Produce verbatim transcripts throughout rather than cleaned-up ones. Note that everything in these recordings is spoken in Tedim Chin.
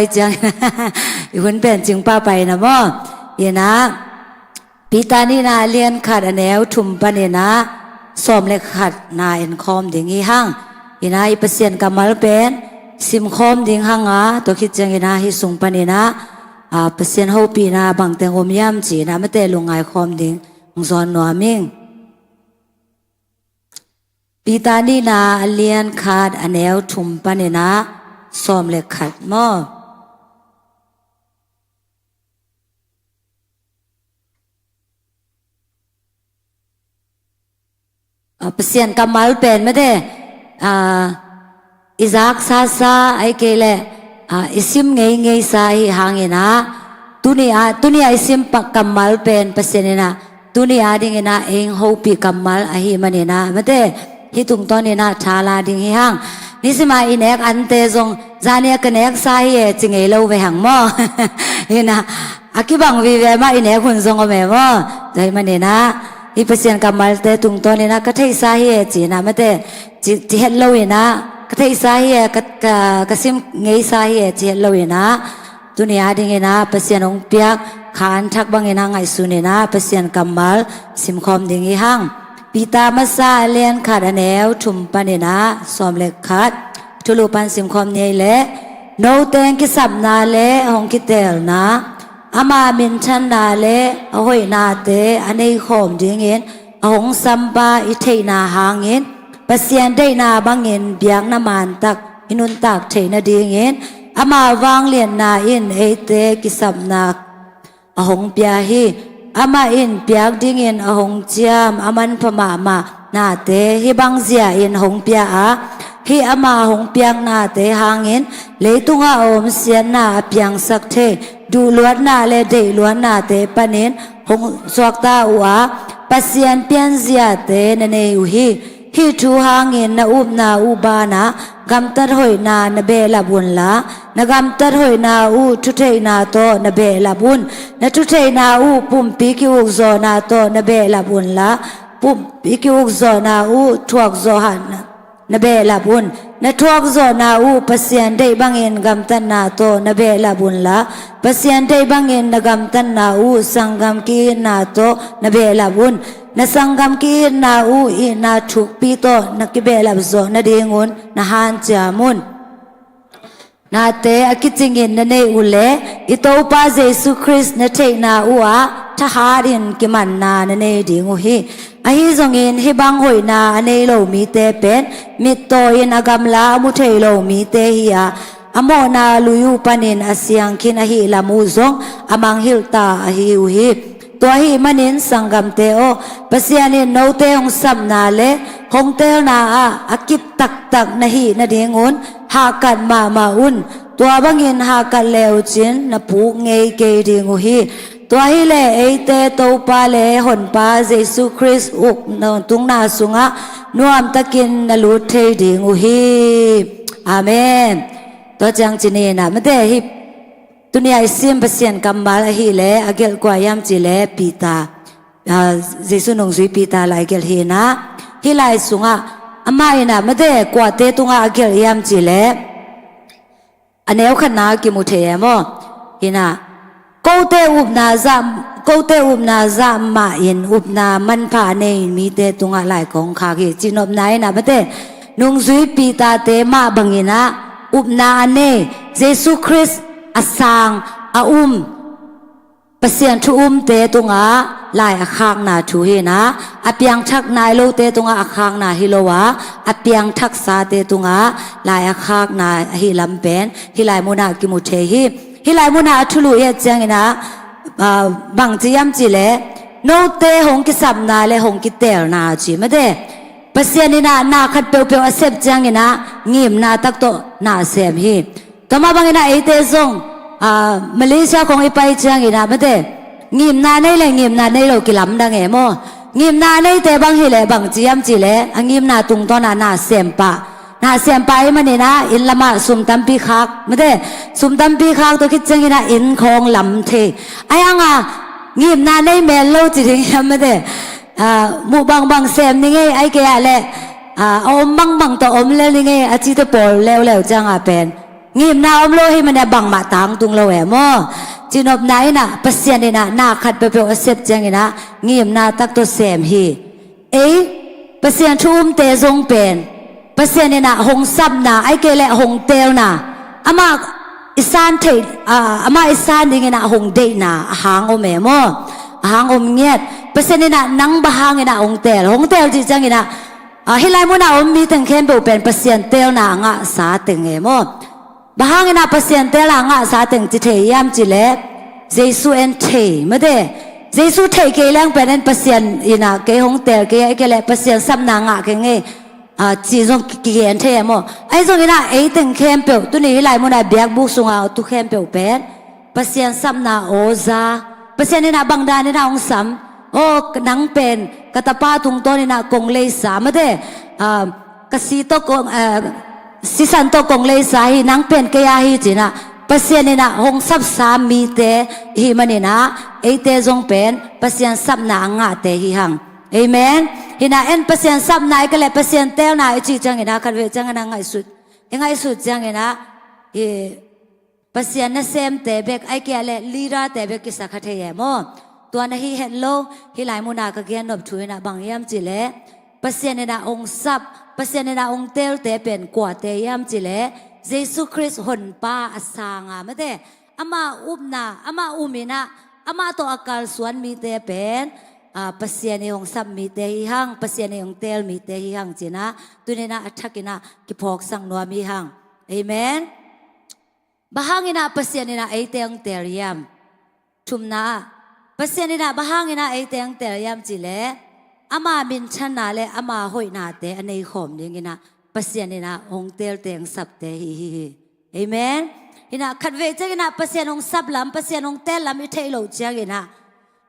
Pai ciang i hun pen cing pahpah ina maw? Ina Peter nihna a lian khat a neu thum paninah sawm le khatna en khawm ding hi hang. Ina i Pasian kammal pen sim khawm ding hanga tua khit ciang ina hi sung paninah a, Pasian hopihna bangteng om hiam ci ina mate lungngai khawm ding hong zawn nuam ing. Peter nihna a lian khat a neu thum paninah sawm le khat maw? A, Pasian kammal pen mate, a, i zak sasa ai kei le, a, i sim ngei ngei sa hi hangina, tuni a, tuni a i sim pa kammal pen Pasian ina tuni a dingina ei hopih kammal ahi manina mate, hi tungtawn ina thala ding hi hang. Nisima i nek ante zong zani a ka nek sa hi e ci ngei lo ve hang maw? Ina a kibang vive mah i nek hun zong om e maw? Tua hi manina i Pasian kammalte tungtawn ina ka theihsa hi e ci ina mate, ci, ci het lo ina ka theihsa hi e, ka, ka, ka sim ngeisa hi e ci het lo ina tuni a dingina Pasian hong piak kha an thak bangina ngaihsun ina Pasian kammal simkhawm ding hi hang. Peter masa a lian khat a neu thum paninah sawm le khat thulu pan simkhawm ni ei le, note hong kisapna le hong kiteelna, ama minthanna le a hoihnate a neikhawm dingin a hong sampa i theihna hangin Pasian deihna bangin biakna mantak i nuntak theih nadingin ama vangliatna in eite kisapna a hong pia hi. Amah in piak dingin a hong ciam a manpha mahmah nate hih bang zia in hong pia a, hih ama hong piak nate hangin leitungah a om siatna a piangsak thei duhluatna le deihluatnate panin hong suakta uh a, Pasian pianziate na nei uh hi. Hih thu hangin na upna uh banah gamtat hoihna na behlap unla, na gamtat hoihna uh thutheihna tawh na behlap un. Na thutheihna uh pumpi ki-ukzawhna tawh na behlap unla, pumpi ki-ukzawhna uh thuakzawhna na behlap un. Na thuakzawhna uh Pasian deih bangin gamtatna tawh na behlap unla, Pasian deih bangin na gamtatna uh sanggam ki-itna tawh na behlap un. Na sanggam ki-itna uh itna thukpi tawh na kibehlap zawh nadingun na hanciam un. Nate a kicingin na neih uh le i Topa Jesu Khrist na theihna uh ah thahatin kimanna na nei ding uh hi. Ahi zongin hih bang hoihna a nei lo mite pen mittaw in a gamla a mu thei lo mite hi a, a mawhna lui uh panin a siangkhin ahih lam uh zong a mangngilh ta ahi uh hi. Tua ahih manin sanggamte aw, Pasian in note hong sapna le hong teelna ah a kip taktak na hih nadingun hahkat mahmah un. Tua bangin hahkat le uh cin na puk ngei kei ding uh hi. Tua hileh eite Topa le Honpa Jesu Khrist uk na tungna sungah nuamtakin na lut thei ding uh hi. Amen. Tua ciang ci ni na mate hi. Tuni a i sim Pasian kammal ahileh a gelh kua hiam cileh Peter, ah, Jesu nungzui Peter lai gelh hi na. Hih lai sungah amah ina mate kuate tungah a gelh hiam cileh a neu khatna kimu thei e maw? Hina kote upna zah, kote upna zah mah in upna manpha a nei mite tungah lai kong khak hi. Cihnopna ina mate nungzui Peter-te mah bangin ah upna a nei Jesu Khrist a sang a um Pasian thu umte tungah lai a khakna thu hi na. A piangthak nai lote tungah a khakna hi lo a, a piangthaksate tungah lai a khakna ahi lam pen hih lai munah kimu thei hi. Hih lai munah a thulu i et ciangin ah, ah, bang ci hiam cileh note hong kisapna le hong kiteelna ci mate. Pasian in ah na khat peuhpeuh a sep ciangin ah ngimna tak tawh na sem hi. Tua mah bangin ah eite zong, ah, Malaysia kong i pai ciangin ah mate ngimna nei le ngimna nei lo kilamdang e maw? Ngimna neite bang hileh bang ci hiam cileh a ngimna tungtawnah na sem pah. Na sem pah ahih manin ah inn lamah sum tampi khak mate, sum tampi khak tua khit ciangin ah inn khawng lam thei. Ahi hangah ngimna nei mel lo ci ding hiam mate, ah, muh bangbang sem ni ngei ai kei ah leh, ah, a om bangbang tawh om lel ni ngei a cite pawl leuleu ciangah pen Ngimna om lo hi mane bangmah tangtung lo e maw? Cinopna inah Pasian inah na khat peuhpeuh a sep cianginah ngimna tak tawh sem hi. Ei Pasian thu umte zong pen Pasian inah hong sapna ai kei leh hong teelna amah i san theih, ah, amah i san dinginah hong deihna a hang om e maw? A hang om ngiat. Pasian inah nang bang hanginah hong teel, hong teel cih cianginah, ah, hih lai munah om mi teng khempeuh pen Pasian teelna a ngahsa teng e maw? Bang hanginah Pasian teelna a ngahsa teng ci thei hiam cih leh Jesu en thei mate. Jesu theih kei leng pen en Pasian inah kei hong teel kei ai kei leh Pasian sapna ngah kei ngei, ah, ci zong ki, kigen thei e maw? Ahi zonginah ei teng khempeuh tuni hih lai munah biakbuk sunga tu khempeuh pen Pasian sapna aw za, Pasian inah bang daninah hong sam, aw nang pen ka tapa tungtawn inah kong leisa mate, ah, ka si tawh kong, ah, sisan tawh kong leisa hi, nang pen kei a hi cinah Pasian inah hong sapsa mite hi maninah eite zong pen Pasian sapna a ngahte hi hang. Amen. Hinah en Pasian sapna i ka leh Pasian teelna i cih cianginah khatvei cianginah ngaihsut, i ngaihsut cianginah hi Pasian nasemte bek ai kei leh leaderte bek kisa kha thei e maw? Tua na hi het lo, hih lai munah ka gen nop thu inah bang hiam cih leh Pasian inah hong sap, Pasian inah hong teelte pen kuate hiam cih leh Jesu Khrist honpa a sanga mate, ama upna, ama um inah, ama tawh a kalsuan mite pen, ah, Pasian i hong sap mite hi hang, Pasian i hong teel mite hi hang cinah tuninah a thakinah kiphawksak nuam hi hang. Amen. Bang hanginah Pasian inah eite hong teel hiam? Thumna ah Pasian inah bang hanginah eite hong teel hiam cih leh ama minthanna le ama hoihnate a nei khawm dinginah Pasian inah hong teelte hong sapte hi hi hi. Amen. Hinah khatvei cianginah Pasian hong sap lam, Pasian hong teel lam i theih loh cianginah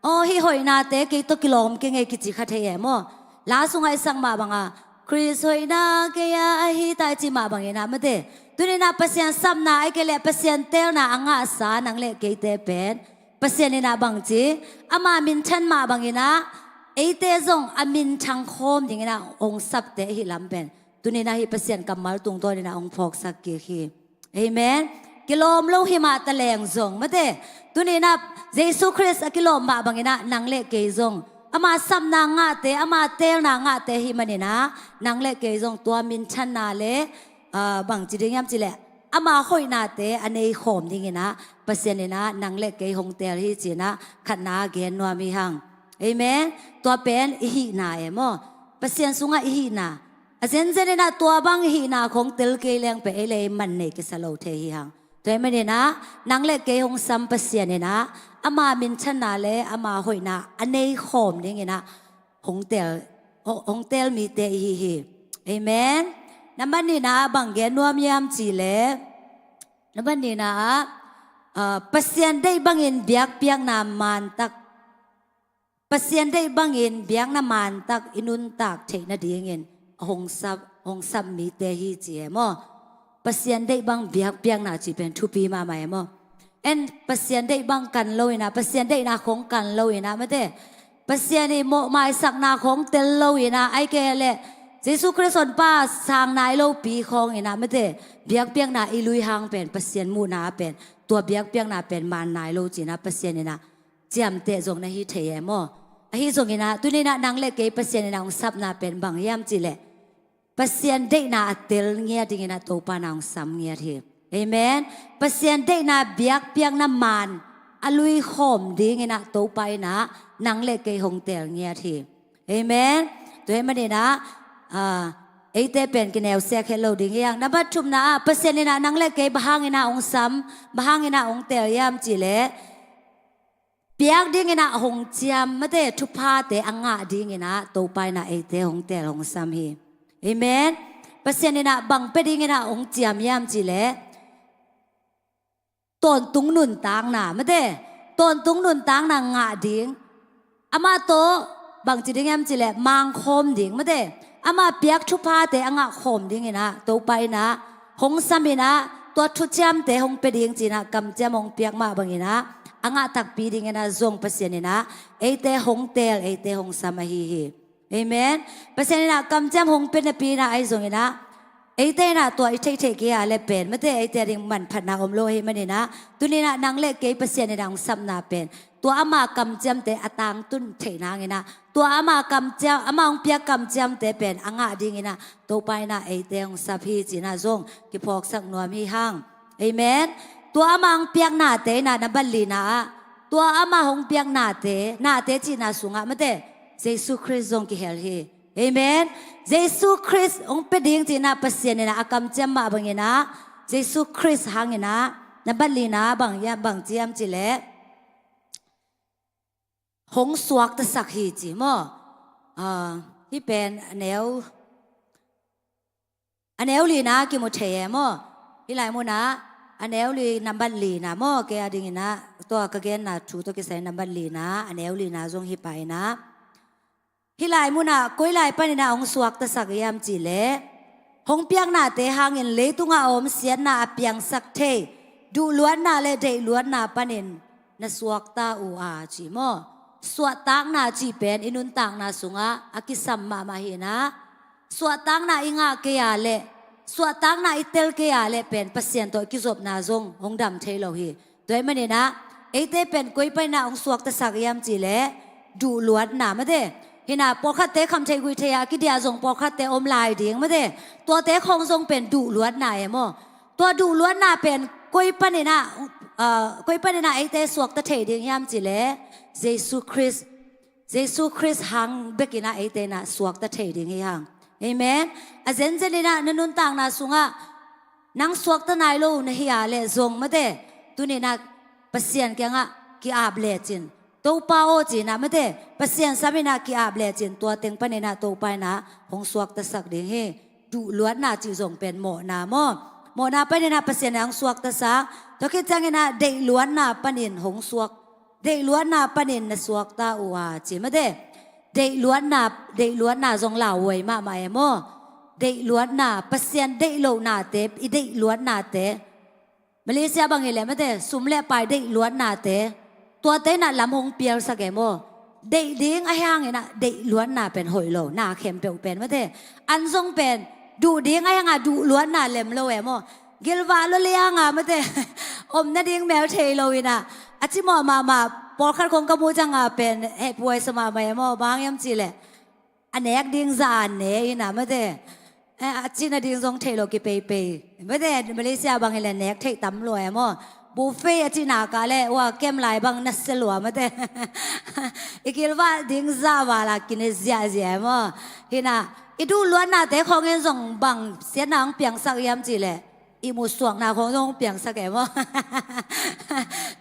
aw hih hoihnate kei tawh kilawm kei ngei kici kha thei e maw? La sungah i sak mah banga Khrist hoihna kei a ahi ta i ci mah banginah mate, tuninah Pasian sapna ai kei leh Pasian teelna a ngahsa nang le keite pen Pasian inah bangci ama minthan mah banginah eite zong a minthang khawm dinginah hong sapte ahi lam pen tuninah hih Pasian kammal tungtawninah hong phawksak kik hi. Amen. Kilawm lo hi mah taleng zong mate, tuninah Jesu Khrist a kilawm mah banginah nang le kei zong ama sapna ngahte, ama teelna ngahte hi maninah nang le kei zong tua minthanna le, ah, bangci ding hiam cih leh ama hoihnate a nei khawm dinginah Pasian inah nang le kei hong teel hi cinah khatna gen nuam hi hang. Amen. Tua pen i hihna e maw? Pasian sungah i hihna a zenzen inah tua bang hihna khong tel kei leng pen ei le ei man nei kisa lo thei hi hang. Tua hi maninah nang le kei hong sam Pasian inah ama minthanna le ama hoihna a nei khawm dinginah hong teel, hong, hong teel mite i hi hi. Amen. Nambat nihna ah bang gen nuam hiam cih leh, nambat nihna ah, ah, Pasian deih bangin biakpiakna mantak, Pasian deih bangin biakna mantak i nuntak theih nadingin a hong sap, hong sap mite hi ci e maw? Pasian deih bang biakpiakna cih pen thupi mahmah e maw? En Pasian deih bang kan lo inah, Pasian deihna khong kan lo inah mate, Pasian i mawhmaisakna khong tel lo inah ai kei leh Jesu Khrist honpa sang nai lopi khawng inah mate, biakpiakna i lui hang pen Pasian muhna pen tua biakpiakna pen man nai lo cinah Pasian inah ciamteh zong na hi thei e maw? Ahi zonginah tuninah nang le kei Pasian inah hong sapna pen bang hiam cih leh Pasian deihna a tel ngiat dinginah Topa na hong sam ngiat hi. Amen. Pasian deihna biakpiakna man a lui khawm dinginah Topa inah nang le kei hong teel ngiat hi. Amen. Tua hi maninah, ah, eite pen kineu siak het lo ding hi hang. Nambat thumna ah Pasian inah nang le kei bang hanginah hong sam, bang hanginah hong teel hiam cih leh piak dinginah hong ciam mate, thuphate a ngah dinginah Topa inah eite hong teel hong sam hi. Amen. Pasian inah bang pia dinginah hong ciam hiam cih leh tawntung nuntakna mate, tawntung nuntakna ngah ding, amah tawh bangci ding hiam cih leh mangkhawm ding mate, amah piak thuphate a ngah khawm dinginah Topa inah hong sam inah tua thuciamte hong pia ding cinah kamciam hong piak mah banginah a ngah takpi dinginah zong Pasian inah eite hong teel, eite hong sam ahi hi. Amen. Pasian inah kamciam hong pia napi inah ahi zonginah Eite inah tua i theihtheih kei a le pen mate, eite a ding manphatna om lo ahih maninah, tuninah nang le kei Pasian inah hong sapna pen tua ama kamciamte a tangtun theih nanginah, tua ama kamciam, ama hong piak kamciamte pen a ngah dinginah Topa inah eite hong sap hi cinah zong kiphawksak nuam hi hang. Amen. Tua ama hong piak nate inah na batlina ah, tua ama hong piak nate, nate cihna sungah mate, Jesu Khrist zong kihel hi. Amen. Jesu Khrist hong pia ding cinah Pasian inah a kamciam mah banginah, Jesu Khrist hanginah na batlina bang, bang ciam cileh hong suaktasak hi ci maw? Ah, hih pen a neu, a neu lina kimu thei e maw? Hih lai munah a neu li nambat lina maw? Kei a dinginah tua ka genna thu tawh kisai nambat lina, a neu lina zong hih pa inah, hih lai munah koi lai paninah hong suaktasak hiam cihleh, hong piaknate hangin leitungah a om siatna a piangsak thei duhluatna le deihluatna panin na suakta uh a ci maw? Suahtakna cih pen i nuntakna sungah a kisam mahmah hinah, suahtakna i ngah kei a leh, suahtakna i tel kei a leh pen Pasian tawh i kizopna zong hong dam thei lo hi. Tua ahih maninah eite pen koi paninah hong suaktasak hiam cihleh duhluatna mate. Hinah pawlkhatte khamtheih guihtheih ah kidiah zong pawlkhatte om lai ding mate. Tuate khawng zong pen duhluatna e maw? Tua duhluatna pen koi paninah, ah, koi paninah eite suakta thei ding hiam cihleh Jesu Khrist, Jesu Khrist hang bekinah eite inah suakta thei ding hi hang. Amen. A zenzeninah na nuntakna sungah nang suakta nai lo na hi a leh zong mate, tuninah Pasian kiangah ki-ap lecin, Topa aw cinah mate, Pasian saminah ki-ap lecin tua teng paninah Topa inah hong suaktasak ding hi. Duhluatna cih zong pen mawhna maw? Mawhna paninah Pasian inah hong suaktasak. Tua khit cianginah deihluatna panin hong suak, deihluatna panin na suakta uh a ci mate. Deihluatna, deihluatna zong lauhuai mahmah e maw? Deihluatna, Pasian deih lohnate, i deihluatnate, Malaysia bang hileh mate, sum le pai deihluatnate, tuate inah lam hong pialsak e maw? Deih ding ahih hanginah deihluatna pen hoih lo, na khempeuh pen mate. An zong pen duh ding ahih hanga duhluatna lem lo e maw? Gilvah lua lianga mate, om nading mel thei lo inah a cimawh mahmah pawlkhat khong ka muh cianga pen hehpihhuai sa mahmah e maw? Bang hang hiam cihleh a nek ding zah a ne inah mate, eh, a cih nading zong theih lo kipeipei mate. Malaysia bang hileh nek theih tam lua e maw? Buffet a cih nak a leh ua kem lai bang nasia lua mate. I gilvah ding zah vala kine ziahziah e maw? Hinah i duhluatnate khawngin zong bang siatna hong piangsak hiam cihleh ihmut suakna khawng zong hong piangsak e maw?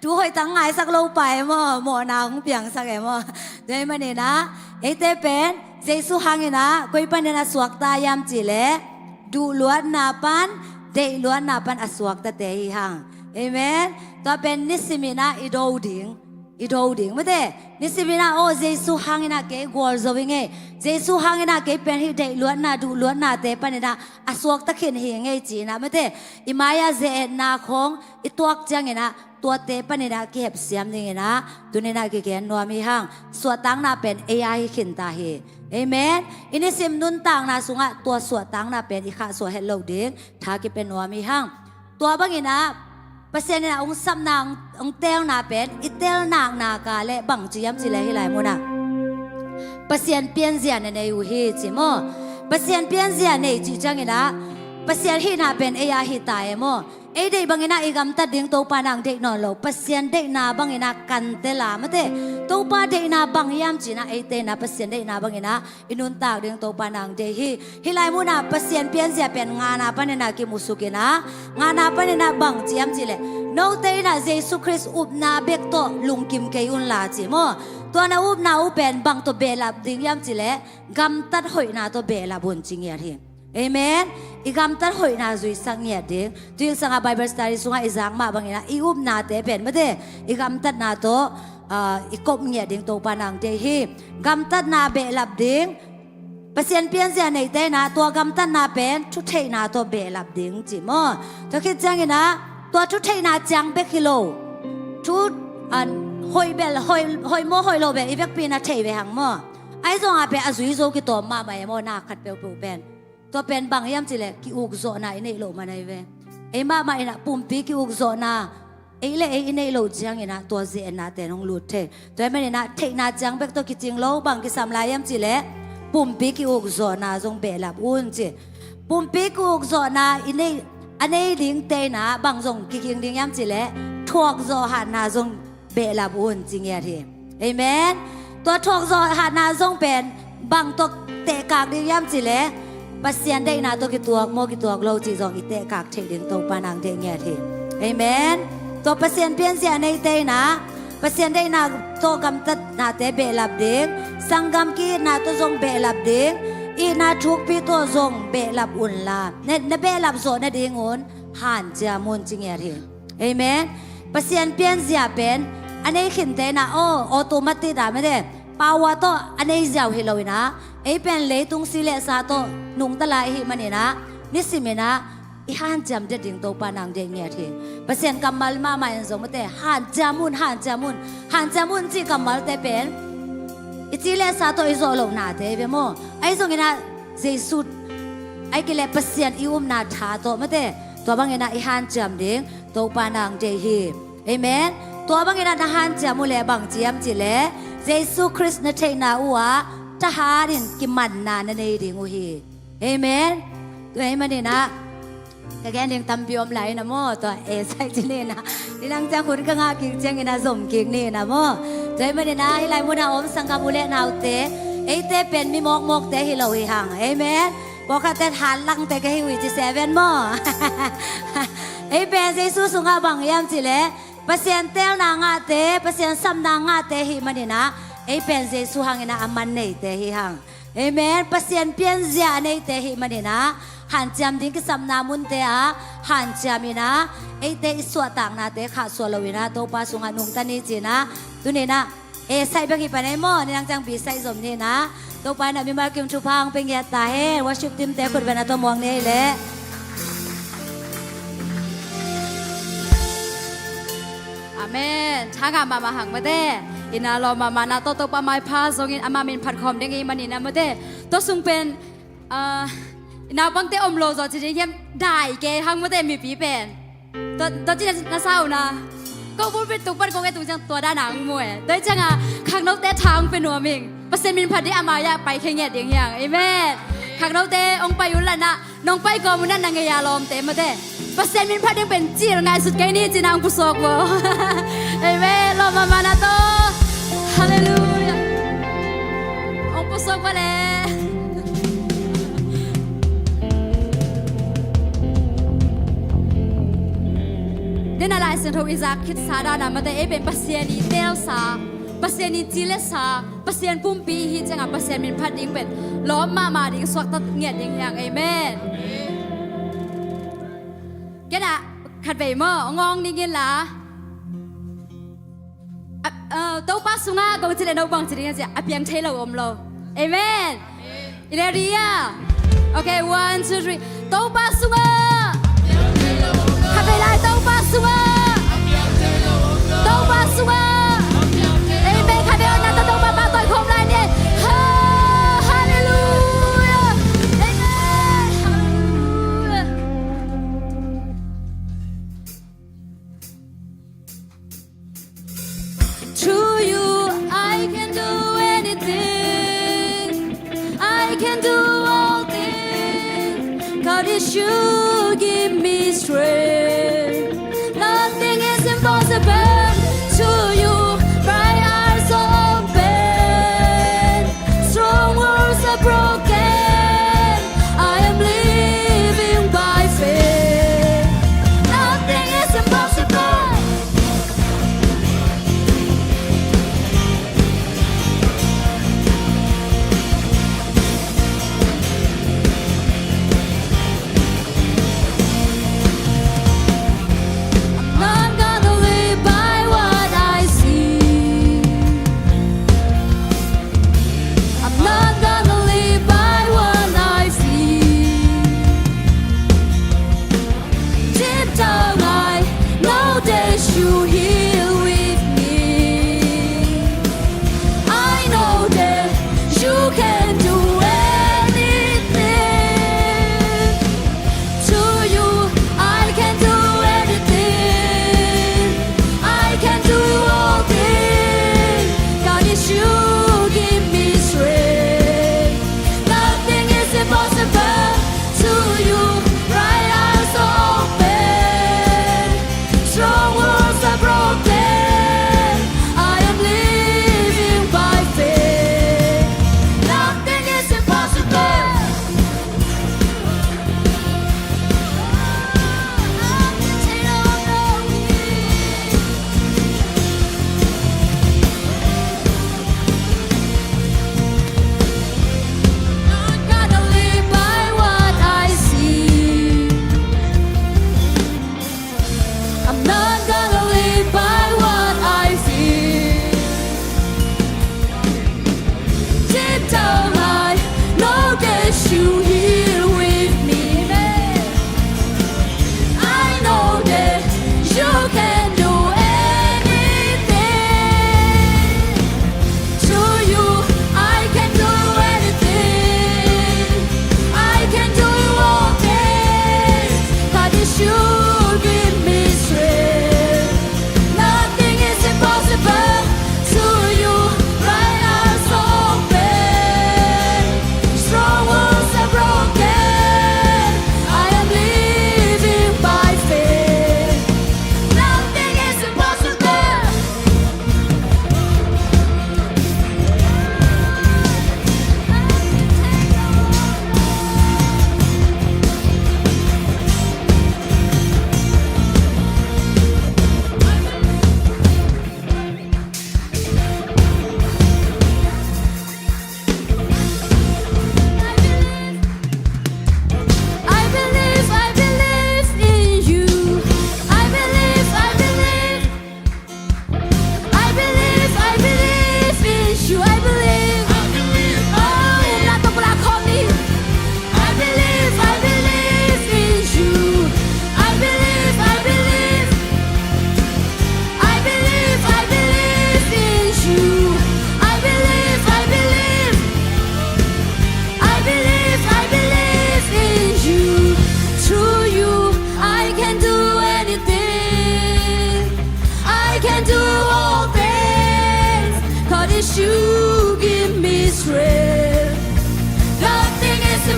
Thu hoih tang ngaisak lo pa e maw? Mawhna hong piangsak e maw? Tua ahih maninah eite pen Jesu hanginah koi paninah suakta hiam cihleh duhluatna pan, deihluatna pan a suaktate hi hang. Amen. Tua pen nisiminah i do ding, i do ding mate. Nisiminah aw Jesu hanginah kei gualzo i ngei, Jesu hanginah kei pen hih deihluatna duhluatnate paninah a suakta khin hi ngei cinah mate, i mai-ah ze-etna khawng i tuak cianginah tuate paninah kihepsiam dinginah tuninah kigen nuam hi hang. Suahtakna pen ei a hi khinta hi. Amen. I nisim nuntakna sungah tua suahtakna pen i khahsuah het loh ding tha kipia nuam hi hang. Tua banginah Pasian inah hong sapna, hong, hong telna pen i tel naknak a leh bang ci hiam cihleh hih lai munah Pasian pianzia na nei uh hi ci maw? Pasian pianzia nei cih cianginah Pasian hihna pen ei a hita e maw? Ei deih banginah i gamtat ding Topa nang deih nawn lo, Pasian deihna banginah kan tel a mate. Topa deihna bang hiam cinah eite inah Pasian deihna banginah i nuntak ding Topa nang deih hi. Hih lai munah Pasian pianzia pen ngana paninah kimusukinah, ngana paninah bang ci hiam cihleh, note inah Jesu Khrist upna bek tawh lungkim kei unla ci maw? Tua na upna uh pen bang tawh behlap ding hiam cihleh gamtat hoihna tawh behlap un ci ngiat hi. Amen. I gamtat hoihna zuisak ngiat ding. Tuingsanga Bible study sungah i zak mah banginah i upnate pen mate, i gamtatna tawh, ah, i kop ngiat ding Topa nang deih hi. Gamtatna behlap ding. Pasian pianzia neite inah tua gamtatna pen thutheihna tawh behlap ding ci maw? Tua khit cianginah tua thutheihna ciang bek hi lo, thu, ah, hoih bel, hoih, hoih maw hoih lo bel i vekpi na theih ve hang maw? Ahi zongah pen a zui zo kitawm mahmah e maw? Na khat peuhpeuh pen Tua pen bang hiam cih leh ki-ukzawhna i neih loh man ahi ve. Ei mahmah in ah pumpi ki-ukzawhna, ei le ei i neih loh ciangin ah tua ze-etnate in hong lut thei. Tua ahih manin ah theihna ciang bek tawh kicing lo, bang kisam lai hiam cih leh pumpi ki-ukzawhna zong behlap un ci. Pumpi ki-ukzawhna i neih, a nei dingte in ah bang zong kikhing ding hiam cih leh thuakzawh hatna zong behlap un ci ngiat hi. Amen. Tua thuakzawh hatna zong pen bang tawh tehkak ding hiam cih leh Pasian deihna tawh kituak maw kituak lo cih zong i tehkak theih ding Topa in hong deih ngiat hi. Amen. Tua Pasian pianzia neite in ah Pasian deihna tawh gamtatnate behlap ding, sanggam ki-itna tawh zong behlap ding, itna thukpi tawh zong behlap unla, na, na behlap zawh nadingun hanciam un ci ngiat hi. Amen. Pasian pianzia pen a nei khinte in ah aw, automatic ah mate, power tawh a nei ziau hi lo in ah, ei pen leitung si le sa tawh nungta lai i hih manin ah nisim in ah i hanciam det ding Topa in hong deih ngiat hi. Pasian kammal mahmah in zong mate, hanciam un, hanciam un, hanciam un cih kammalte pen i ci le sa tawh i zawh lohnate hi ve maw. Ahi zongin ah Jesu, ahih kei leh Pasian i upna tha tawh mate, tua bangin ah i hanciam ding Topa in hong deih hi. Amen. Tua bangin ah na hanciam uh leh bang ci hiam cih leh Jesu Khrist na theihna uh ah thahat in kimanna na nei ding uh hi. Amen. Tua ahih manin ah ka gen ding tampi om lai in ah maw, tua e sai ci ni in ah, nidang ciang hun ka ngah kik ciangin ah zom kik ni in ah maw. Tua ahih manin ah hih lai mun ah om sanggam u le naute, eite pen mi mawkmawkte hi lo hi hang. Amen. Pawlkhatte hat langte ka hi uh hi ci seven maw. Ei pen Jesu sungah bang hiam cih leh Pasian teelna ngahte, Pasian sapna ngahte i hih manin ah ei pen Jesu hangin ah a man neite hi hang. Amen. Pasian pianzia a neite i hih manin ah hanciam ding kisapna munte ah hanciam in ah eite i suahtaknate khahsuah lo in ah Topa sungah nungta ni ci in ah tuni in ah e sai bek hi pan ei maw, nidang ciang B sai zom ni in ah. Topa in ah mimal kim thupha hong pia ngiat ta hen. Worship team te khut beng a tawh muang ni ei leh. Amen. Tha ngah mahmah hang mate. In ah lawm mahmah na tawh Topa maipha zongin ama min phat khawm ding i hih manin ah mate, tua sung pen, ah, i naupangte om lo zaw ci ding hiam, dai kei hang mate mipi pen. Tua, tua ci na, na sa uh na. Ko pulpit tung pan kong et tung ciang tua dan a hong mu e. Tua hi ciangah khangnote tha hong pia nuam ing. Pasian min phat ding a mai-ah pai khia ngiat ding hi hang. Amen. Khangnote hong pai un la na, nong pai kawm un na, na ngei a lawmte mate, Pasian min phat ding pen cil ngaihsut kei ni ci in ah hong pusuak vo. Amen. Lawm mahmah na tawh. Halleluiah. Hong pusuak vo leh. Dena Lai Siangtho i zak khitsa dan ah mate, ei pen Pasian i teelsa, Pasian i ci le sa, Pasian pumpi i hih ciangah Pasian min phat ding pen lawm mahmah ding, suakta ngiat ding hi hang. Amen. Ken ah khatvei maw, ngawng ding in la. A, a, Topa sungah kong ci leh no bang ci ding a ci a piang thei lo om lo. Amen. Hallelujah. Okay, one, two, three. Topa sungah. Khatvei lai Topa sungah. Topa sungah. Amen. Khatvei on na tawh Topa pahtawi khawm lai ni. Ha, hallelujah. Amen. Hallelujah. Through you, I can do anything. I can do all things. God is you give me strength. Nothing is impossible to you. Bright eyes open. Strongholds are broken. I am living by faith. Nothing is impossible. I'm not gonna live by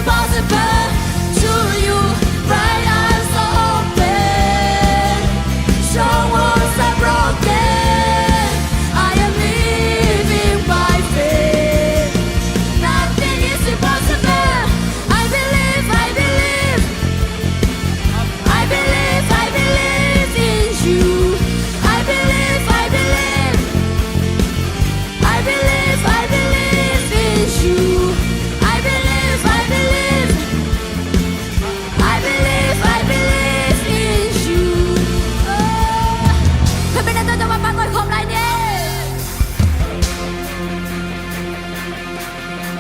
Possible to you, bright eyes are open, strongholds are broken. I am living by faith. Nothing is impossible. I believe, I believe. I believe, I believe in you. I believe, I believe. I believe, I believe in you. I believe, I believe. I believe, I believe in you. Oh. Khawm in, tua tua ma pang koi khawm lai ni.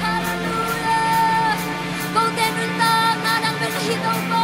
Hallelujah. Kote nuntakna nang bek hi Topa.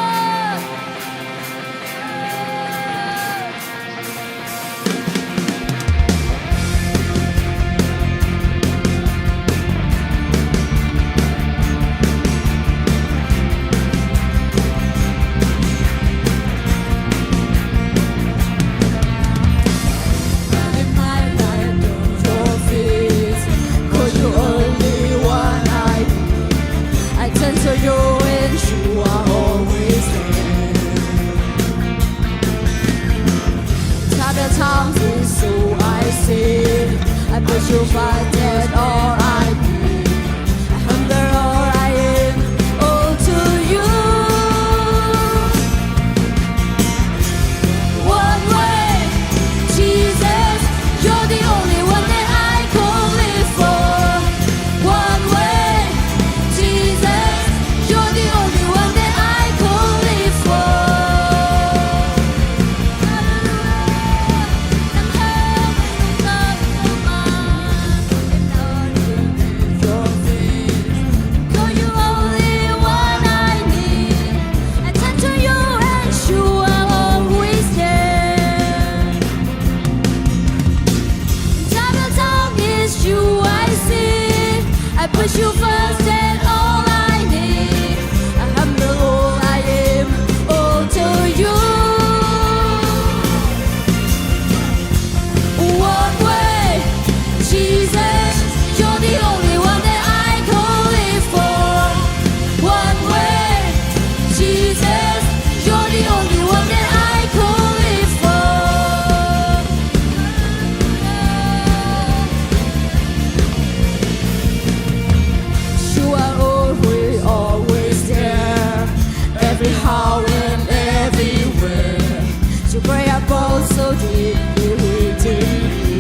I turn to you and you are always there. Troubled times is so I say, I put you first, that's all I need. I humble all I am, all to you. One way, Jesus, you're the only one that I can live for. One way, Jesus, you're the only one that I can live for. Hallelujah. You're the only one I need. I turn to you and you are always there. Double down is you I see. I put you first and all I need. I humble all I am, all to you. One way, Jesus, you're the only one that I can live for. One way, Jesus, you're the only one that I can live for. You are always, always there, every how and everywhere. You play a role so deeply within me.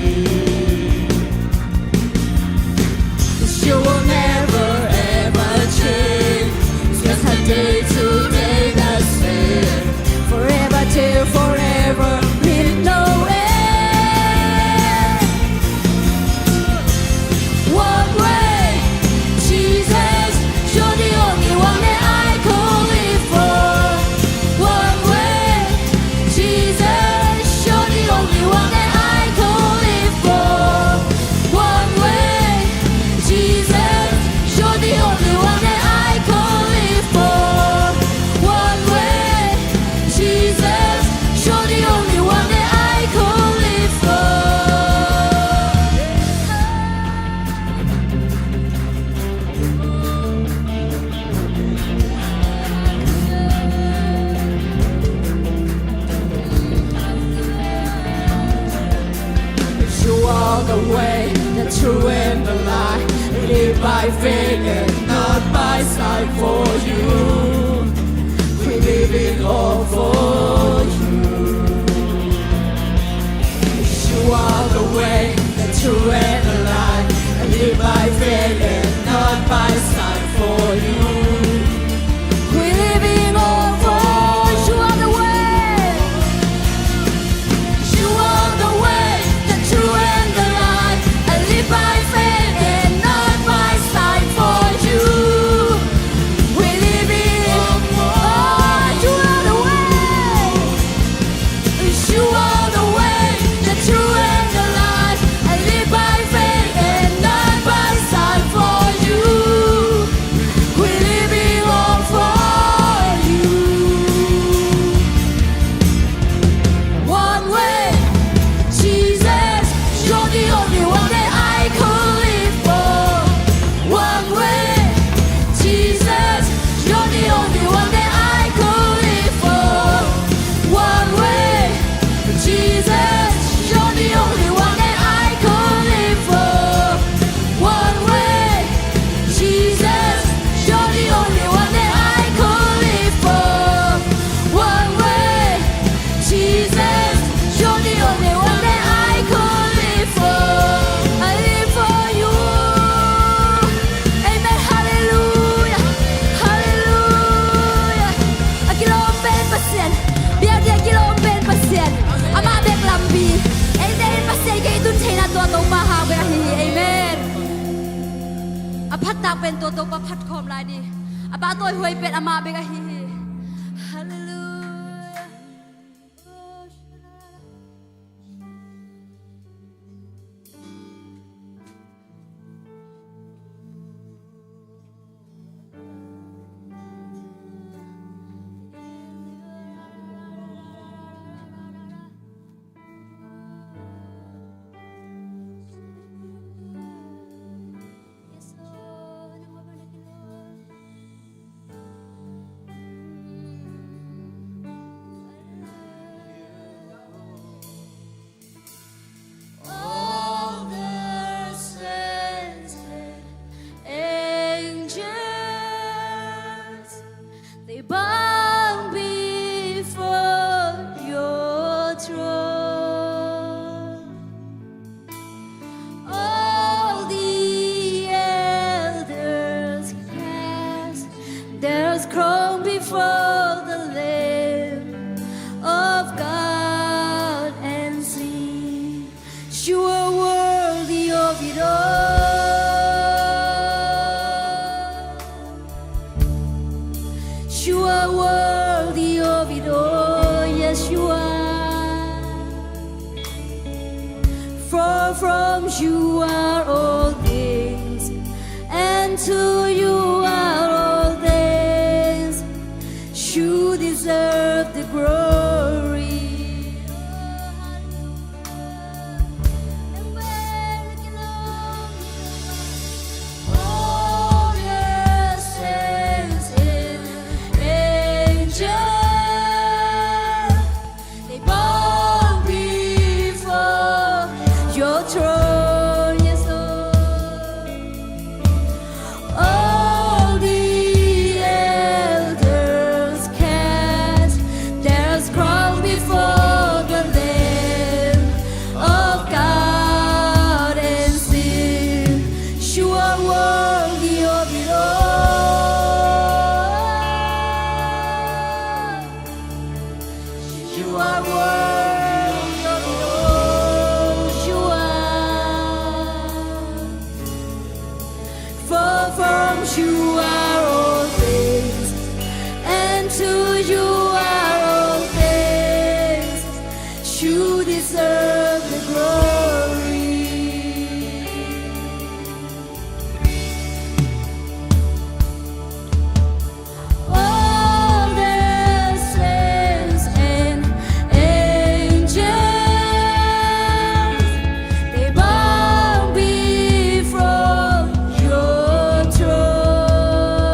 You will never ever change, just a day to day the same. Forever till forever, with no end. One way, Jesus, you're the only one that I can live for. One way, Jesus, you're the only one that I can live for. One way, Jesus, you're the only one that I can live for. One way, Jesus, you're the only one that I can live for. You are the way, the truth and the light. We live by faith and not by sight for you. We live in hope for you. You are the way, the truth and the light. I live by faith and not by sight for you. We live in hope for you. You are the way. You are the way, the truth and the light. I live by faith and not by sight for you. We live in hope for you. You are the way. You are the way, the truth and the light. I live by faith and not by sight for you. We Phatna pen tua Topa phat khawm lai ni. A pahtawi huai pen amah bek ahi hi. Halleluiah. All the saints and angels, they bow before your throne. All the elders cast their crown before the Lamb of God and sing, "You are worthy of it all. You are worthy of it all." Yes, you are. For from you are all things, and to you are all things. You deserve the glory. All the saints and angels, they bow before your throne, yes, Lord. All the elders cast their crowns before the Lamb of God and sing, "You are worthy of it all. You are worthy of it all. You are." For from you are all things, and to you are all things. You deserve the glory. All the saints and angels, they bow before your throne.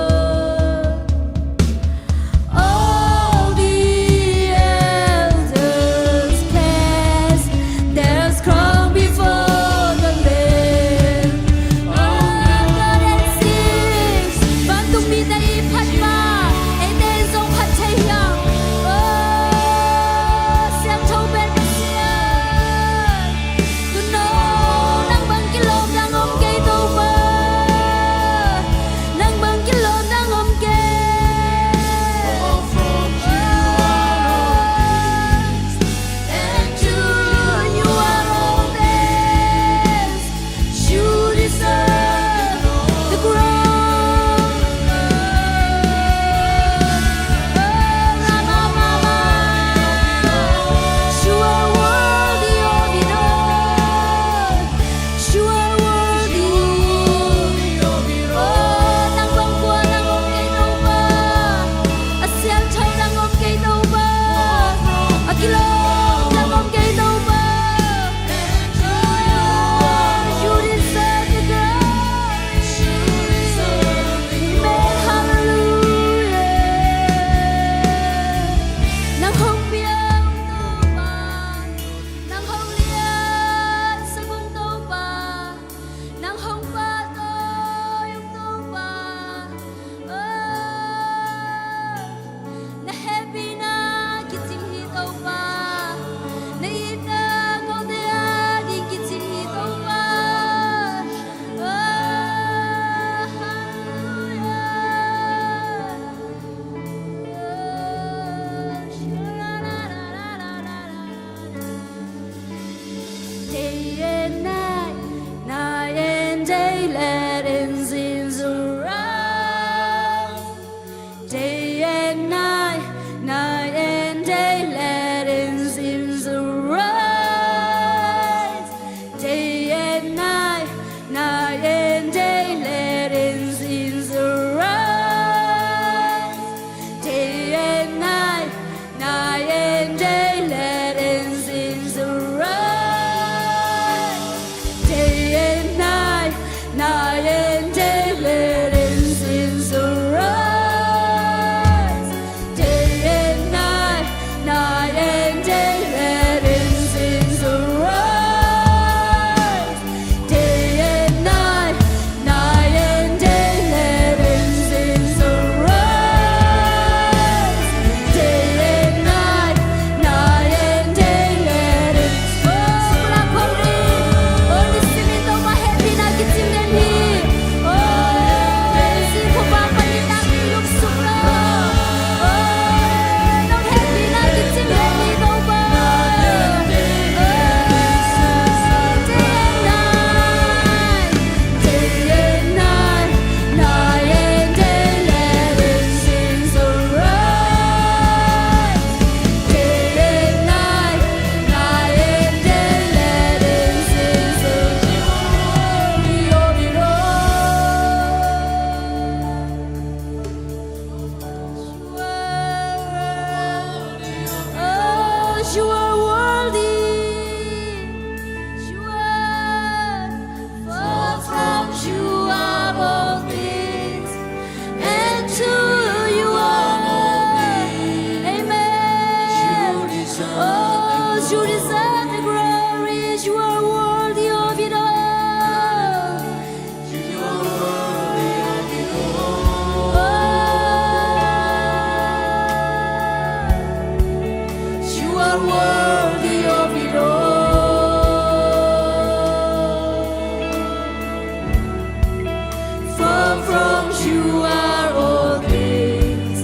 You are all things,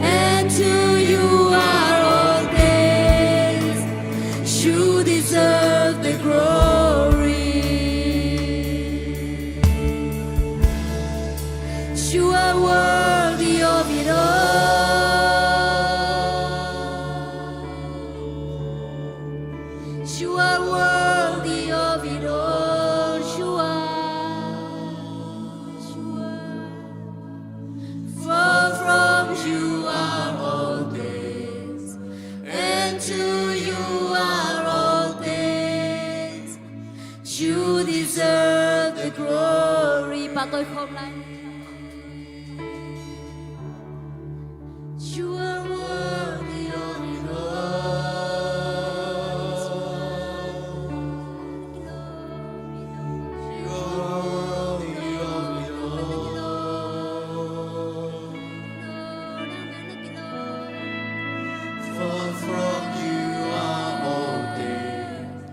and to you are all things. You deserve the glory. You are worthy of it all. You are worthy of it all. You are, you are. For from you are all things, and to you are all things. You deserve the glory. Pah tawi khawm lai. You are worthy of it all. You are worthy of it all. For from you are all things,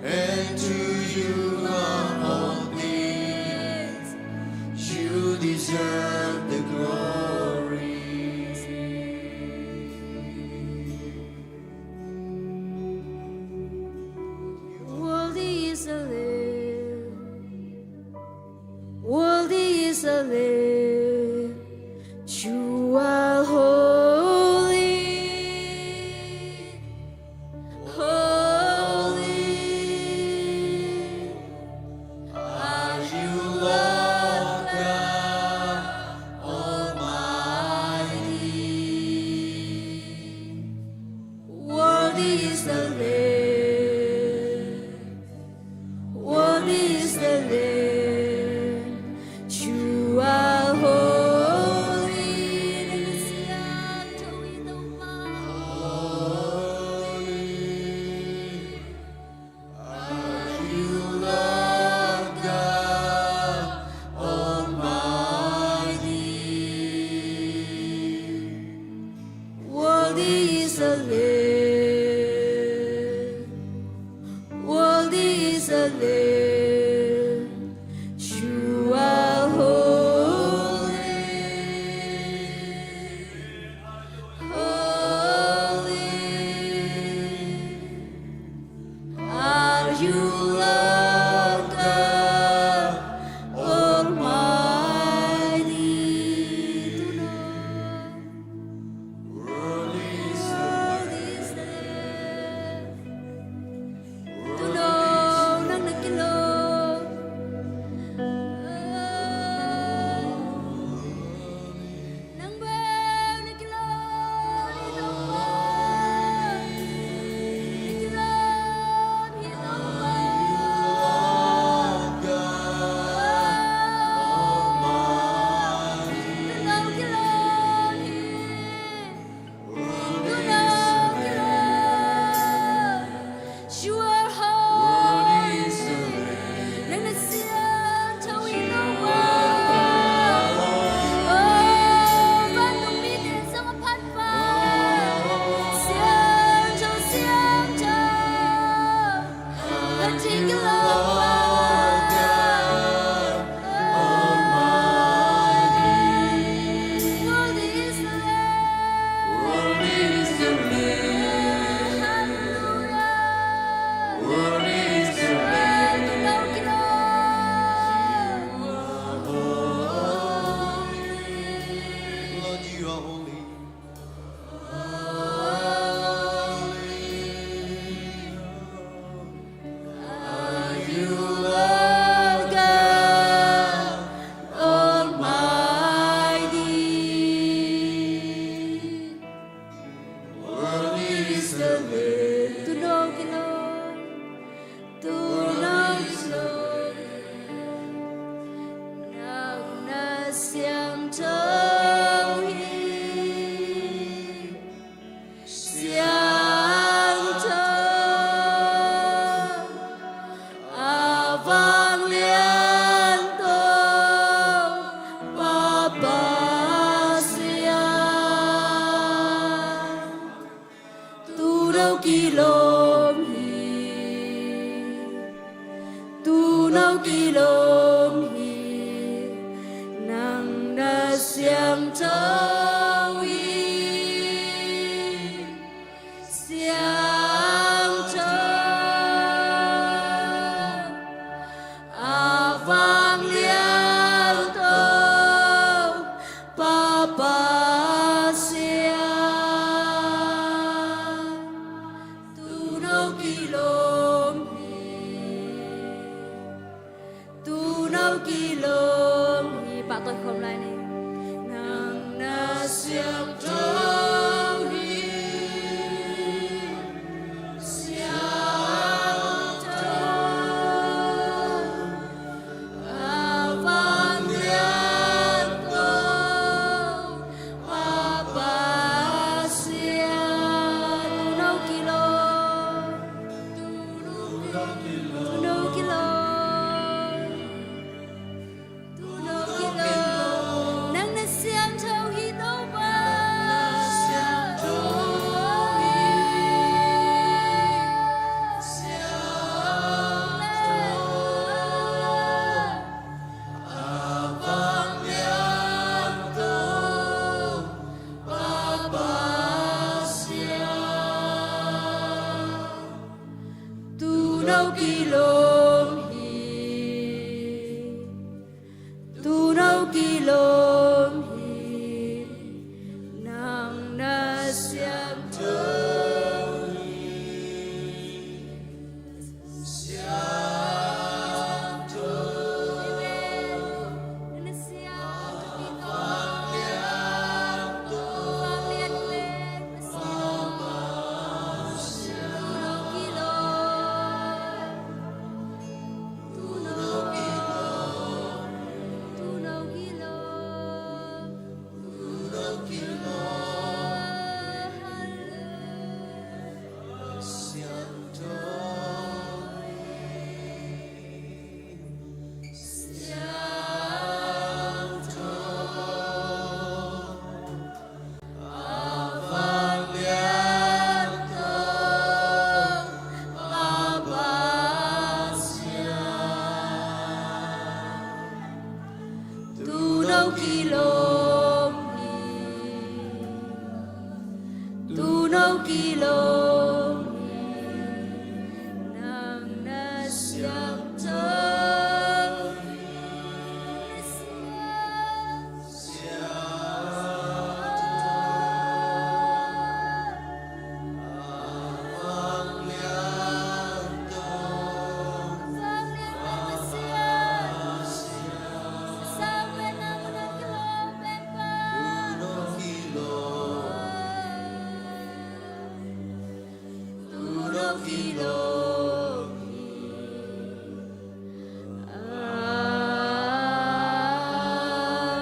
and to you are all things. You deserve the glory. Worthy is the Lamb. Worthy is the Lamb. You are holy. Holy are you, Lord God Almighty. Worthy is the Lamb. Worthy is the Lamb. You are holy. Holy are you, Lord God Almighty. Worthy is the Lamb. Worthy is the Lamb. You are holy. Holy are you, Lord God Almighty. Worthy is the Lamb. Tuuno, nang na kilawm. Nang bek na kilawm hi Topa. Na kilawm hi Topa. Tuuno kilawm hi. You are holy. Nang na siangtho hi Topa. Oh, vantung mite zong a phat pa. Siangtho, siangtho. Lord, you are holy. Holy are you, Lord God Almighty. Worthy is the Lamb. Tuuno kilawm. Tuuno kilawm. Nang na siangtho hi. Siangtho a vanglian Topa Pasian. Tuuno kilawm hi. Tuuno kilawm hi. Nang na Siangtho hi, siangtho, a vanglian tawh Pa Pasian, tu'n hong kilawm hi. Tu'n hong kilawm hi. Pahtawi khawm lai ni. Nang na siangtho hi, siangtho, a vanglian tawh Pa Pasian, tu'n hong kilawm. Tu'n hong kilawm, tu'n hong kilawm. Nang na siangtho hi Topa. Tu'n hong kilawm hi, tu'n hong kilawm hi, nang na siangtho hi, siangtho. Amen. Nang na siangtho hi Topa. Vanglian tawh, vanglian tawh. Tu'n hong kilawm hi, tu'n hong kilawm hi, nang na siangtho hi.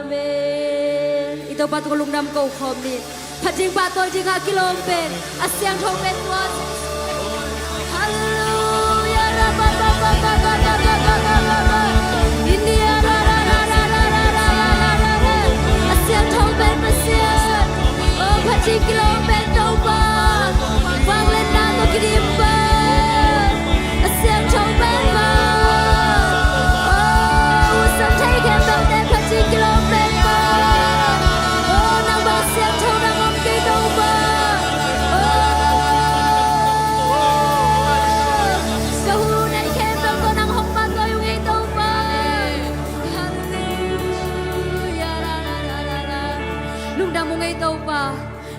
Amen. I Topa tungah lungdam ko khawm ni. Phat ding pahtawi dingah kilawm pen a siangtho pen tua. Halleluia. India. A siangtho pen Pasian. Oh, phat ding kilawm pen Topa. Vangliatna tawh kidim pen a siangtho pen Pa. Oh, u sam thei khempeuhte phat ding kilawm pen Pa. Oh, nangmah siangtho nang om kei Topa. Oh, ka hu nei khempeuh tawh nang hong pahtawi ung ei Topa. Halleluia. Lungdam ung ei Topa.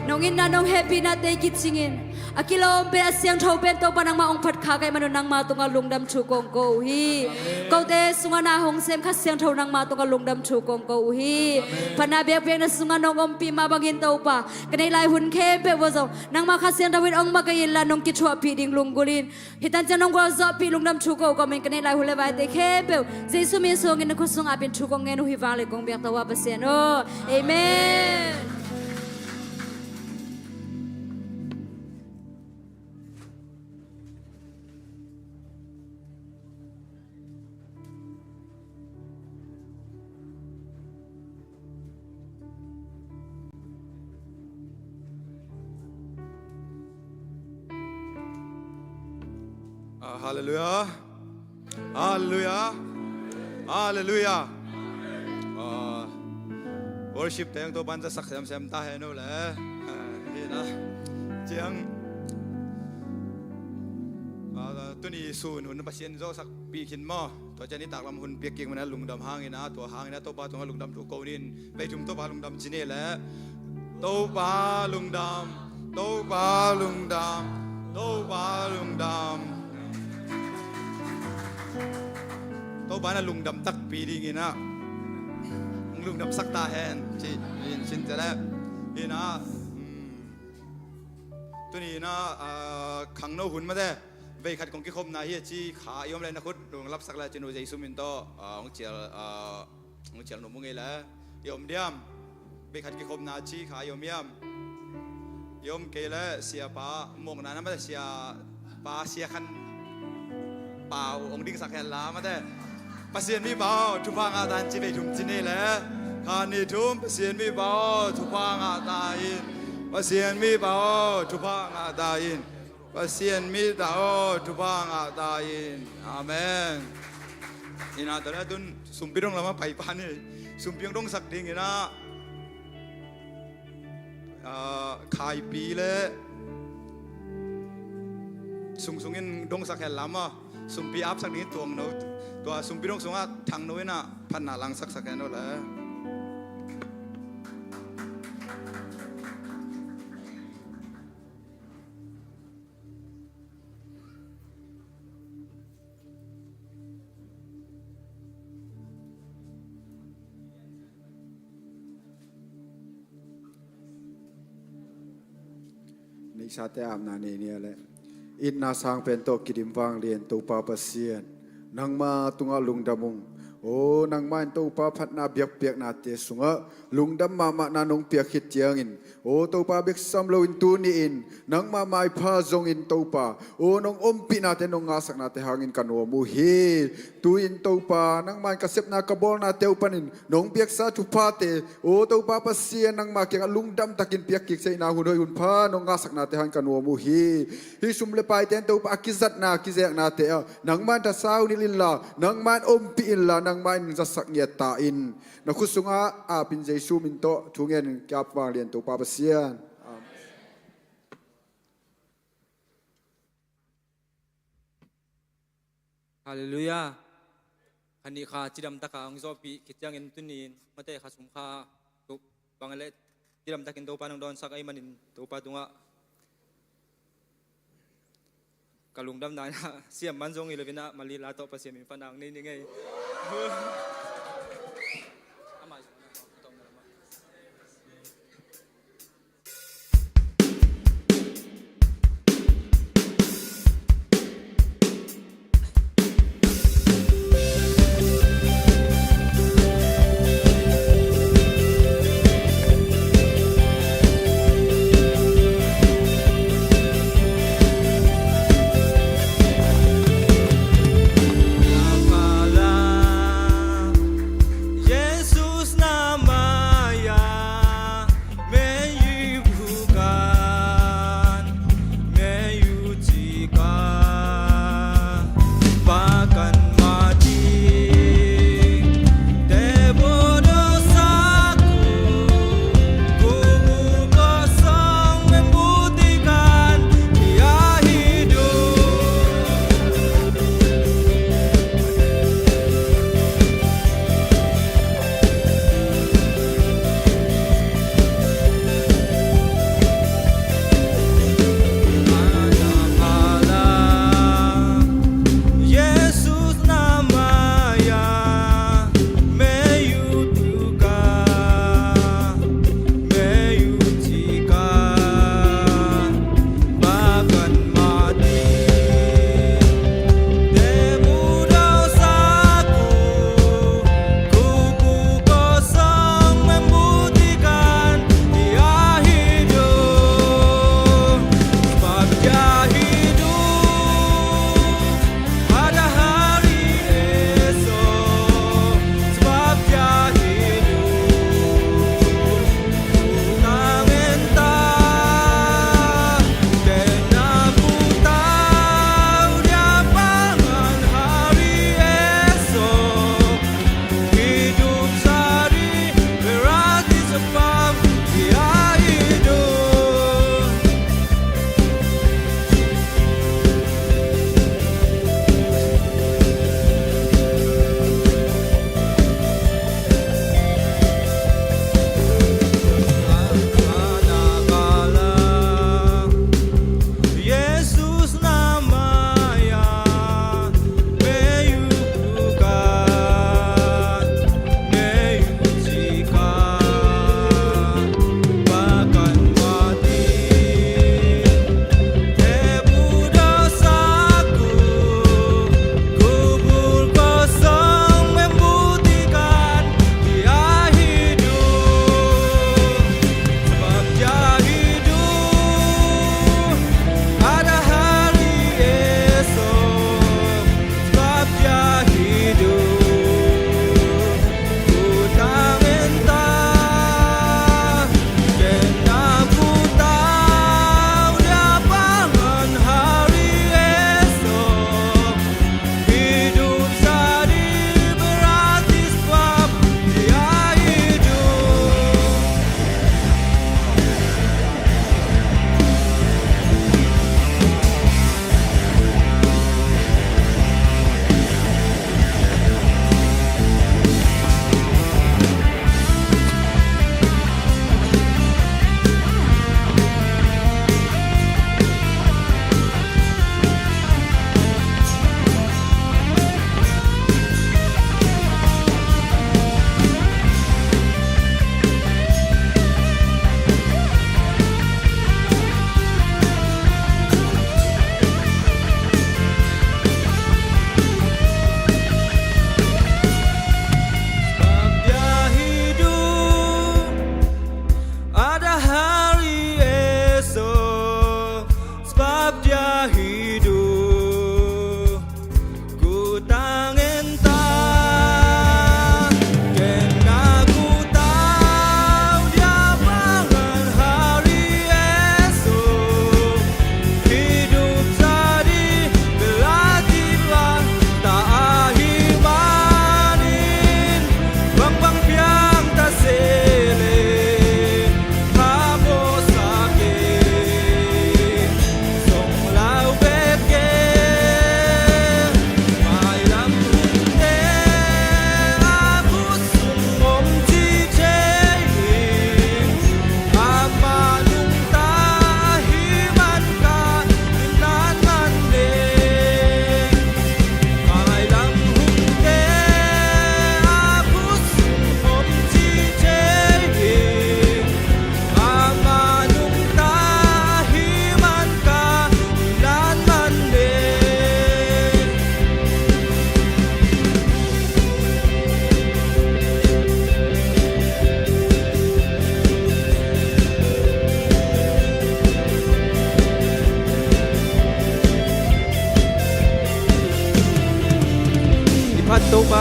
Nong itna nong hehpihnate kicingin a kilawm pen a siangtho pen Topa nangmah hong phat kha ka hih manun nangmah tungah lungdam thu kong ko uh hi. Kote sungah na hong sem Kha Siangtho nangmah tungah lungdam thu kong ko uh hi. Phatna biakpiakna sungah nong ompih mah bangin Topa ka neih lai hun khempeuh uh zong nangmah Kha Siangtho in hong makaih inla nong kithuahpih ding lunggulh in hih tan ciang nong gualzawhpih lungdam thu ko kawmin ka neih lai hun le vaite khempeuh Jesu min suangin na khut sungah apin thu kong ngen uh hi vang le kong biak to a Pasian aw. Amen. Ah, halleluia. Halleluia. Halleluia. Ah, Worship te ang Topa'n za sak semsem ta hen uh le. Ah, hi na. Ciang, ah, tuni sun hun Pasian zawhsak pi khin maw? Tua ciang i taklam hun piak kik man a lungdam hangin a, tua hangin a Topa tungah lungdam thu ko ning. Vei thum Topa lungdam ci ni le. Topa lungdam, Topa lungdam, Topa lungdam. Topa na lungdam takpi dingin a, lungdam sak ta hen ci in, sin te le. Hi na, um, tuni na, ah, khangno hun mate, vei khat kong kikhopna hi a ci kha i om le na khut lunglapsak le cin uh Jesu min tawh, ah, hong cial, ah, hong cial nuam uh ngei le. I om diam? Vei khat kikhopna ci kha i om hiam? I om kei le siapa, mawkna na mate siapa, sia khan pau hong dingsak hen la mate. Pasian mipa aw, thupha ngah ta in ci vei thum ci ni le. Kha ni thum, Pasian mipa aw, thupha ngah ta in. Pasian mipa aw, thupha ngah ta in. Pasian mipa aw, thupha ngah ta in. Amen. Ina tawh le tun sumpi dong lamah pai pan hi. Sumpi hong dongsak dingin a, ah, khaipi le sungsungin dongsak hen lamah sumpi apsak dingin tuang no. Tua sumpi dong sungah thang no in a phatna langsaksak hen uh le. Neihsate apna nei ni a le. Itna sang pen tawh kidim vanglian Topa Pasian, nangma tungah lungdam ung. Aw, nangmah in Topa phatna biakpiaknate sungah lungdam mahmahna nong piak khit ciangin, aw Topa, bek sam loin tuni-in nangmah maipha zongin Topa, aw nong ompihnate, nong ngahsaknate hangin ka nuam uh hi. Tu-in Topa, nangmah in ka sepna ka bawlnate uh panin nong piaksa thuphate, aw Topa Pasian, nangmah kiangah lungdam takin piak kik sehna hun hoih hun pha nong ngahsaknate hangin ka nuam uh hi. Hih sum le paite in Topa, a kizatna, a kizeknate ah nangmah in thasa hun hilh inla, nangmah in ompih inla, nangmah in zatsak ngiat ta in. Na khut sungah apin Jesu min tawh thu ngen in, ki-ap vanglian Topa Pasian. Amen. Halleluiah. Kha nih kha cidamtaka hong zawhpih khit ciangin tuni-in mate kha sum kha bang le cidamtakin Topa nong dawnsak ahih manin Topa tungah ka lungdamna in ah siam man zong hi lo-in ah, Mali la tawh Pasian min phatna hong nei ning ei.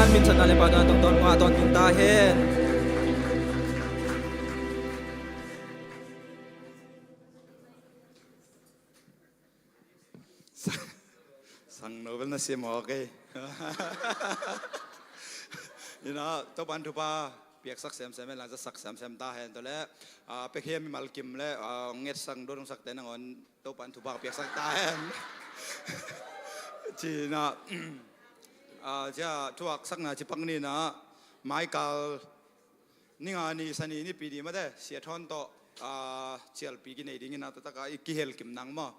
Minthanna le pahtawi tawh tawntung ta hen. Sang no bel na sim aw kei. Ina, Topan thupha piaksak semsem hen, langsak semsem ta hen. Tawh le, ah, pekhiam mimal kim le, ah, ngetsang dodong sakte nangawn Topan thupha piaksak ta hen. Cina, ah, cia thuaksakna cipak nina, Michael, ninga ni sani nipi di mate, sia thawn tawh, ah, cialpi kinei dingin a taktak a i kihel kim nang maw.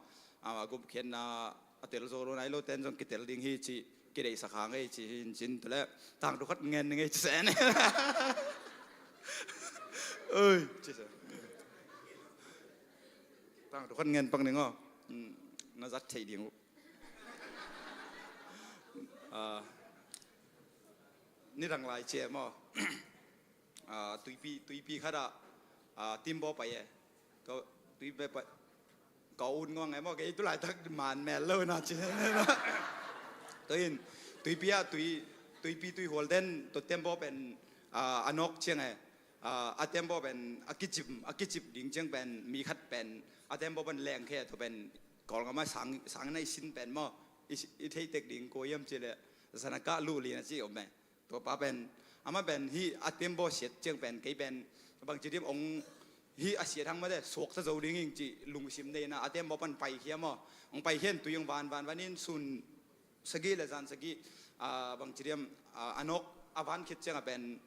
Ah, a gupkhiatna a tel zo lo nai lo ten zong kitel ding hi ci, kideihsak hang ei ci hi in cin tawh le. Tangthu khat ngen ning ei ci sen. Oi, ci sen. Tangthu khat ngen pak ning aw. Hmm, na zat thei ding uh. Ah, ni dang lai cia maw. Ah, tuipi, tuipi khat ah, ah, timbaw pai e. Ka tuipi pai, ka un ngawng e maw, kei tu laitak man mel lo na ci. Tua in, tuipi ah, tui, tuipi tui hual den, tua tembaw pen, ah, a nawk ciang e. Ah, a tembaw pen, a kicip, a kicip ding ciang pen, mi khat pen, a tembaw pen leng khe, tua pen, Kawlgam ah sang, sang na i sin pen maw, i, i theitek ding kua hiam ci le, zanaka lu li na ci om e. Tua pa pen, amah pen hih a tembaw siat ciang pen, kei pen, bangci diam ong hih a siat hang mate, suakta zo ding ing ci lungsim neina, a tembaw pan paikhia maw. Ong paikhian tui ong van, van, van in sun sagih le zan sagih, ah, bangci diam, ah, a nawk, a van khit ciang a pen,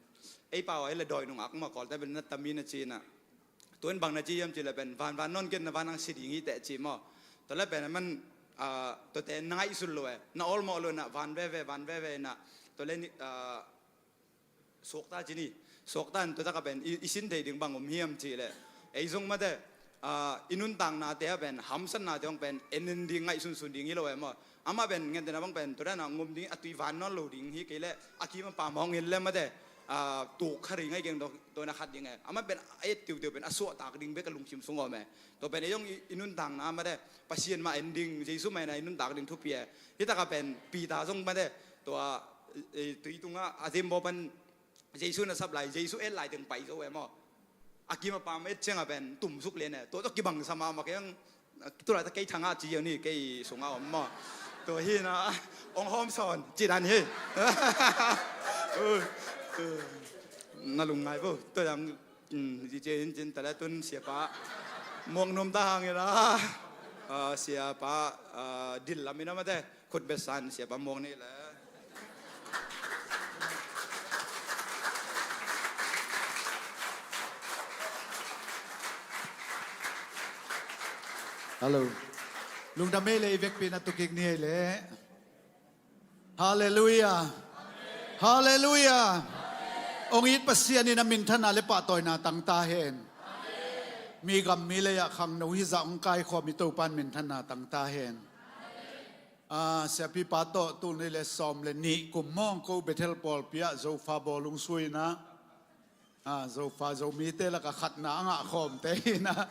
ei pau a ei le dawi nungak maw, Kawlte pen na tami na cina. Tua in bang na ci hiam ci le pen, van, van nawn ken na van ang si ding hi teh ci maw. Tua le pen, man, ah, tuate na ngaihsun lo e, na awlmawh lo na, van veve, van veve na, tua le ni, ah, suakta ci ni, suakta in tua taka pen, i, i sin thei ding bang om hiam ci le. Ei zong mate, ah, i nuntaknate a pen, hamsatnate hong pen, en en ding ngaihsunsun ding hi lo e maw. Amah pen, ngente na bang pen, tua dan a ngom ding, a tui van nawn lo ding hi kei le, a kim a pam hong in le mate, ah, tuk kha ri ngai keng tua, tua na khat ding e. Amah pen, a et tiutiu pen, a suahtak ding bek a lungsim sung om e. Tua pen, ei zong i, i nuntakna mate, Pasian mah en ding, Jesu mah en a i nuntak ding thupi e. Hi taka pen, Peter zong mate, tua, eh, tui tungah a zimbaw pan Jesu na sap lai, Jesu et lai teng pai zo e maw. A kim a pam et ciang a pen tumsuk lian e. Tua tawh kibang sa mahmah kei ang, tu lai ta kei thangah ci ziau ni, kei sungah om maw. Tua hi na, ong hawm sawn, ci dan hi. Na lungngai bo, tua dang, um, ci ci in cin ta le tun siapa. Muang nuam ta hang i la. Ah, siapa, ah, dil lam in a mate. Khut bia san siapa muang ni le. Hello. Lungdam ei le i vekpi na tukik ni ei le. Halleluiah. Halleluiah. Ong it Pasian in a minthanna le pahtawina tang ta hen. Mi gam mi lei ah khangno hizah ong kaikhawm i Topan minthanna tang ta hen. Ah, siapipa tawh tul nih le sawm le nih kum maw, ko Bethel pawlpi ah Zofa bawlung sui inah, ah, Zofa Zomite lakah khatna a ngah khawmte inah,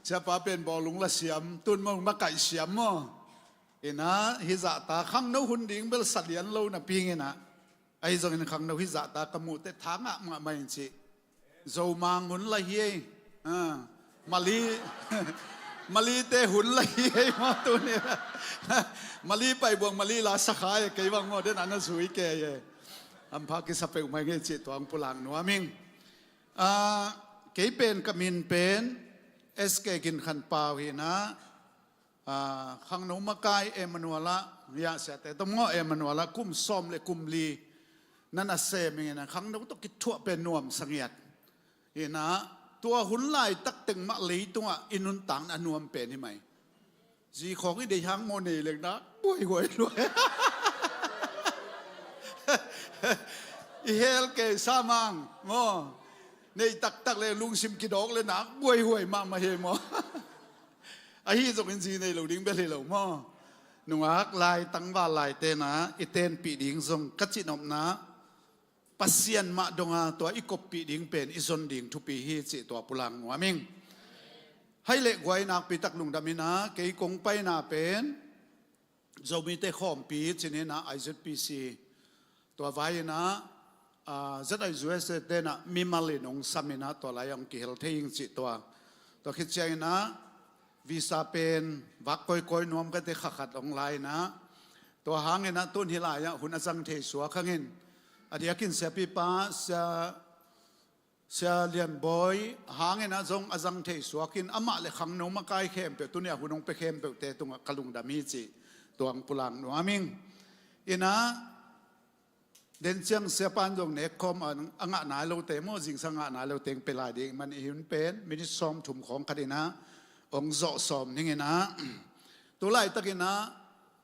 siapa pen bawlung la siam, tun maw makaih siam maw. Inah, hizahta khangno hun ding bel sa lian lo napi inah, ahi zongin khangno hizahta ka muhte tha ngah mahmah in cih. Zomang hun la hi ei. Ah, Mali, Malite hun la hi ei maw tuni. Mali paibuang Mali la sakha e kei bang maw, den ana zui kei e. Hampha kisa peuhmah ngei cih tuang pulak nuam ing. Ah, kei pen ka min pen S K Gin Khan Pau hi inah. Ah, khangno makai Emmanuel ah, ya siate tawh maw Emmanuel ah kum sawm le kum li na na sem ing inah khangno tawh kithuah pen nuam sangiat. Inah, tua hun laitak teng mah leitungah i nuntakna a nuam pen hi mai. Zi khawng i deih hang maw nei leng nak buaihuai luai. I hel kei sa mang maw. Nei taktak le lungsim kidawk le nak buaihuai mahmah hi maw. Ahi zongin zi nei lo ding bel hi lo maw. Nungak lai tangval laite na i tenpih ding zong ka cihnopna Pasian mah donga tua i koppih ding pen i zon ding thupi hi cih tua pulak nuam ing. Hai le guai nakpi tak lungdam inah kei kong paina pen Zomite khawmpi cih inah I Z P C Tua vai-in ah, ah, Z I U S A te in ah mimal in hong sam in ah tua lai-ah hong kihel thei ing cih tua. Tua khit ciangin ah visa pen vak kawikawi nuam ka te kha khat hong la in ah. Tua hangin ah tun hih lai-ah hun a zang thei suak hangin a diakin siapipa, sia, Sia Lian Bawi hangin ah zong a zang thei suak in amah le khangno makai khempeuh tuni-ah hun hong pia khempeuhte tungah ka lungdam hi cih tua hong pulak nuam ing. In ah den ciang siapan zong nekkhawm a, a ngah nai lote maw, zingsang ngah nai lote hong pia lai ding man i hun pen minit sawmthum khawng khat in ah hong zawh sawm ning in ah. Tu laitakin ah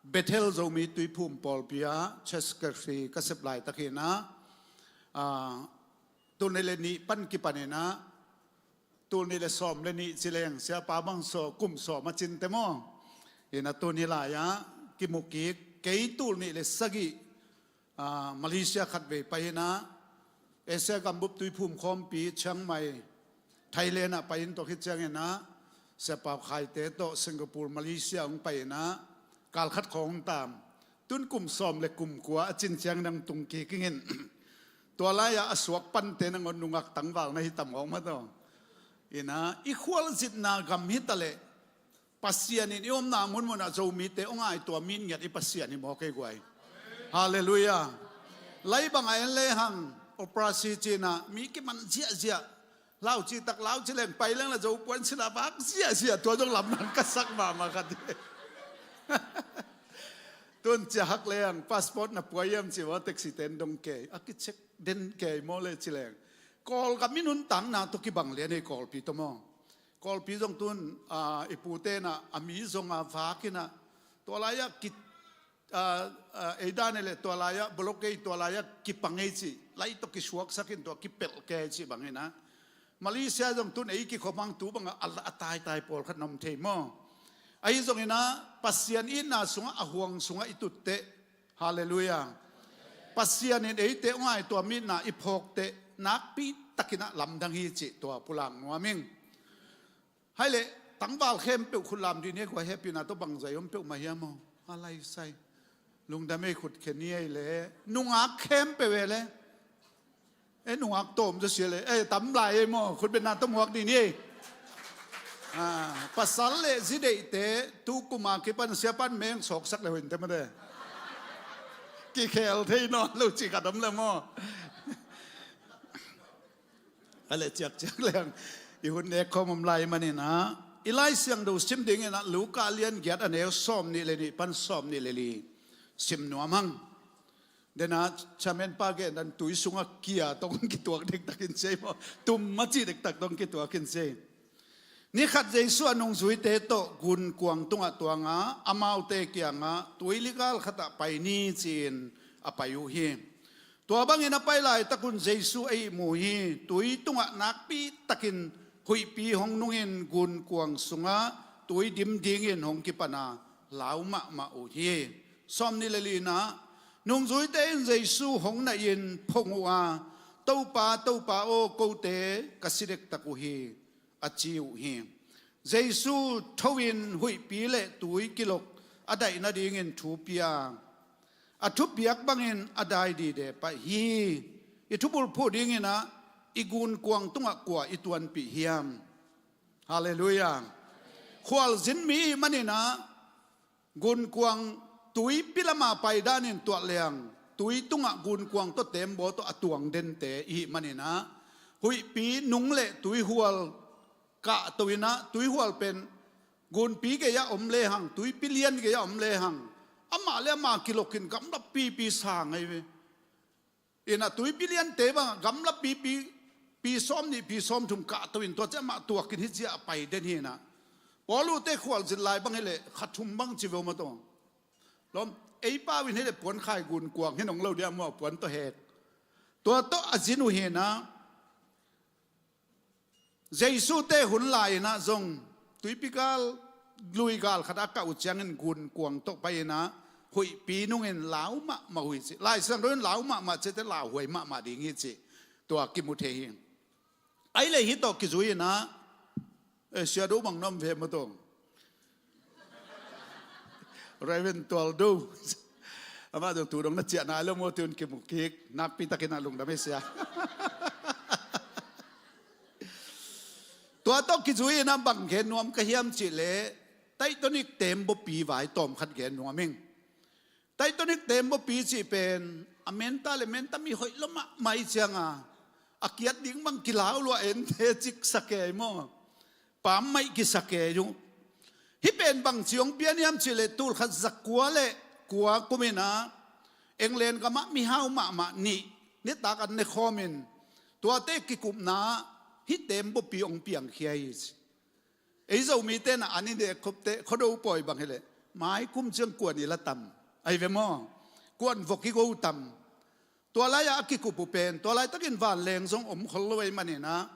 Bethel Zomi Tuiphum pawlpi ah church secretary ka sep laitakin ah, ah, tul nih le nih pan kipan in ah tul nih le sawm le nih ci leng siapa bang saw kum sawm a cin te maw? In ah tun hih lai-ah kimu kik, kei tul nih le sagih, ah, Malaysia khat vei pai in ah, Asia gambup Tuiphum khawmpi Chiang Mai, Thailand ah pai in tua khit ciangin ah Sia Pau Khai te tawh Singapore, Malaysia hong pai in ah kal khat khawng hong taam. Tun kum sawm le kum kua a cin ciang nang tung kik ing in. Tua lai-ah a suak pante nangawn nungak tangval na hi tam awk mah tawh. In ah i khualzinna gam hi ta leh Pasian in i omna munmun ah Zomite hong ngai tua mi ngiat i Pasian hi maw kei guai? Halleluiah. Lai bang a en le hang operasi ci-in ah mi kiman ziahziah. Lau cih tak lau ci leng pai leng la Zo puan sin a vak ziahziah, tua zong lamdang ka sak mahmah khat hi. Tun ciah hak leng passport na pua hiam ci-a taxi ten dong kei a kicheck den kei maw le ci leng Kawlgam i nuntakna tawh kibang lian hi Kawlpi tawh maw? Kawlpi zong tun, ah, i pute in ah a mi zong a vak in ah tua lai-ah ki, ah, ah, ei dan hi leh tua lai-ah bolok ei, tua lai-ah kipang ei cih, lai tawh kisuaksak in tua kipelh kei cih bang in ah Malaysia zong tun ei kikhop hang tu bangah a, a taitai pawlkhat na om thei maw? Ahi zongin ah Pasian itna sungah, a huang sungah i tut teh, halleluiah, Pasian in eite hong ngai tua mi itna i phawk teh nakpi takin ah lamdang hi cih tua pulak nuam ing. Hai leh tangval khempeuh khut lam dih ni, kua hehpihna tawh bangzah i om peuhmah hiam maw? A lai sai. Lungdam ei, khut khen ni ei leh. Nungak khempeuh ei leh. Eh, nungak tawm zaw sia leh. Eh, tam lai ei maw? Khut bengna tawh muak dih ni ei. Ah, pasal le zi deihte tu kum a kipan siapan meng sawksak le hoih in te mah de. Kikhel thei nawn lo cih khat om le maw? A leh ciakciak leng i hun nek khawm om lai manin ah i Lai Siangtho sim dingin ah Luka lian giat a neu sawm nih le nih pan sawm nih le li sim nuam hang. Den ah chairman pa gen dan tui sungah kia tawh kituak dektak in ci ei maw? Tum a cih dektak tawh kituak in ci ei. Ni khat Jesu a nungzuite tawh gunkuang tungah tuang a, amaute kiangah, "Tuili gal khatah pai ni," ci-in a pai uh hi. Tua bangin a pai laitakun Jesu a ihmu hi. Tui tungah nakpi takin huihpi hong nungin gunkuang sungah tui dim dingin hong kipan a, lau mahmah uh hi. Sawm nih le lina, nungzuite in Jesu hong naih in phong uh a, "Topa, Topa aw, kote ka si dektak uh hi," a ci uh hi. Jesu tho-in huihpi le tui kilok a daih nadingin thu pia a, thupiak bangin a dai dide pah hi. I thubulphuh dingin ah i gunkuang tungah kua i tuanpih hiam? Halleluiah. Khualzin mi ih manin ah gunkuang tuipi lama pai danin tuah leng, tui tungah gunkuang tawh teembaw tawh a tuang dente ihih manin ah huihpi nung le tuihual kahto in ah, tuihual pen gunpi gei-ah om lehang, tuipi lian gei-ah om lehang, amah le amah kilokin gamla pipi sang ahi ve. In ah tuipi liante bangah gamla pipi, pi sawm nih, pi sawm thum kahto in tua ciah amah tuakin hih ciah a pai den hi in ah. Paul uh te khualzin lai bang hi leh kha thum bang ci ve uh maw tawh. Lawm, ei pau in hi leh puankhai gunkuang hi nong lo dia maw, puan tawh hek. Tua tawh a zin uh hi in ah. Jesu te hun lai-in ah zong tuipi gal, lui gal khat a kah uh ciangin gunkuang tawh pai-in ah huihpi nungin lau mahmah uh hi ci. Lai Siangtho in lau mahmah cihte lauhuai mahmah ding hi cih tua kimu thei hi. Ahi leh hih tawh kizui-in ah, eh, Sia Do bang na om ve maw tawh. Reverend Tual Do. Amah zong tu dong na ciah nai lo maw, tun kimu kik nakpi takin a lungdam hi sia. Tua tawh kizui-in a bang gen nuam ka hiam cih leh, Titanic teembaw pi vai tawm khat gen nuam ing. Titanic teembaw pi cih pen a menta le menta mi hoih lo mahmah i cianga a kiat ding bang kilau lua ente cik sa kei maw? Pammaih kisa kei uh. Hih pen bangci hong pian hiam cih leh tul khat za kua le kua kumin a England gamah mihau mahmah nih nitak an ne khawmin tuate kikupna hih teembaw pi hong piangkhia hi ci. Ei Zomite na an i nek khop teh khuado pawi bang hileh mai kum ciang kuan i la tam ahi ve maw? Kuan vok i go tam. Tua lai-ah a kikup uh pen tua laitakin vanleng zong om khol lo ahih manin a,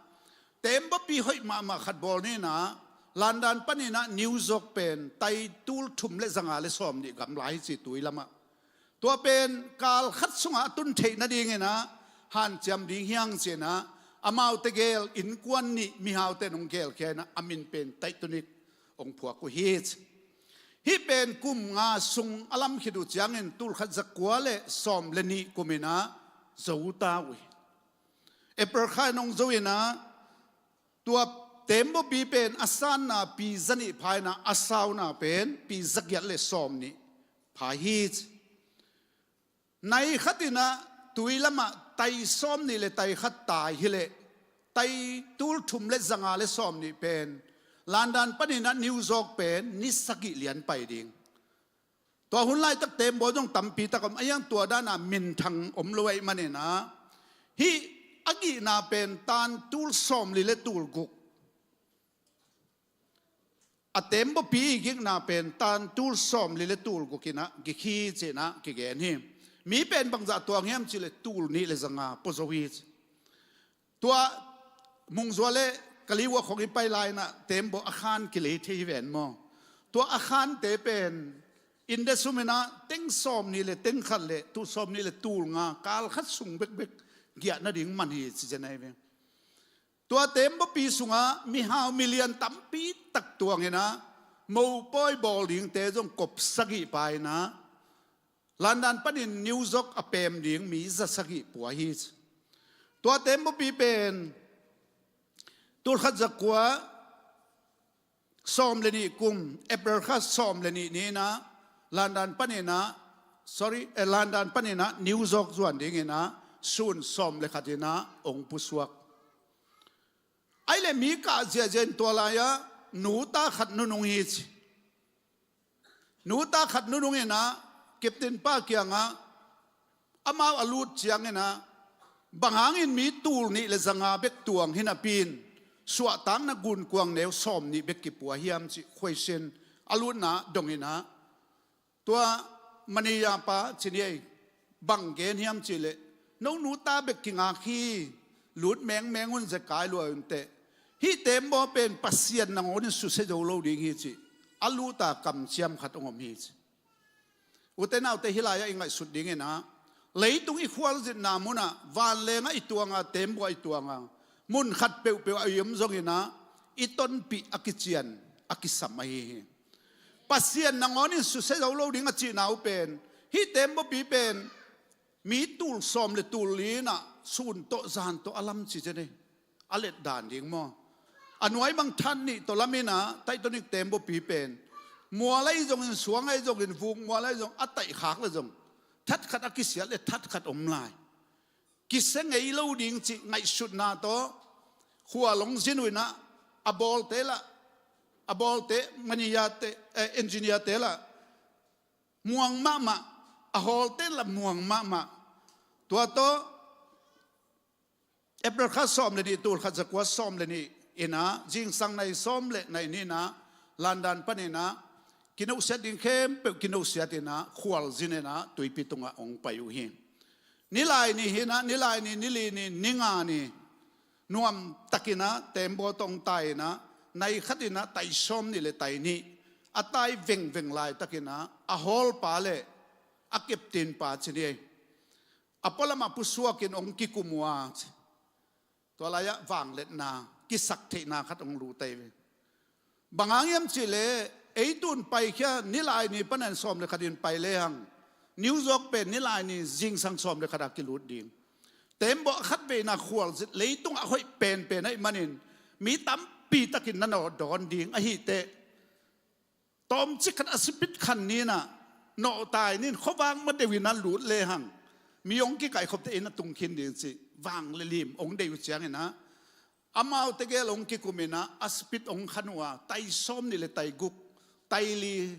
teembaw pi hoih mahmah khat bawl ni in a, London panin a New York pen tai tul thum le zanga le sawm nih gamla hi ci tui lamah. Tua pen kal khat sungah a tun theih nadingin a hanciam ding hi hang ci-in a, amaute gel innkuan nih mihaute in hong gelkhia in a, a min pen Titanic hong phuak uh hi ci. Hih pen kum nga sung a lam khit uh ciangin tul khat za kua le sawm le nih kumin a zo ta uh hi. April kha in hong zo in a, tua teembaw pi pen a sanna pi za nih pha in a, a sauna pen pi za giat le sawm nih pha hi ci. Nai khat in a tui lamah tai sawm nih le tai khat tai hileh, tai tul thum le zanga le sawm nih pen London panin a New York pen ni sagih lian pai ding. Tua hun laitak teembaw zong tampi tak om a, hiang tua dana minthang om lo ahih manin a, hih a gihna pen tan tul sawm li le tul guk. A teembaw pi i gikna pen tan tul sawm li le tul guk in a gik hi ci-in a kigen hi. Mi pen bangzah tuang hiam cih leh tul nih le zanga pua zo hi ci. Tua Mungzua le Kaliwa khong i pai lai in a teembaw a khan kilei thei hi ven maw? Tua a khante pen India sum in a teng sawm nih le teng khat le tul sawm nih le tul nga kal khat sung bekbek giah nading man hi ci zen ahi ve. Tua teembaw pi sungah mihau milian tampi tak tuang in a, mopawi bawl dingte zong kop sagih pha in a, London panin New York a pem ding mi za sagih pua hi ci. Tua teembaw pi pen tul khat za kua sawm le nih kum, April kha sawm le nih ni in a, London panin a, sorry, eh, London panin a New York zuan dingin a, sun sawm le khat in a hong pusuak. Ahih leh mi kah ziahziah in tua lai-ah nuta khat nunung hi ci. Nuta khat nunung in a, captain pa kiangah amau a lut ciangin a, bang hangin mi tul nih le zanga bek tuang hi napi in suahtakna gunkuang neu sawm nih bek kipua hiam cih khuaisin a lutna dong in a, tua manager pa ci ni ei, bang gen hiam cih leh, no nuta bek kingak hi, lut mengmeng un, zekai lua un teh, hih teembaw pen Pasian nangawn in susia zo lo ding hi ci. A luta kamciam khat hong om hi ci. Ute naute, hih lai-ah i ngaihsut dingin a, leitung i khualzinna munah vanlengah i tuanga, teembaw i tuanga, mun khat peuhpeuh a i om zongin a, i tonpih a kician a kisam ahi hi. Pasian nangawn in susia zo lo ding a cihna uh pen, hih teembaw pi pen mi tul sawm le tul li in a, sun tawh zan tawh a lam ci zen hi. A let dan ding maw? A nuai bang that nih tawh lam in a, Titanic teembaw pi pen mual ahi zongin, suang ahi zongin, vuk mual ahi zong, a taih khak le zong that khat a kisiat le that khat om lai. Kisia ngei lo ding cih ngaihsutna tawh khual hong zin uh in a, a bawlte lah, a bawlte, manager te, eh, engineer te lah muang mahmah, a hawlte lah muang mahmah. Tua tawh April kha sawm le nih, tul khat za kua sawm le nih in a, zingsang nai sawm le nai nih in a, London panin a, kinosiat ding khempeuh kinosiat in a, khual zin in a, tuipi tungah hong pai uh hi. Nilai ni hi in a, nilai ni, nili ni, ninga ni, nuamtakin a teembaw tawh hong tai in a, nai khat in a tai sawm nih le tai nih a tai vengveng laitakin a, a hawlpa le a captain pa ci ni ei, a pualamah pusuakin hong kikum uh a ci. Tua lai-ah vangliatna, kisaktheihna khat hong lut ahi ve. Bang hang hiam cih leh, ei tun paikhia, nilai ni panin sawm le khat in pai lehang, New York pen nilai ni zingsang sawm le khat a kilut ding. Teembaw a khatveina khualzin leitung a hoih penpen ahih manin mi tampi takin na nawh dawn ding ahi teh, tawmcik khat a sipit khan ni-in ah nawhtai ni-in khuavak ma deuh in a lut lehang mi hong kikaikhop teh ei na tung khin ding cih vang le lim hong deih uh ciangin ah, amaute gel hong kikum in ah a sipit hong khan uh a, tai sawm nih le tai guk, tai li,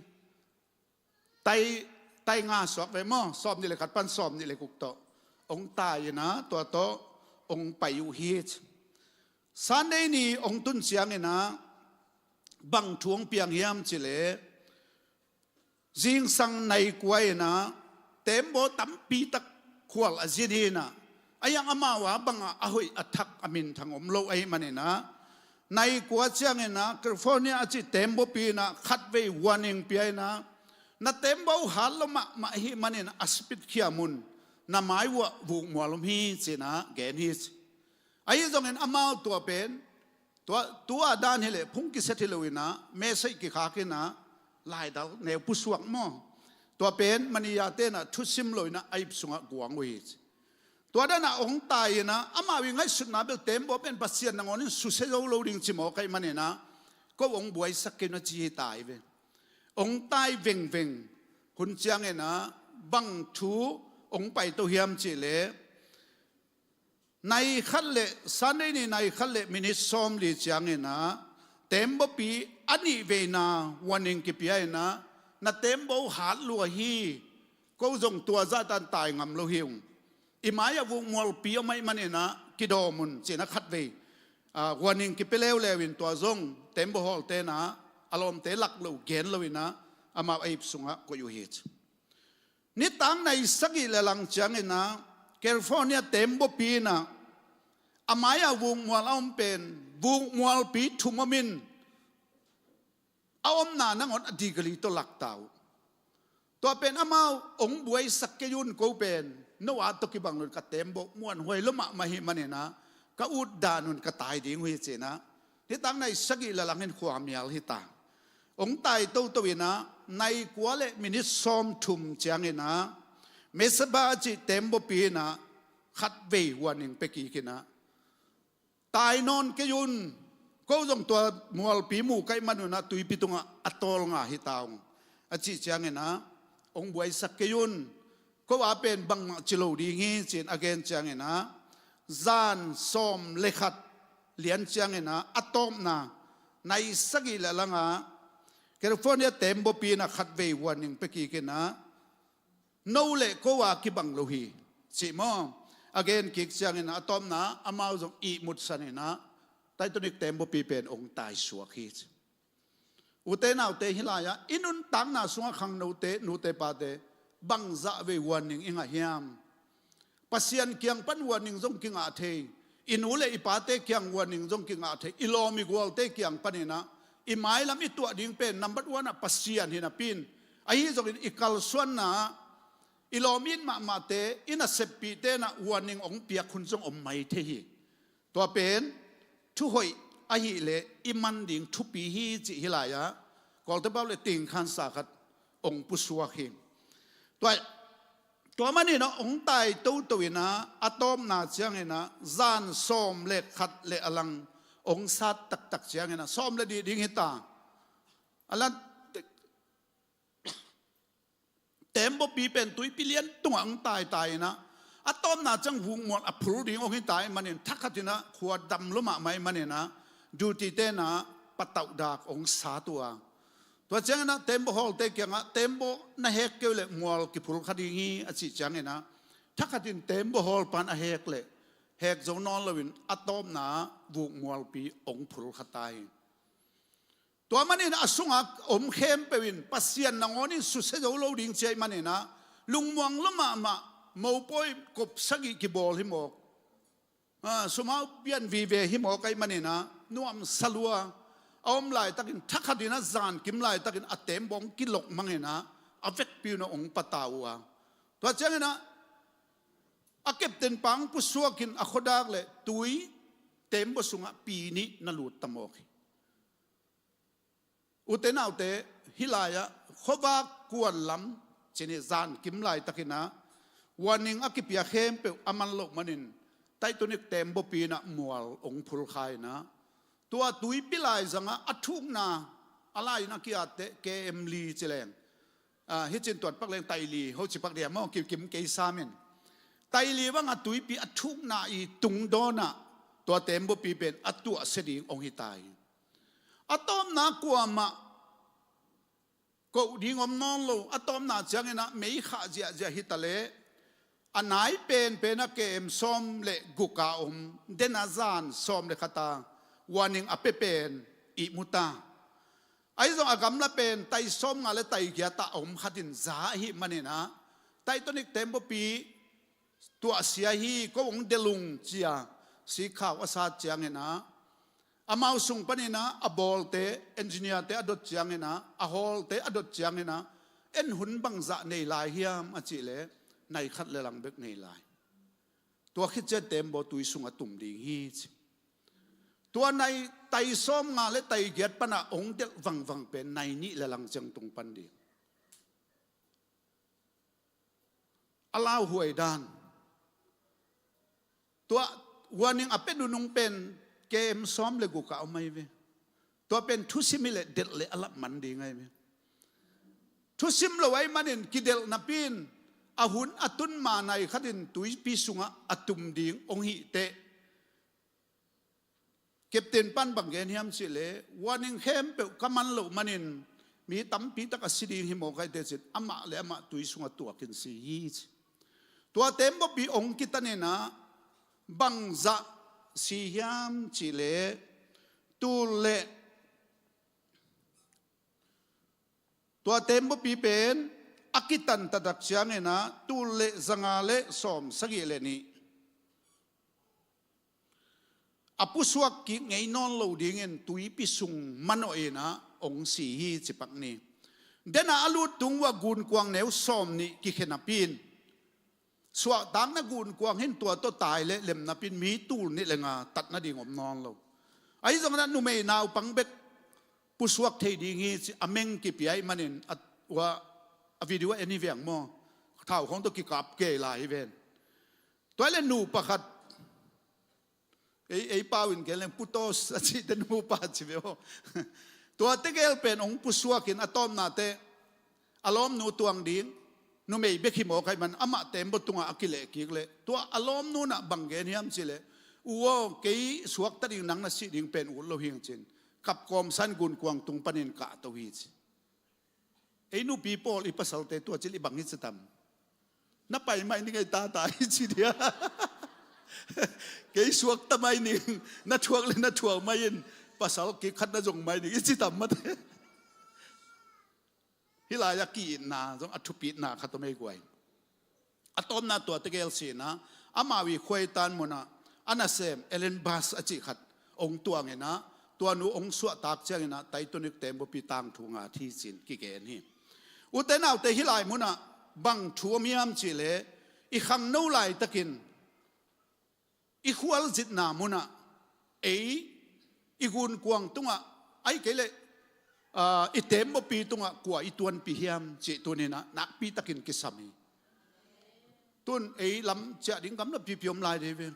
tai, tai nga suak ve maw, sawm nih le khat pan sawm nih le guk tawh hong tai in ah tua tawh hong pai uh hi. Sunday ni hong tun ciangin ah bang thu hong piang hiam cih leh, zingsang nai kua in ah teembaw tampi tak khual a zin hi in ah, a hiang amau a bangah a hoih a thak a minthang om lo ahih manin ah, nai kua ciangin ah California a cih teembawpi in ah khatvei warning pia in ah, na teembaw hat lo mahmah ahih manin a sipit khiam un, na mai uah vukmual om hi ci-in ah gen hi ci. Ahi zongin amau tua pen, tua, tua dan hi leh phung kiset hi lo in ah, message kikhak in ah, laidal neu pusuak maw, tua pen Manila te in ah thusim lo in ah a ip sungah guang uh hi ci. Tua dan ah hong tai in ah, amau i ngaihsutna bel teembaw pen Pasian nangawn in susia zo lo ding ci mawk ahih manin ah, ko hong buaisak kei un a ci hi tai ve. Hong tai vengveng hun ciangin ah bang thu hong paito hiam cih leh, nai khat le, Sunday ni nai khat le minit sawmli ciangin ah teembawpi a nih veina warning kipia in ah, na teembaw hat lua hi, ko zong tua zah tan tai ngam lo hi ung, i mai-ah vukmualpi om ahih manin ah kidawm un ci-in ah khatvei, ah, warning kipia leuleu in tua zong teembaw hawlte in ah a lawmte lak lo gen lo in ah amau a ip sungah koih uh hi ci. Nitak nai sagih le lang ciangin ah California teembawpi in ah a mai-ah vukmual a om pen vukmualpi thum om in a omna nangawn a degree tawh lak ta uh. Tua pen amau hong buaisak kei un, ko pen no a tawh kibang lo in ka teembaw muanhuai lo mahmah ahih manin ah ka ut dan un ka tai ding uh hi ci-in ah, nitak nai sagih le lang in khuamial hi ta. Hong tai toto in ah nai kua le minit sawmthum ciangin ah Mesa Bar a cih teembawpi in ah khatvei warning pia kik in ah, tai nawn kei un, ko zong tua mualpi mu ka hih man un ah tuipi tungah a tawlnga hi ta ung, a cih ciangin ah hong buaisak kei un, ko a pen bangmah ci lo ding hi ci-in a gen ciangin ah zan sawm le khat lian ciangin ah a tawpna nai sagih le lang ah California teembawpi in ah khatvei warning pia kik in ah, no le ko a kibang lo hi, cih maw? A gen kik ciangin a tawpna amau zong ihmutsan in ah Titanic teembawpi pen hong taisuak hi ci. Ute naute, hih lai-ah i nuntakna sungah khangnote, nute pate, bangzah vei warning i ngah hiam? Pasian kiang pan warning zong kingah thei. I nu le i pate kiang warning zong kingah thei. I lawm i gualte kiang panin ah i mailam i tuah ding pen number one ah Pasian hi napi-in, ahi zongin i kalsuanna ah i lawm it mahmahte, i naseppihte in ah warning hong piak hun zong om mai thei hi. Tua pen thuhoih ahih leh i man ding thupi hi cih hih lai-ah Kawlte pau le tingkhansa khat hong pusuak hi. Tua, tua manin ah hong tai toto in ah a tawpna ciangin ah zan sawm le khat le a lang hong sat taktak ciangin ah sawm le nih ding hi ta. A lan teembawpi pen tuipi lian tungah hong taitai in ah a tawpna ciang vukmual a phul ding hong hi ta ahih manin thakhat in ah khua dam lo mahmah ahih manin ah duty-te in ah patauh dak hong sat uh a. Tua ciangin ah teembaw hawlte kiangah teembaw na hek kei uh leh mual kiphul kha ding hi a cih ciangin ah thakhat in teembaw hawlpa in a hek leh hek zo nawn loin a tawpna vukmualpi hong phul kha ta hi. Tua manin a sungah om khempeuh in Pasian nangawn in susia zo lo ding ci ahih manin ah lungmuang lo mahmah, mopawi kop sagih kibawl hi mawk, ah, sumau pian vive hi mawk ahih manin ah nuamsa lua a om laitakin thakhat in ah zankim laitakin a teembaw hong kilok mang in ah a vekpi un ah hong patau uh a. Tua ciangin ah a captain pa hong pusuak in a khuadak le tui teembaw sungah pi nih na lut ta mawk hi. Ute naute, hih lai-ah khuavak kuan lam Cih nih zan kim laitakin ah warning a kipia khempeuh a man loh manin Titanic teembaw pi in ah mual hong phulkha in ah, tua tuipi laizang ah a thukna, a lai in a ki-at teh K M li ci leng, ah, hih cin tuat pak leng tai li ho ci pak dia maw, kikim kei sam in. Tai li bang a tuipi a thukna i tungdawn ah tua teembaw pi pen a tuahsia ding hong hi ta hi. A tawpna kuamah koh ding om nawn lo. A tawpna ciangin ah mei khah ziahziah hi ta leh, a nai penpen ah K M sawm le guk a om, den a zan sawm le khat a warning a pia pen i mu ta. Ahi zong a gamla pen tai sawmnga le tai giat ah a om khat in za ahih manin ah Titanic teembaw pi tuahsia hi, ko hong delh ung ci-a sikkhau a sat ciangin ah, amau sung panin ah a bawlte, engineer-te a dot ciangin ah, a hawlte a dot ciangin ah, en hun bangzah nei lai hiam a cih leh, nai khat le lang bek nei lai. Tua khit ciang teembaw tui sungah tum ding hi ci. Tua nai tai sawmnga le tai giat pan ah hong delh vangvang pen nai nih le lang ciang tung pan ding. A lauhuai dan. Tua warning a pia nunung pen K M sawm le guk a om ahi ve. Tua pen thusim hi leh delh leh a lap man ding ahi ve. Thusim lo ahih manin kidelh napi in a hun a tun ma nai khat in tuipi sungah a tum ding hong hih teh, captain pan bang gen hiam cih leh, warning khempeuh ka man loh manin mi tampi tak a si ding hi mawk ahi teh ci-in amah le amah tui sungah tuakin si hi ci. Tua teembaw pi hong kitan in ah bangzah si hiam cih leh, tul le, tua teembaw pi pen a kitan taktak ciangin ah tul le zanga le sawm sagih le nih a pusuak kik ngei nawn lo dingin tuipi sung manawh in ah hong si hi ci pak ni. Den a a lut tung uh ah gunkuang neu sawm nih kikhia napi in, suahtakna gunkuang hi in tua tawh tai le lem napi in mi tul nih le nga tat nading om nawn lo. Ahi zongin ah numei naupang bek pusuak thei ding hi ci a meng kipia ahih manin a, ua, a video en hi veng maw. Thau khawng tawh kikap kei lai hi ven. Tua hi leh nupa khat, ei, ei pau in gen leng putos a cih teh nupa ci ve aw. Tua tegel pen hong pusuak in a tawpna teh a lawmnu tuang ding, numei bek hi mawk ahih man amah teembaw tungah a kileh kik leh, tua a lawmnu in ah bang gen hiam cih leh, u aw, kei suakta ding, nang na sih ding pen ut lo hing ci-in kap kawmsa in gunkuang tung panin kahto hi ci. Ei nupi pawl, i pasalte tua cil i bang hi ci tam. Na pai mai ning ei tata hi ci dia. Kei suakta mai ning, na thuak le na thuak mai in, pasal kik khat na zong mai ning i ci tam mate. Hih lai-ah ki-itna zong a thupitna khat om ei guai. A tawpna tua tegel si in ah, amau i khuaitan mun ah a nasem Ellen Bass a cih khat hong tuang in ah, tua nu hong suahtak ciangin ah Titanic teembaw pi tangthu ngat hi ci-in kigen hi. Ute naute, hih lai mun ah bang thu om hiam cih leh, i khangno laitakin i khualzinna mun ah, ei, i gunkuang tungah, ahih kei leh, aa, i teembaw pi tungah kua i tuanpih hiam cih tuni-in ah nakpi takin kisam hi. Tun ei lam ciah ding gamla pipi om lai ding hi ve.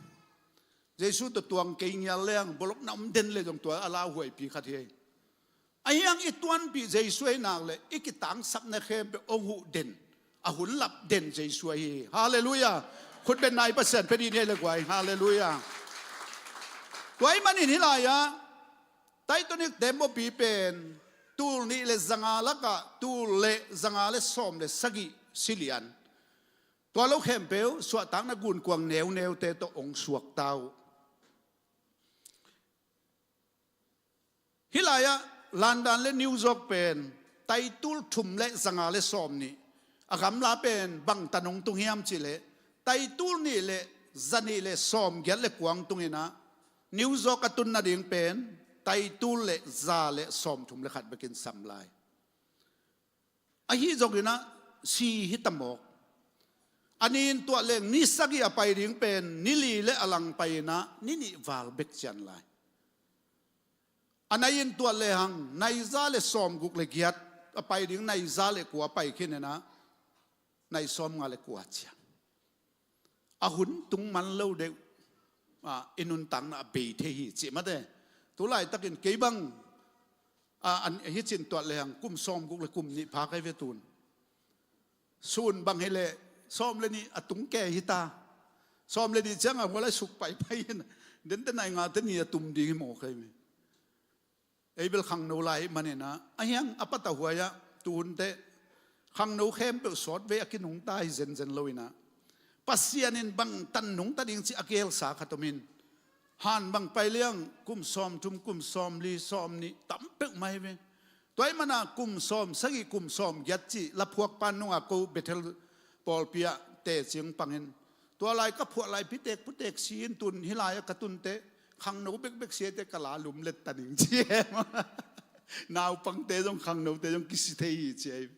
Jesu tawh tuang kei ngial leng, bolokna om den le zong tua a lauhuaipi khat hi. Ahi hang i tuanpih Jesu ahih nak leh i kitangsapna khempeuh hong huh den, a hun lap den Jesu ahi hi. Halleluiah. Khut beng nai, Pasian pia dih ni ei le guai. Halleluiah. Tua ahih manin hih lai-ah Titanic teembaw pi pen tul nih le zanga lakah tul le zanga le sawm le sagih si lian. Tua lo khempeuh suahtakna gunkuang neuneute tawh hong suakta uh. Hih lai-ah London le New York pen tai tul thum le zanga le sawm nih, a gamla pen bang tan hong tung hiam cih leh, tai tul nih le zanih le sawm giat le kua hong tung in ah, New York a tun nading pen tai tul le za le sawm thum le khat bekin sam lai. Ahi zongin ah si hi ta mawk. A ni in tuah leng ni sagih a pai ding pen ni li le a lang pai in ah ni nih val bek cian lai. A nai in tuah lehang nai za le sawm guk le giat a pai ding, nai za le kua pai khin in ah nai sawm nga le kua ciang. A hun tung man lo deuh, a, i nuntakna a bei thei hi cih mate. Tulaitakin kei bang, a, an, hi cin tuat lehang kum sawm guk le kum nih pha kai ve tun. Sun bang hi leh sawm le nih a tung ke hi ta. Sawm le nih ciang a hua lai suk pai pai in. Dente nai nga te ni a tum ding hi maw kai ve. Ei bel khangno lai manin ah, a hiang a patah huai ah, tuhunte khangno khempeuh sawt vei a kinungta hi zenzen lo in ah, Pasian in bang tan nungta ding ci a kihelsa khat om in, han bang pai liang kum sawm thum, kum sawm li, sawm nih tam peuh mai ve. Tua ih mana kum sawm sagih, kum sawm giat ci laphuak pan nunga ko Bethel pawlpi ah tecing pangin, tua lai ka phuah lai pitek putek si in, tun hi lai ah ka tunte khangno bekbek si ete ka la lum let ta ning ci em. Naupangte zong khangnote zong kisi thei hi ci ei.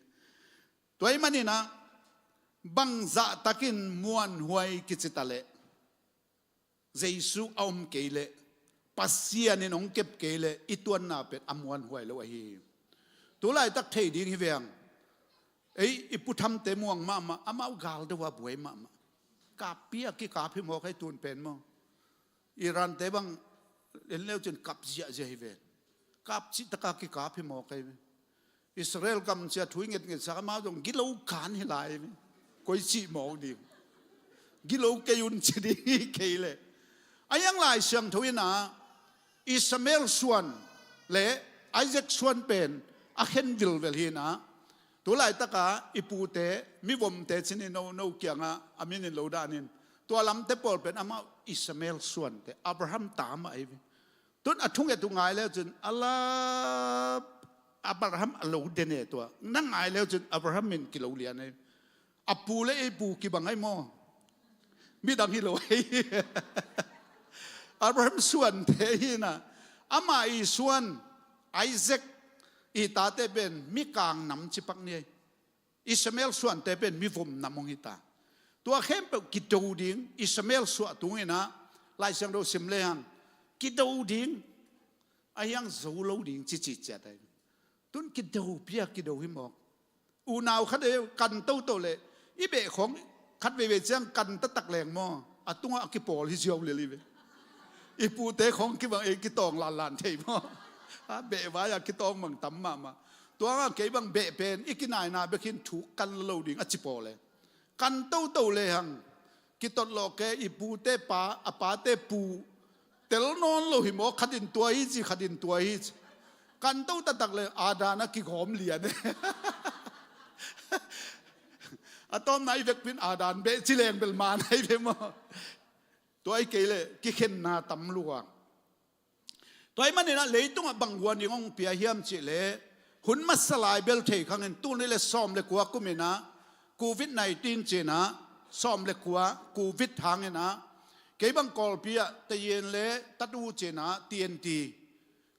Tua ih manin ah bang zahtakin muanhuai kici ta leh, Jesu a om kei leh, Pasian in hong kep kei leh i tuanna pen a muanhuai lo ahi hi. Tulaitak thei ding hi veng. Ei, i puthamte muang mahmah, amau gal deuh a buai mahmah. Kappi a kikap hi maw kai tun pen maw. Irante bang en leu cin kap ziahziah hi ven. Kap cihtaka kikap hi maw kai ve. Israel gam cia thu i ngetngetsak amau zong gilo kan hi lai ve. Koi cih mawk ding. Gilo kei un ci ding hi kei leh. A hiang Lai Siangtho in ah Ishmael suan le Isaac suan pen a khen vilvel hi in ah, tulaitaka i pute mivomte cin in no, no kiangah a min in lo danin, tua lamte pawl pen amau Ishmael suante, Abraham ta mah ahi ve. Tun a thunget uh ngai leu cin a la Abraham a lo den e tua. Na ngai leu cin Abraham min kilo lian e. A pu le ei pu kibang ai maw? Midang hi lo ei. Abraham suante hi in ah, ama i suan Isaac i tate pen mikang nam cipak ni ei. Ishmael suante pen mivom nam hong hi ta. Tua khempeuh kido ding, Ishmael suah tung in ah, Lai Siangtho sim lehang kido ding, a hiang zo lo ding cici ciat ai. Tun kido pia kido hi mawk. Unau khat e kan toto leh i beh khong khat veivei ciang kan taktak leng maw, a tungah a kipawl hi ziau lel hi ve. I pute khong kibang ei kitawng lanlan thei maw. A beh vai a kitawng mang tam mahmah. Tuangah kei bang beh pen i kinaina bekin thuk kan lo ding a ci pawl e. Kan toto lehang kitotlawh ke i pute pa, a pate pu tel nawn lo hi maw, khat in tua hi ci, khat in tua hi ci. Kan to taktak le Adam a kigawm lian e. A tawmna i vekpin Adam beh ci leng bel man ai ve maw. Tua i kei le kikhenna tam lua. Tua ih manin ah leitungah bang huan ding hong pia hiam cih leh, hun masa lai bel thei khangin tuni le sawm le kua kum in ah covid nineteen cin ah, sawm le kua covid hangin ah, kei bang Kawlpi ah Teyen le Tatu cin ah T N T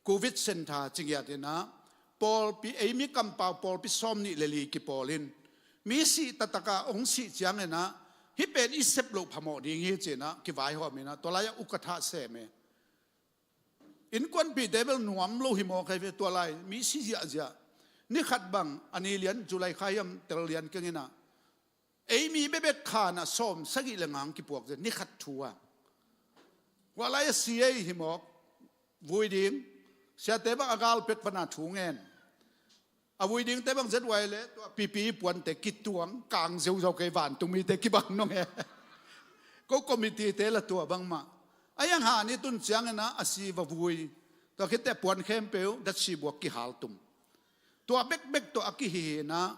covid center ci ngiat in ah, pawlpi ei mi kampau pawlpi sawm nih le li kipawl in, mi sih taktak a hong sih ciangin ah, hih pen i sep loh phamawh ding hi cin ah kivaihawm in ah, tua lai ah ukatha sem e. Innkuanpihte bel nuam lo hi maw kai ve, tua lai mi si ziahziah. Ni khat bang a ni lian July kha hiam tel lian keng in ah, ei mi bekbek khan ah sawm sagih le nga hong kipuak zen ni khat thu ah. Hua lai a si ei hi mawk. Vui ding. Siate bang a gal pek pana thu ngen. A vui dingte bang Z Y le tua P P E puante kituang kang zeuzau kei, vantung mite kibang nong e. Ko committee te la tua bangmah. A hiang han i tun ciangin ah a si va vui. Tua khitte puan khempeuh datsi buak kihal tum. Tua bekbek tua a kihi hi in ah,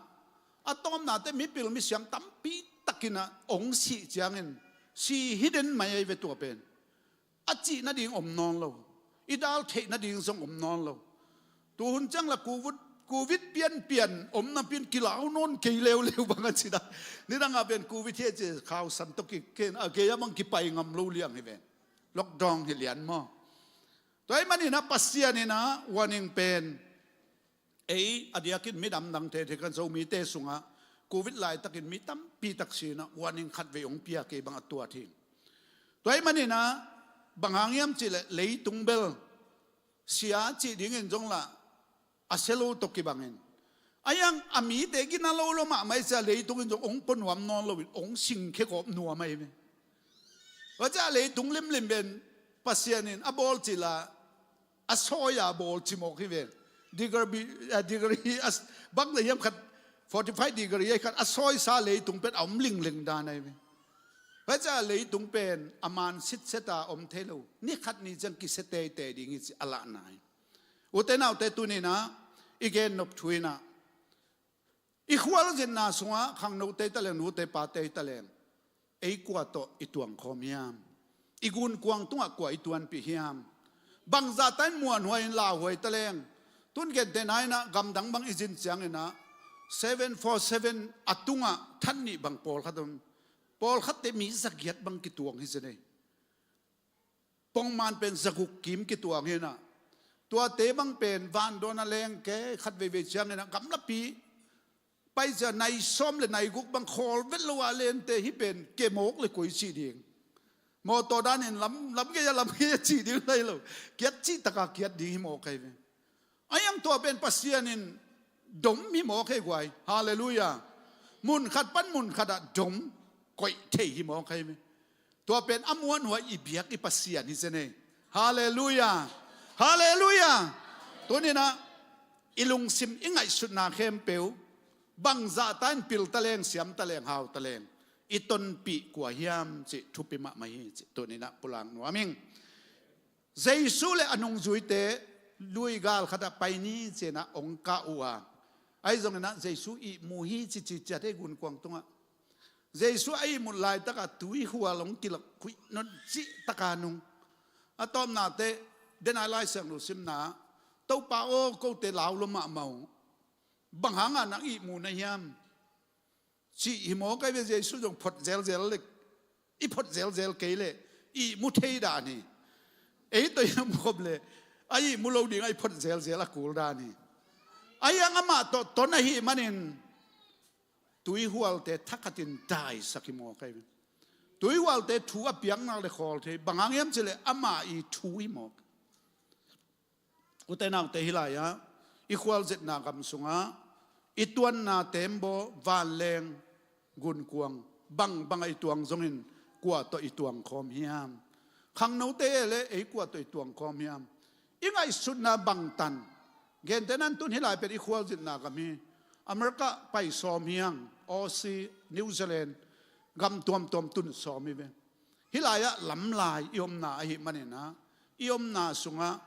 a tawmnate mipil misiam tampi takin ah hong sih ciangin si hi den mai ahi ve tua pen. A cih nading om nawn lo. I dal theih nading zong om nawn lo. Tuhun ciang la covid, covid pianpian om napi in kilau nawn kei leuleu bang a ci dah. Nidang a pen covid hi a ci khausan tawh kik ken a gei a bang kipai ngam lo liang hi ven. Lockdown hi lian maw. Tua ih manin ah Pasian in ah warning pen ei a diakin midang dangte, te kan Zomite sungah covid laitakin mi tampi tak si in ah warning khat vei hong pia kei bang a tuat hi. Tua ih manin ah bang hang hiam cih leh leitung bel sia cih dingin zong lah a sia lo tawh kibangin, A iang a mite gina lo lo mahmah i cia leitung in zong ong pua nuam nawn loin ong singkhia kawp nuam ahi ve. Tua cia leitung limlim pen Pasian in a bawl cila a sawi a bawl cimawk hi ve. Degree, a degree a bang le hiam khat, forty five degree ahi khat a sawisa leitung pen a om lingling dan ahi ve. Tua cia leitung pen a man sitset a om thei lo, ni khat ni ciang kisia teitei ding hi ci a lahna hi. Ute naute tuninah i gennop thu inah i khualzinna sungah khangnote taleng nute pate taleng ei kua tawh i tuangkhawm hiam? I gunkuang tungah kua i tuanpih hiam? Bangzahta in muanhuai in lauhuai taleng tun gentehna inah gamdang bang i zin cianginah seven four seven a tungah that nih bang pawlkhat om. Pawlkhatte mi zagiat bang kituang hi zenei. Pongman pen zaguk kim kituang hinah. Tuate bang pen vandawn a leng ke khat veivei cianginah gamlapi pai cia nai sawm le nai guk bang khawl vet lo a lente hi pen kemawk le koi cih ding. Mawtaw danin lam, lam gei a lam gei a cih ding lai lo. Kiat cih taka kiat ding hi mawk ahi ve. A iang tua pen Pasian in dom hi mawk ahi guai. Halleluiah. Munkhat pan munkhatah dom koih thei hi mawk ahi ve. Tua pen a muanhuai i biak i Pasian hi zenei. Halleluiah. Halleluiah. Tuninah i lungsim i ngaihsutna khempeuh bangzahta in pil taleng siam taleng hau taleng i tonpih kua hiam cih thupi mahmah hi cih tuninah pulak nuam ing. Jesu le a nungzuite lui gal khatah pai ni cinah ong kah uh a, ahi zonginah Jesu ihmu hi cici ciat hei gunkuang tungah. Jesu a ihmut laitakah tuihual ong kilak khuih non cih taka nung. A tawpnate denai Lai Siangtho simna Topa aw kote lau lo mahmah uh. Bang hangah nang ihmu na hiam? Cih hi mawk ahi ve. Jesu zong phot zelzel le i phot zelzel kei le ihmu thei dan hi. Ei tawh i om khop le a ihmu lo dingah i phot zelzel a kul dan hi. A iang amah tawh ton ahi manin tuihualte thakhatin daisak hi mawk ahi ve. Tuihualte thu a piaknak le khawl thei bang hang hiam cileh ama i thu hi mawk. Ute naute hi lai-ah i khualzetna gam sungah i tuanna tembaw vanleng gunkuang bangbangah i tuang zongin kua tawh i tuangkhawm hiam? Khangnote e le ei kua tawh i tuangkhawm hiam? I ngaihsutna bangtan gentehna in tun hi lai pen i khualzetna gam hi. America pai sawm hiang, Aussie, New Zealand gam tuamtuam tun sawm hi ve. Hih lai-ah lamlai i omna ahi maninah i omna sungah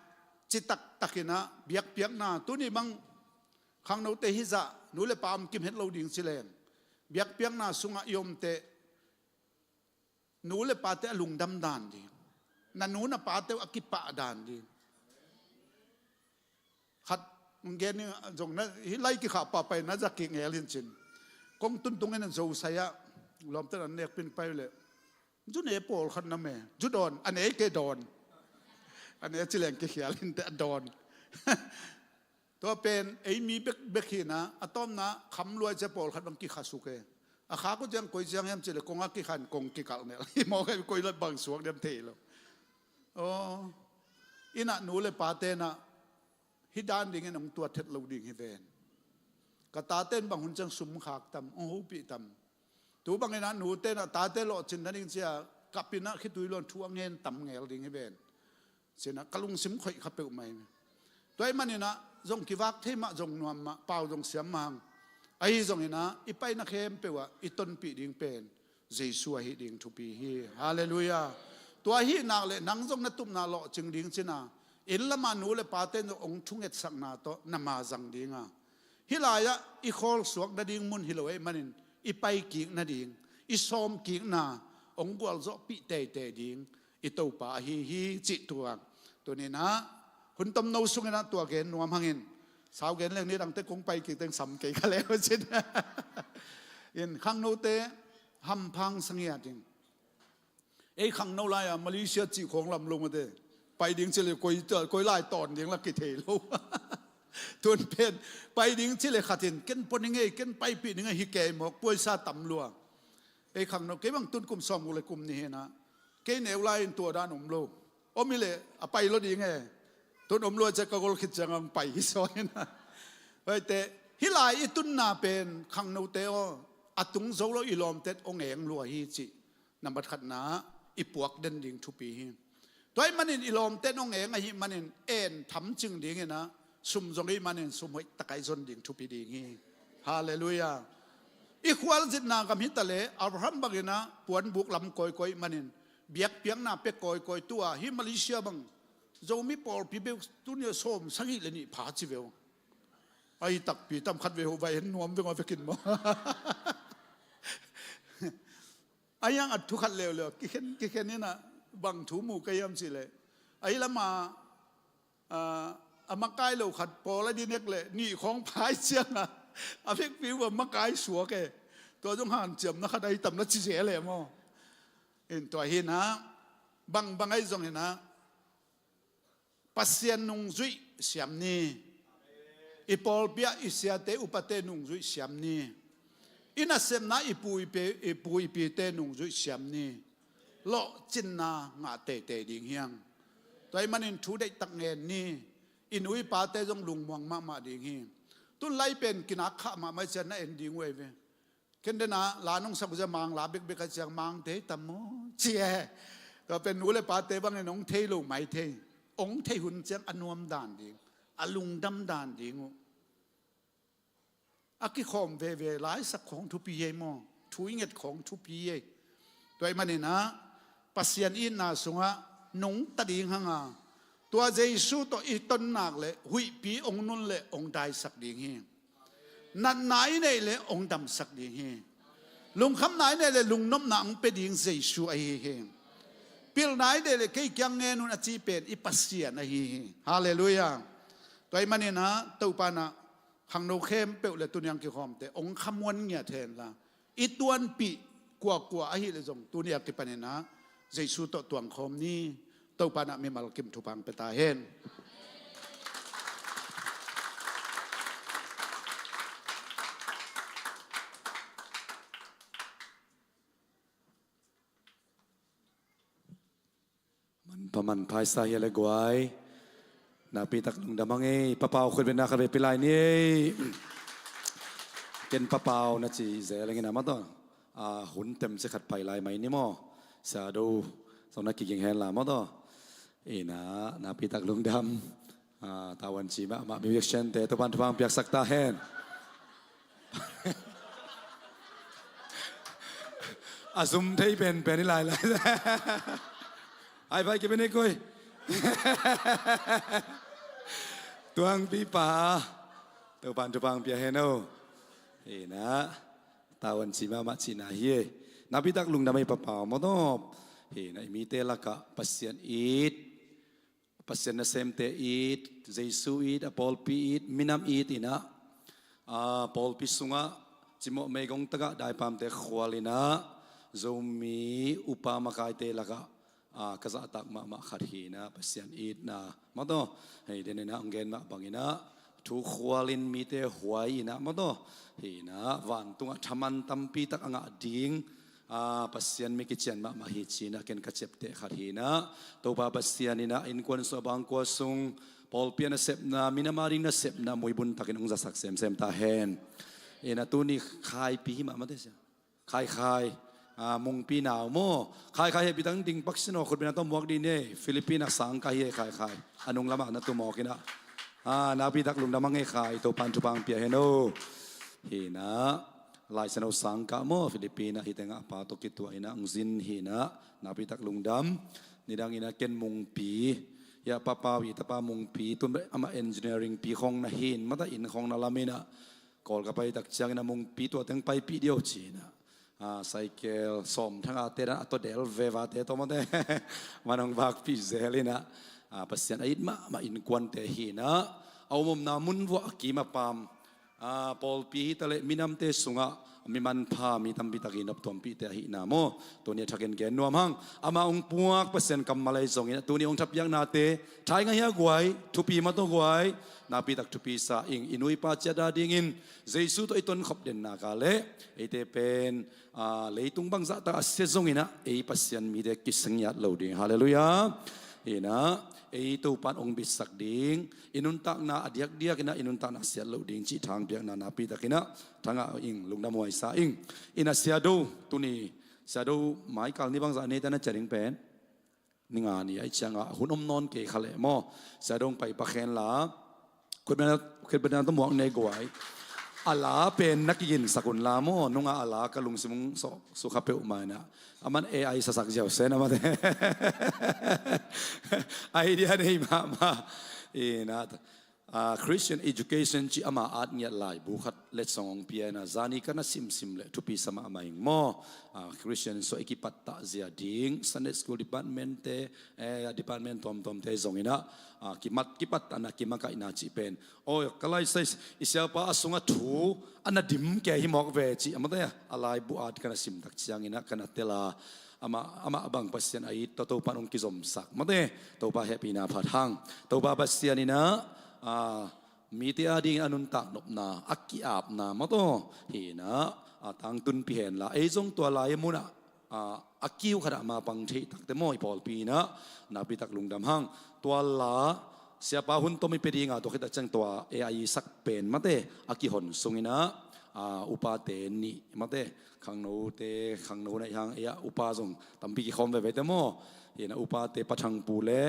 citaktakinah biakpiakna tuni bang khangnote hizah nu le pa om kim het lo ding cileng biakpiakna sungah i omte nu le pate a lungdam dan ding, na nu na pate uh a kipah dan ding. Khat gen zong na hi lai kikhah pahpai na zak kik ngel hin cin kong tuntungin an zosai-ah lawmte an nekpin pai uh leh zu ne pawlkhat na me zu dawn a ne ke dawn a ne cileng kikhial hinte a dawn. Tua pen ei mi bekbek hina a tawmna khamluai cia pawlkhat bang kikhasuk e. A khak uh ciang koi ciang hiam cileh kong a kikhan kong kikalh nel hi mawk ahi koi lat bang suak diam thei lo. Aw, inah nu le pa tenah hih dan dingin hong tuat het lo ding hi ven. Ka taten bang hun ciang sum khak tam hong hopih tam. Tu banginah nu tenah tate lawhcin nading cia kapinah khitui luan thu a ngen tam ngel ding hi ven. Cinah ka lungsim khoih kha peuhmah hi. Tua ih maninah zong kivak thei mah zong nuam mah pau zong siam mah hang. Ahi zonginah i paina khempeuh ah i tonpih ding pen Jesu ahi ding thupi hi. Halleluiah. Tua ahi nak le nang zong na tupna lawhcing ding cina inn lamah nu le pate zong hong thungetsakna tawh na mazang dinga hih lai-ah i khawlsuak nading mun hi lo ahi manin i paikik nading i sawmkikna hong gualzawhpih teitei ding i Topa ahi hi cih tuak. Tuninah hun tomno sunginah tua gen nuam hangin sau gen leng nidangte kong paikik teng sam kei kha leu cin. In khangnote hamphang sangiat in ei khangno lai-a Malaysia cih khawng lam lo mate pai ding cileh koi, koi lai tawn ding la kithei lo. Tun pen pai ding cileh khatin ken pua ning ei ken paipih ning ei hi kei mawk puaisa tam lua. Ei khangno kei bang tun kum sawm guk le kum ni hina kei neu lai-in tua dan om lo. Om hi leh a pai lo ding e. Tun om lua cia ka gol khit ciang ang pai hi saw hina. Hoite Hih lai i tunna pen khangnote aw, a tung zo lo i lawmtet hong eng lua hi cih nambat khatna i puak den ding thupi hi. Tua ahih manin i lawmtet hong eng ahih manin en thamcing dingin ah, sum zong ahih manin sum hoih takin zon ding thupi ding hi. Halleluiah. I khualzinna gam hi ta leh Abraham bangin ah puanbuk lam kawikawi ahih manin biakpiakna pia kawikawi, tua hih Malaysia bang Zomi pawlpi bek tuni a sawm sagih le nih pha ci ve uh. Ahi takpi tam khat ve uh, vai hen nuam veng aw vekin maw. Ahi hang a thu khat leuleu kikhen kikhen in ah bang thu mu ka hiam cih leh, ahi lam ah, ah, a makai lo khat pawl a di nek leh nih khawng pha ahih ciangin a vekpi uh a makai suak e. Tua zong hanciamna khat ahi tam na ci zel e maw. In tua hi in ah, bangbang ahi zongin ah Pasian nungzuih siam ni. I pawlpi ah i siate upate nungzuih siam ni. I nasepna i pu i pi, i pu i pite nungzuih siam ni. Lawhcinna ngah teitei ding hi hang. Tua ahih manin thu deihtak ngen ni. I nu i pate zong lungmuang mahmah ding hi. Tun lai pen kinak khah mahmah ahih ciangin na en ding uh ei ve. Ken den ah la nong sak uh zia, Mangla bekbek ahih ciang Mangte hi tam maw ci e. Tua pen nu le pate bangin hong thei lo mai thei. Hong thei hun ciang a nuam dan ding, a lungdam dan ding uh. A kikhawm veve, la i sak khawng thupi hi ei maw, thu i nget khawng thupi hi ei. Tua ahih manin ah Pasian itna sungah nungta ding hang a, tua Jesu tawh i ton nak leh huihpi hong nun leh hong daisak ding hi. Natna i neih leh hong damsak ding hi. Lungkhamna i neih leh lungnopna hong pia ding Jesu ahi hi. Pilna i neih leh kei kiang ngen un a ci pen i Pasian ahi hi. Halleluiah. Tua ahih manin ah Topa in ah khangno khempeuh le tuni a hong kikhawmte hong khamuan ngiat hen la, i tuanpih kuakua ahih leh zong tuni a kipanin ah Jesu tawh tuangkhawm ni. Topa in ah mimal kim thupha hong pia ta hen. Manpha manpha i sa hi a le guai. Nakpi tak lungdam hang ei. Papau khutbetna khat vei pia lai ni ei. Ken papau na ci zel ing in ah maw taw. A, hun tem ci khat pai lai mai ni maw. Sia do zong na kiging hen la maw taw. In ah nakpi tak lungdam. A, tavuan ci mahmah musician-te Topa'n thupha hong piaksak ta hen. A zum thei penpen hi lailai. High five kipia ni koi. Tuangpipa, Topa'n thupha hong pia hen aw. Hi in ah, tavuan ci mahmah cihna hi e. Nakpi tak lungdam ei papau maw taw. Hi in ah, i mite lakah Pasian it, Pasian nasemte it, Jesu it, a pawlpi it, minam it in ah, a, pawlpi sungah cimawh meigong tagah daipamte khual in ah, Zomi upa makaite lakah, a, ka zahtak mahmah khat hi in ah, Pasian itna maw taw. Hei, den in ah hong gen mah bangin ah, thu khualin mite huai in ah maw taw. Hi in ah, vantungah thaman tampi tak a ngah ding, a, Pasian mi kician mahmah hi ci in ah ken ka ciapteh khat hi in ah, Topa Pasian in ah innkuan sung, a bangkua sung, pawlpi a nasepna, minam a ding nasepna muibun takin hong zasak semsem ta hen. In ah tuni Khaipi hi mahmah te sia. Khaikhai, a, Mungpi nau maw. Khaikhai hehpih takin ding pak sin aw, khutbetna tawh muak dih ni ei. Philippines ah sang kah hi ei Khaikhai. A nung lamah na tum mawk in ah. A, nakpi tak lungdam hang ei Khai, Topa'n thupha hong pia hen aw. Hi in ah, Lai Siangtho sang kah maw, Philippines ah hi tengah a pa tawh kituah in ah hong zin hi in ah, nakpi tak lungdam. Nidang in ah ken Mungpi, ya papau i tapa Mungpi, tun bek amah engineering pi khawng na hi in, mata inn khawng na lam in ah, Kawl ka pai tak ciangin ah Mungpi tua teng paipih dih aw ci in ah, a, cycle sawm thanga te dan a tawh del vevate tawh mawte man hong vakpih zel in ah, a, Pasian a it mahmah innkuante hi in ah, a om omna mun vuah a kim a pam, a, pawlpi hi ta leh minamte sungah mi manpha, mi tampi tak i noptuampihte ahihna maw. Tuni a thakin gen nuam hang. Amah hong puak Pasian kammal ahi zongin ah tuni hong thapiaknate thai ngah hi a guai, thupi mah tawh guai. Nakpi tak thupi sa ing, i nu i pa ciat a dingin Jesu tawh i tonkhop den nak leh eite pen, a, leitung bang zahtak a sia zongin ah ei Pasian mite kisia ngiat lo ding. Halleluiah. Inah, ei Topan hong bitsak ding, i nuntakna a diakdiak inah i nuntakna siat loh ding cih thangpiakna nakpi takinah thangah ing, lungdam huaisa ing. Inah Sia Do, tuni Sia Do maikal ni bangzah neite na cia ding pen ni nga ni a i ciangah hun om nawn kei kha leh maw. Sia Do hong pai pak hen la, khutbetna tawh muak nei guai. A la pen na kiginsak un la maw, nungah a la ka lungsim hong sawh sukha peuhmah inah. A man A I sasak ziau sen a mate. Idea nei mahmah. Inah, ah, Christian Education cih ama at ngiat laibu khat letsong hong pia inah, zani ka na simsim leh thupi sa mahmah ing maw. Ah, Christian suah i kipattah zia ding, Sunday School Department te, eh, department tuamtuamte zong inah, ah, kimat, kipattahna, kimakaihna cih pen. Oi, ka lai sai, i siapa a sungah thu a na dim kei hi mawk ve cih a mate, a laibu at ka na simtak ciang inah ka na tel a, amah, amah bang Pasian a it tawh Topan hong kizomsak mate, Topa hehpihna phat hang. Topa Pasian inah, ah, mite adingin a nuntak nopna, a ki-apna mataw hi inah, ah, tangtunpih hen la, ei zong tua lai a munah, ah, a kiu khatah ma pang theih takte maw, i pawlpi inah nakpi tak lungdam hang. Tua la siapa hun tom i pia dinga tua khit a ciang tua A I sak pen mate a kihon sung inah, ah, upate nih mate, khangnote, khangno na i hang ei ah upa zong tampi kikhawm veve te maw. Hi inah upate Pa Thang Pu le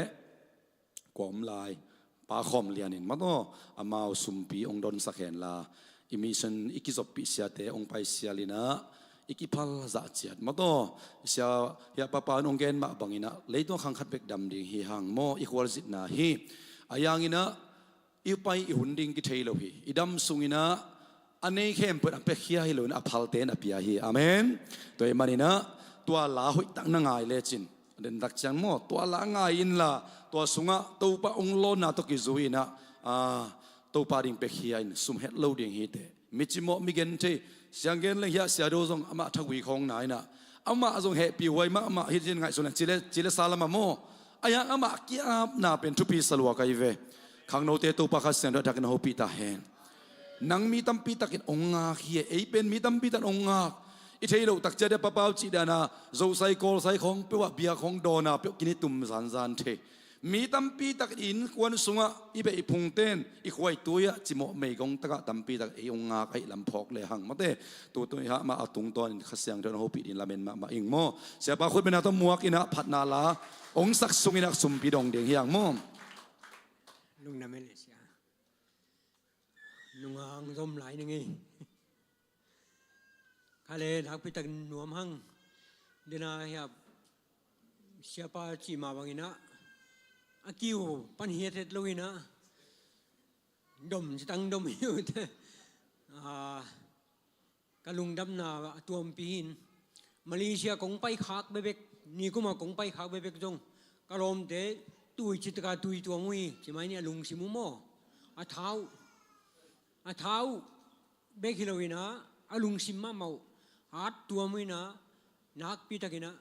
kua om lai, Pa Khawm Lian in mataw, amau sumpi hong donsak hen la, i mission i kizoppih siate hong paisial inah i kiphal zah ciat mataw. Sia, hiah papa in hong gen mah bang inah, leitung khang khat bek dam ding hi hang maw, i khualzinna hi. A yang inah i pai i hun ding kithei lo hi. I dam sung inah a nei khempeuh a piakhia hi lo inah a phalte in a pia hi. Amen. Tua ahih man inah tua la hoihtak na ngai lecin, a dentak ciang maw, tua la ngai inla, tua sungah Topa hong lawnna tawh kizui inah, ah, Topa ding piakhia in, sum het lo ding hi teh. Mi cimawh, mi genthei, siang gen leng hiah Sia Do zong amah thagui khawng na inah, amah zong hehpih huai mahmah hi cin ngaihsun a, ci le, ci le sa lam a maw. A yang amah ki-apna pen thupi sa lua ka hi ve. Khangnote Topa Kha Siangtho a diakin hopih ta hen. Nang mi tampi takin hong ngak hi e, ei pen mi tampi takin hong ngak. I thei loh tak ciat a papau cih dana, Zosai, Kawlsai khawng peuh ah biak hong dawn a peuh kinitum zanzan thei. Mi tampi takin innkuan sungah i beih phungten, i khuaitui ah cimawh meigong takah tampi tak ei hong ngak ahih lam phawk lehang mate. Tutu i hah mah a tungtawnin Kha Siangtho in hopih ding lamen mahmah ing maw. Siapa khutbetna tawh muak inah phatna la hong sak sung inah sumpi dong ding hi hang maw. Lungdam e le sia. Nunga hong zom lai ning ei. Kha le nakpi tak nuam hang. Dena hiap siapa cih mah bang inah a kiu pan hiathet lo inah dom citang dom hi uh te. Ah, ka lungdamna a tuampi hi in. Malaysia kong paikhak bekbek, nikuma kong paikhak bekbek zong ka lawmte tui citaka tui tuam uh hi, ci mai ni a lungsim uh maw. A tha uh, a tha uh bek hi lo inah, a lungsim mahmah uh hat tuam uh inah, nakpi tak inah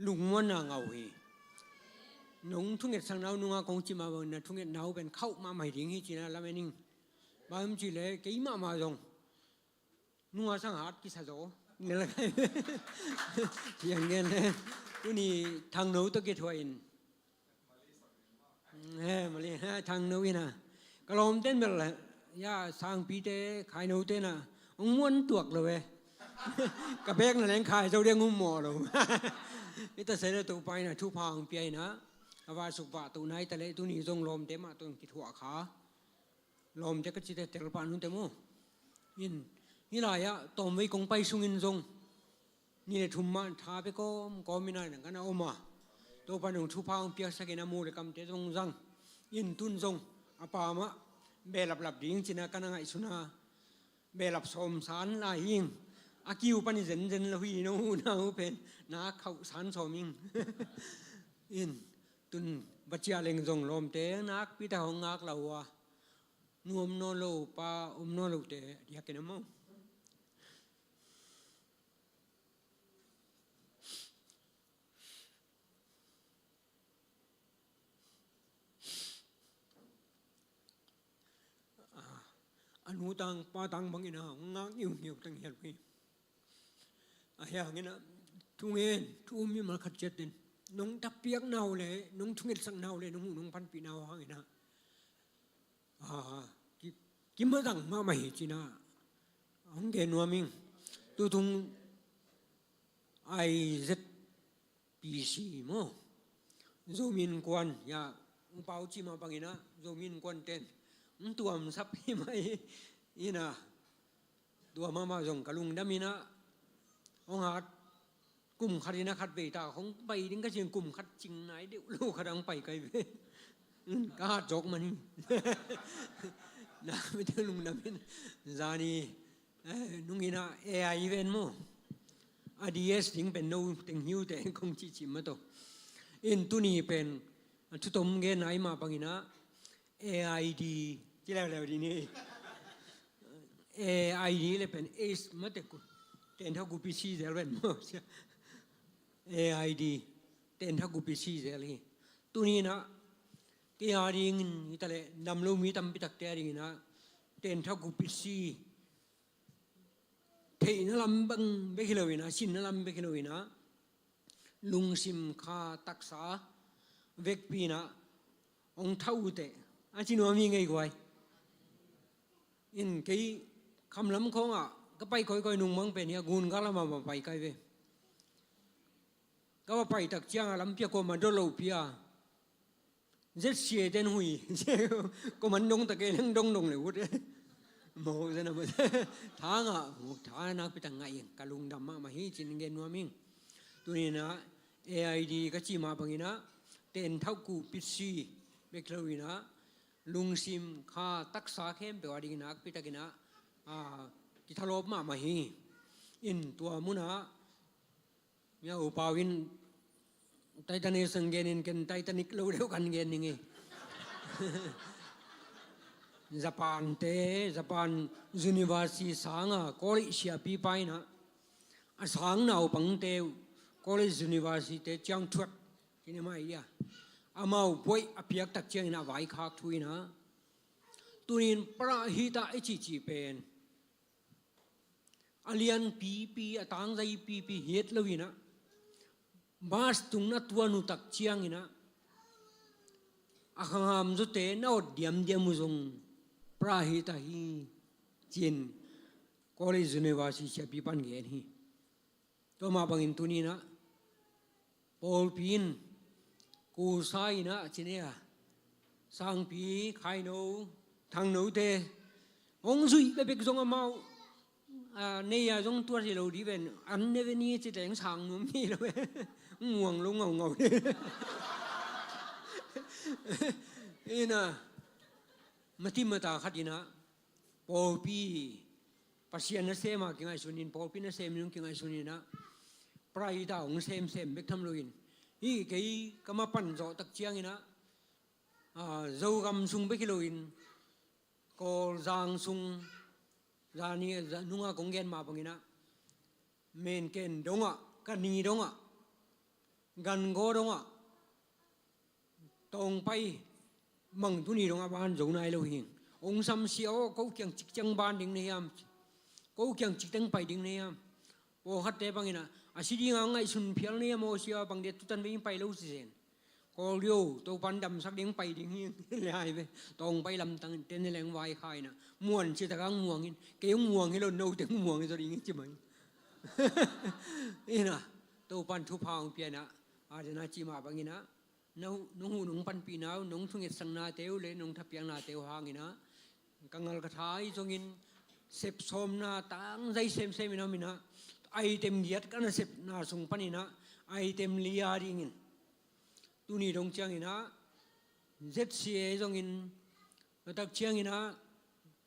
lungmuanna ngah uh hi. Nong thungetsakna uh nunga kong cih mah bangin na thungetna uh pen khauh mahmah hi ding hi ci inah lamen ing. Bang hiam cih leh kei mahmah zong nunga sang hat kisa zaw. Yang gen le tuni Thangno tawh kithuah in. He, mali, he, Thangno inah. Ka lawmten bel, ya, sangpite, khainote inah hong muan tuak lo e. Ka bekna leng khai zo ding hong mawh lo. I ta se le Topa inah thupha hong pia inah, a vasuk vahtohna hi ta le tuni zong lawmte mah tawh kithuah kha. Lawmte ka cite telpa nute maw. In, hih lai-ah tawmvei kong pai sungin zong ni le thum mah tha pe kawmkawm inah kan a om a. Topa nong thupha hong piaksakin a mu le kamte zong zang. In tun zong a pa mah behlaplap ding ci inah kan a ngaihsun a. Behlap sawm san lai ing. A kiu pan i zenzen lo hi, no, no pen na khauh san sawm ing. In tun va ciah leng zong lawmte nakpi tak hong ngak lo a. Nu om nawn lo, pa om nawn lote a diakin a maw. A nu tang pa tang bangin a hong ngak ngiungeu tang hial hi. A hiang inah thu ngen thu um mimal khat ciat in nong thapiakna uh le nong thungetsakna uh le nong huh nong panpihna uh hangin ah, a, ki, kimadang mahmah hi ci-in ah hong gen nuam ing. Tutung I Z P C maw, Zomi Innkuan, ya, Upau cih mah bangin ah Zomi Innkuan ten hong tuamsap hi mah hi. Ina, tua mahmah zong ka lungdam in ah, hong hat kum khat in ah khat vei ta hong pai ding ka cih kum khat cing nai deuh lo khat hong pai kai ve. Ka hat zawk man hi. Na mite lungdam in, zani, eh, nung in ah A I ven maw, a D S ding pen no teng hi uh teh kong cihcih mah tawh. In tuni pen a thutom gen nai mah bangin ah A I D ci leuleu dih ni. A I D le pen H mah teh ku, ten thak kupi si zel ven maw. A I D, ten thak kupi si zel hi. Tuni in ah kei a dingin hi ta leh, nam lo mi tampi takte a dingin ah ten thak kupi si, theihna lam bang bek hi lo in ah, sinna lam bek hi lo in ah, lungsim, kha, taksa vekpi in ah hong thah uh teh a ci nuam hi ngei guai. In kei khamlam khawngah ka pai kawikawi nung mang pen hi a, Gunga lamah mah pai kai ve. Ka va pai tak ciangah lampi ah kuamah dot lo pi a, Z C A ten hui. Kuamah dong ta kei leng dong dong le ut. Mawk zena mawk. Tha ngah, mawk tha nakpi tak ngah ing. Ka lungdam mahmah hi ci-in gen nuam ing. Tuni in ah A I D ka cih mah bangin ah ten thak kupi si bek lo in ah lungsim, kha, taksa khempeuh a dingin ah nakpi takin ah, a, kithalawp mahmah hi. In tua munah, mia Upau in Titanic sang gen in, ken Titanic lo deuh kan gen ning hi. Japan te, Japan University sanga college siapipa in ah, a sang naupangte college university te ciang thuat kine mai ia, amau buaih a piak tak ciangin ah vaikhak thu in ah, tunin parahita i cihcih pen a lianpipi, a tangzaipipi hi het lo in ah, bus tung na tuan uh tak ciangin ah, a khangham zawte na awt diamdiam uh zong parahita hi, ci-in college university siapipa'n gen hi. Tua mah bangin tuni in ah pawlpi in kusa in ah, ci ni a, sangpi, khaino, thangnote hong zuih bekbek zong amau, a, nei a zong tuat hi lo dih ven, an ne ve ni ci teng sang nuam hi lo ve. Muang lo ngaungau. In ah, mati mata khat in ah, pawlpi, Pasian nasem a kingaihsun in, pawlpi nasem in hong kingaihsun in ah, parahita hong semsem bek tham lo in, hih kei ka mapan zawh tak ciangin ah, a, Zogam sung bek hi lo in, Kawlzang sung, zani, za-, nunga kong gen mah bangin ah, Menken dongah, Kani dongah, Gangaw dongah, Tawngpai mang tuni dongah ban zo nai lo hi. Hong samsia aw, ko kiang cik ciang ban ding na hiam? Ko kiang cik teng pai ding na hiam? Pawlkhatte bangin ah, a si dinga ngaihsun phial na hiam aw sia, bang dia tutan vei pai lo si zen. Kawl dio, Topan damsak ding pai ding hi. Le ai ve. Tawngpai lamtang ten leng vaikhak in ah, muan sia tak ang muang in, kei hong muang hi lo, no teng muang hi zaw ding hi ci mai. In ah, Topan thupha hong pia in ah, a den a ci mah bangin ah, nong, nong huh nong panpihna uh, nong thungetsaknate uh le nong thapiaknate uh hangin ah, ka ngal ka tha ahi zongin, sep sawmna tangzai semsem in ah, om in ah, item giat ka nasepna sung panin ah, item li a dingin, tuni dong ciangin ah, Z C A ahi zongin, a tak ciangin ah,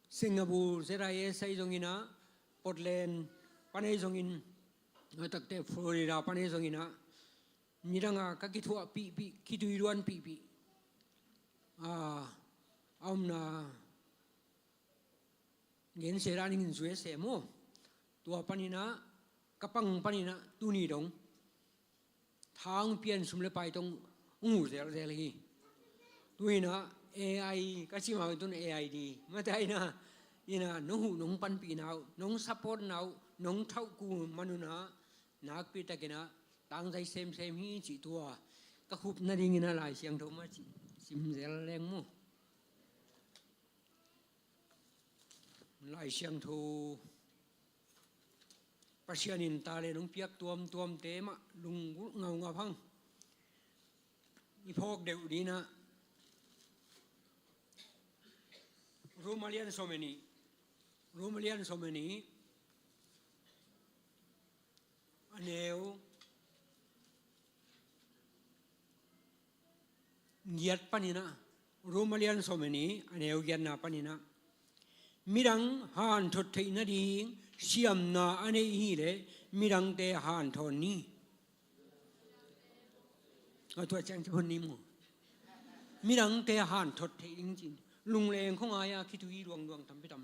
Singapore Z I S ahi zongin ah, Portland pan ahi zongin, a takte Florida pan ahi zongin ah, nidanga ka kithuahpihpih, kituiduanpihpih, a, a omna gensia dan in U S A maw, tua panin ah, ka pang panin ah, tuni dong thang pian sum le pai tong hong uh zelzel hi. Tu in ah A I ka ci mah tun A I D mate in ah, in ah, nong huh nong panpihna uh, nong supportna uh, nong thauhku man un ah, nakpi takin ah tangzai semsem hi cih tua Ka khup nadingin a Lai Siangtho mah ci, sim zel leng maw. Lai Siangtho Pasian in talent hong piak tuamtuamte mah lunggulh ngaungau hang. I phawk deuh dingin ah Rom a lian sawm le nih, Rom a lian sawm le nih, a neu giat panin ah, Rom a lian sawm le nih, a neu giatna panin ah, midang hanthot theih nading siamna a neih hi leh midangte hanthawn ni. A tua ciang ci hon ni maw. Midangte hanthot theih ding cin, lungleng khong ai-a khitui luangluang tampi tam,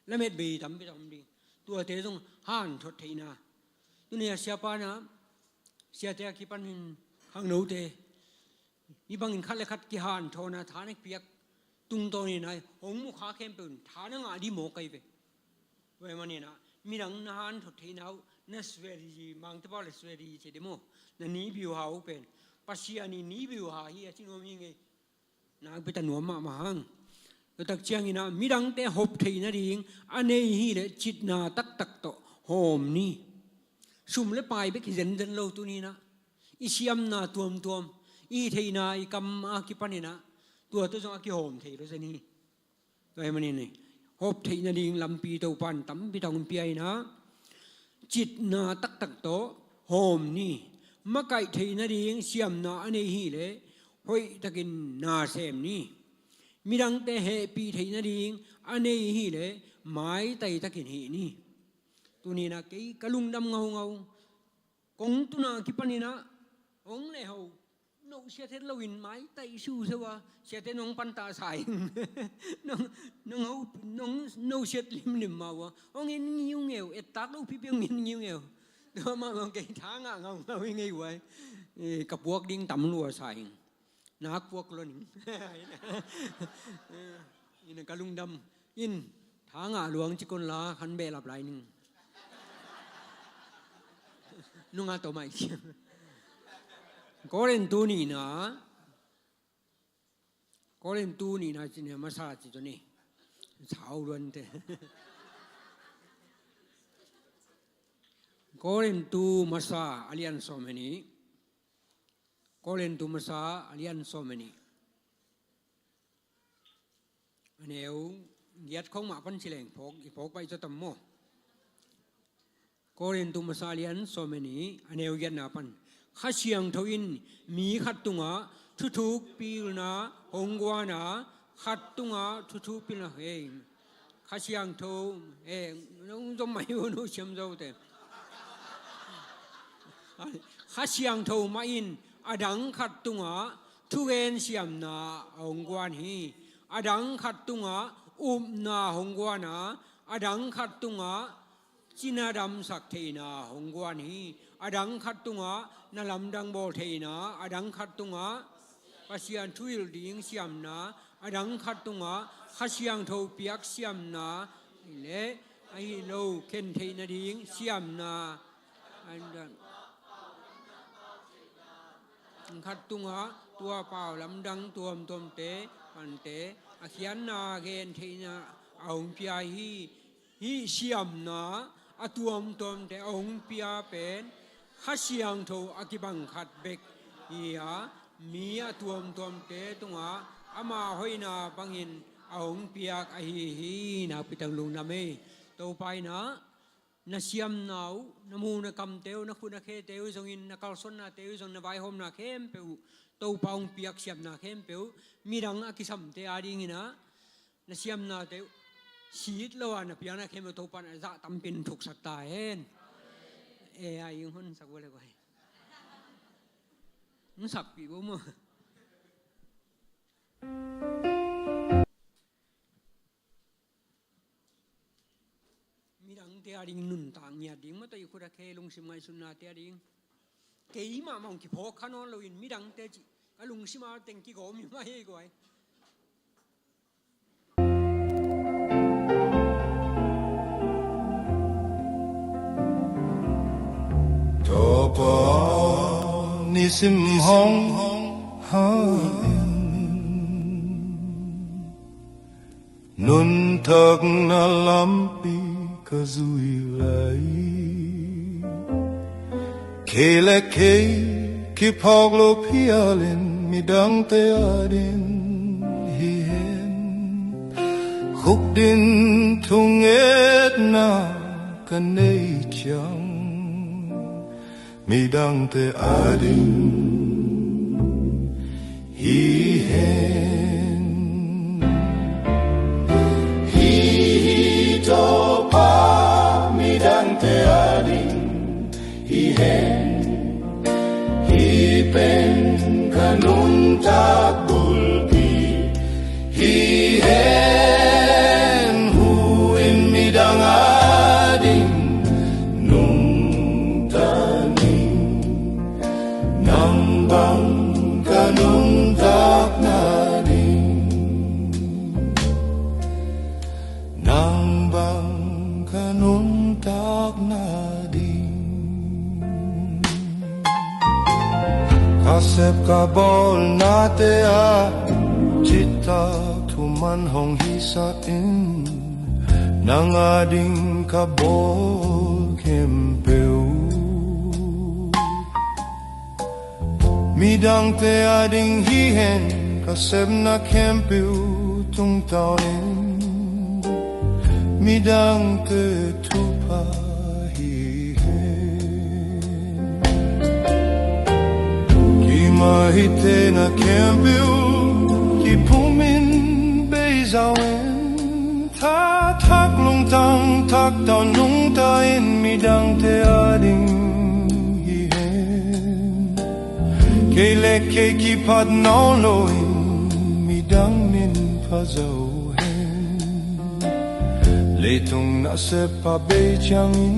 lamet bei tampi tam ding. Tuate zong hanthot theihna. Tuni a siapa na, siate a kipanin khangnote, hih bangin khat le khat kihanthawn a, tha na piak tungtawnin ai hong mukha khempeuh in tha na ngah ding mawk ai ve. Tua ahih manin ah midang na hanthot theihna uh, na strategy, Mangte pau le strategy ci ding maw, na nibiuha uh pen Pasian in nibiuha hi a ci nuam hi ngei. Nakpi tak nuam mahmah hang. Tua tak ciangin ah midangte hop theih nading a nei hi leh citna taktak tawh hawm ni. Sum le pai bek hi zenzen lo tuni-in ah, i siamna tuamtuam, i theihna, i kam a kipanin ah tua tawh zong a kihawm thei lo zen hi. Tua ahih manin hop theih nading lampi Topa'n tampi tak hong pia in ah, citna taktak tawh hawm ni. Makaih theih nading siamna a nei hi leh hoihtakin na sem ni. Midangte hehpih theih nading a nei hi leh maitai takin hih ni. Tuni-in ah kei ka lungdam ngaungau. Kong tun a kipanin ah hong le ho no siat het loin maitai su seu a, siate nong panta sa ing. Nong, nong ho, nong no siat limlim ma uh a, hong en ngiungeu, et tak lo pipi hong en ngiungeu. Tua mahmah kei tha ngah ngaungau hi ngei uh ai. Eh, ka puak ding tam lua sa ing. Nak puak lo ning. Ina ka lungdam in, tha ngah luang ci kon la, khan behlap lai ning. Nunga tawh mai cia. Korintu nihna, Korintu nihna ci ni, masa ci tuni. Sau luante. Korintu masa a lian sawm le nih. Korintu masa a lian sawm le nih. A neu giat khong mah pan ci leng phawk, i phawk pai zaw tam maw. Korintu masa a lian sawm le nih, a neu giatna pan. Kha Siangtho in mi khat tungah thuthuk pilna hong guan a, khat tungah thuthuk pilna, hei, Kha Siangtho, eh, nong zom mai uh, no siam zo te. Kha Siangtho mah in a dang khat tungah thugen siamna a hong guan hi. A dang khat tungah upna hong guan a, a dang khat tungah cina damsak theihna hong guan hi. A dang khat tungah na lamdang bawl theihna, a dang khat tungah Pasian thuhilh ding siamna, a dang khat tungah Kha Siangtho piak siamna, le ahi lo khen theih nading siamna, a dang khat tungah tua pau lamdang tuamtuamte, pante, a khiatna gen theihna a hong pia hi. Hih siamna a tuamtuamte a hong pia pen Kha Siangtho a kibang khat bek hi a, mi a tuamtuamte tungah ama hoihna bangin a hong piak ahi hi. Nakpi tak lungdam ei. Topa in ah na siamna uh, na mu na kamte uh, na khut na khete uh zongin, na kalsuannate uh zong, na vaihawmna khempeuh uh, Topa hong piak siamna khempeuh uh, midang a kisamte adingin ah na siamnate uh sit lo a na piakna khempeuh Topa in a zah tampi in thuksak ta hen. E, a ing hon sak vua le guai. Hong sakpih vua maw. Midangte ading nuntak ngiat ding mah tawh i khut a khe lungsim ngaihsutnate ading. Keimah mah hong kiphawk kha nawn loin midangte cih ka lungsim a teng kigawm hi mah hi guai. Topa nisim hong Nuntakna lampi ka zui lai, kei le kei kiphawk loh phialin midangte ading hi hen. Khukdin thungetna ka nei ciang midangte ading hi hen. Hi hi Topa, midangte ading hi hen. Hi pen ka nuntak bulpi hi hen. Hu in midang ading nungta ning. Nang bang ka nuntakna ding. Nang bang ka nuntakna ding. Ka sep ka bawlnate ah citak thuman hong hisa in, nang ading ka bawl khempeuh midangte ading hi hen. Ka sepna khempeuh tungtawn in midangte thupha hi hen. Kimahithena khempeuh kiphum in beizau in. Tha thak lungtang thak tawh nungta in midangte ading hi hen. Kei le kei kiphat nawn lo in midang min pha zo hen. Leitung nasep a bei ciangin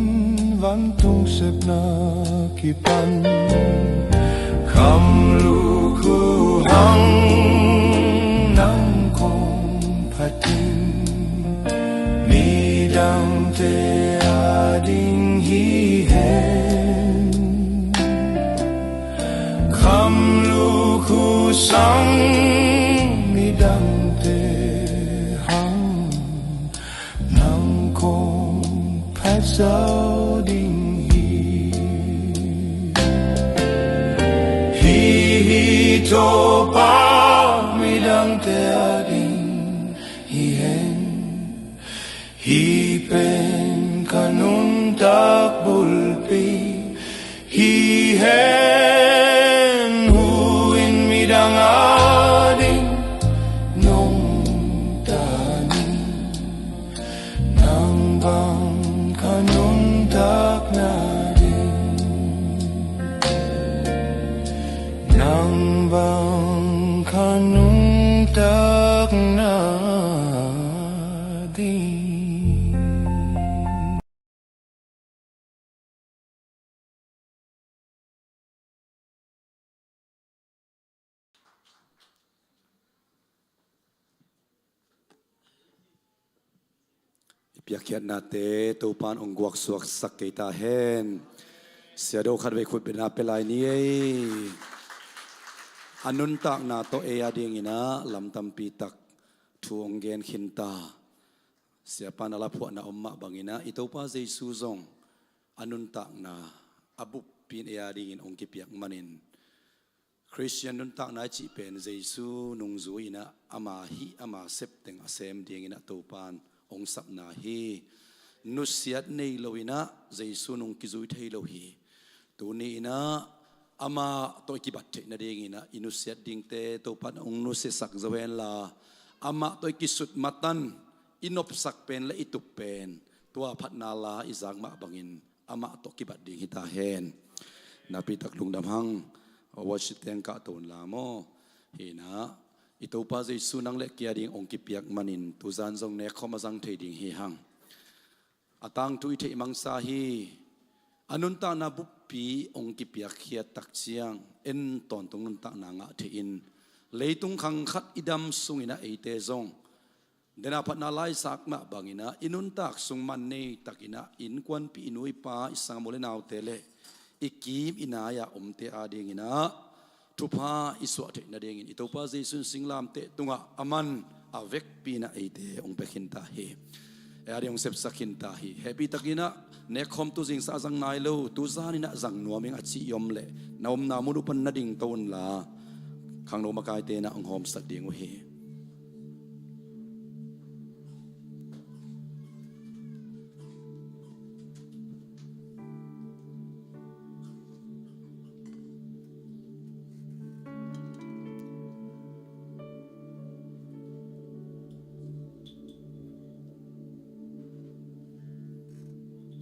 vantung sepna kipan. Kham lukhu hang nang kong phatin midangte ading hi hen. Kham lukhu sang midangte hang nang kong phat zo ding hi. Hi hi Topa, midangte ading hi hen. Hi pen ka nuntak bulpi hi hen. Hu in midang ading nungta ning. Nang bang ka nuntakna ding. Nang bang ka nuntakna ding. I piakkhiatnate Topa'n hong guaksuaksak kei ta hen. Siado khat vei khutbetna pia lai ni ei. A nuntakna tawh ei a dingin ah lam tampi tak thu hong gen khin ta. Siapa'n a laphuahna om mah bangin ah i Topa Jesu zong a nuntakna a buppi in ei a dingin hong kipiak manin Khristian nuntakna i cih pen Jesu nungzui in ah ama hih ama sep teng a sem dingin ah Topa'n hong sapna hi. Nusiat nei lo in ah Jesu nung kizui thei lo hi. Tuni in ah amah tawh i kibat theih nadingin ah i nusiat dingte Topa'n hong nusiasak zo hen la, amah tawh i kisut matan i nopsak pen le i tup pen tua phatna la i zak mah bangin amah tawh kibat ding hi ta hen. Napi tak lungdam hang. Worship teng kah to un la maw. Hi in ah i Topa Jesu nang le kei a ding hong kipiak manin tuzan zong nekkhawm a zang thei ding hi hang. A tangthu i theih mangsa hi. A nuntakna buppi hong kipiakkhiat tak ciang en tawntung nuntakna ngah thei in leitung khang khat i dam sungin ah eite zong dena phatna la i zak mah bangin ah i nuntak sung man nei takin ah innkuanpih, i nu i pa, i sangam u le naute le i kim i nai-ah omte a dingin ah thupha i suah theih nadingin i Topa Jesu in singlamteh tungah a man a vekpi in ah eite hong pia khinta hi. Ei a ding hong sepsak khinta hi. Hehpihtakin ah nekkhawm tu zingsa a zang nai lo, tu zanin ah zang nuam ing a cih i om leh na omna mun uh pan na dingto unla, khangno makaite in ah hong hawmsak ding uh hi.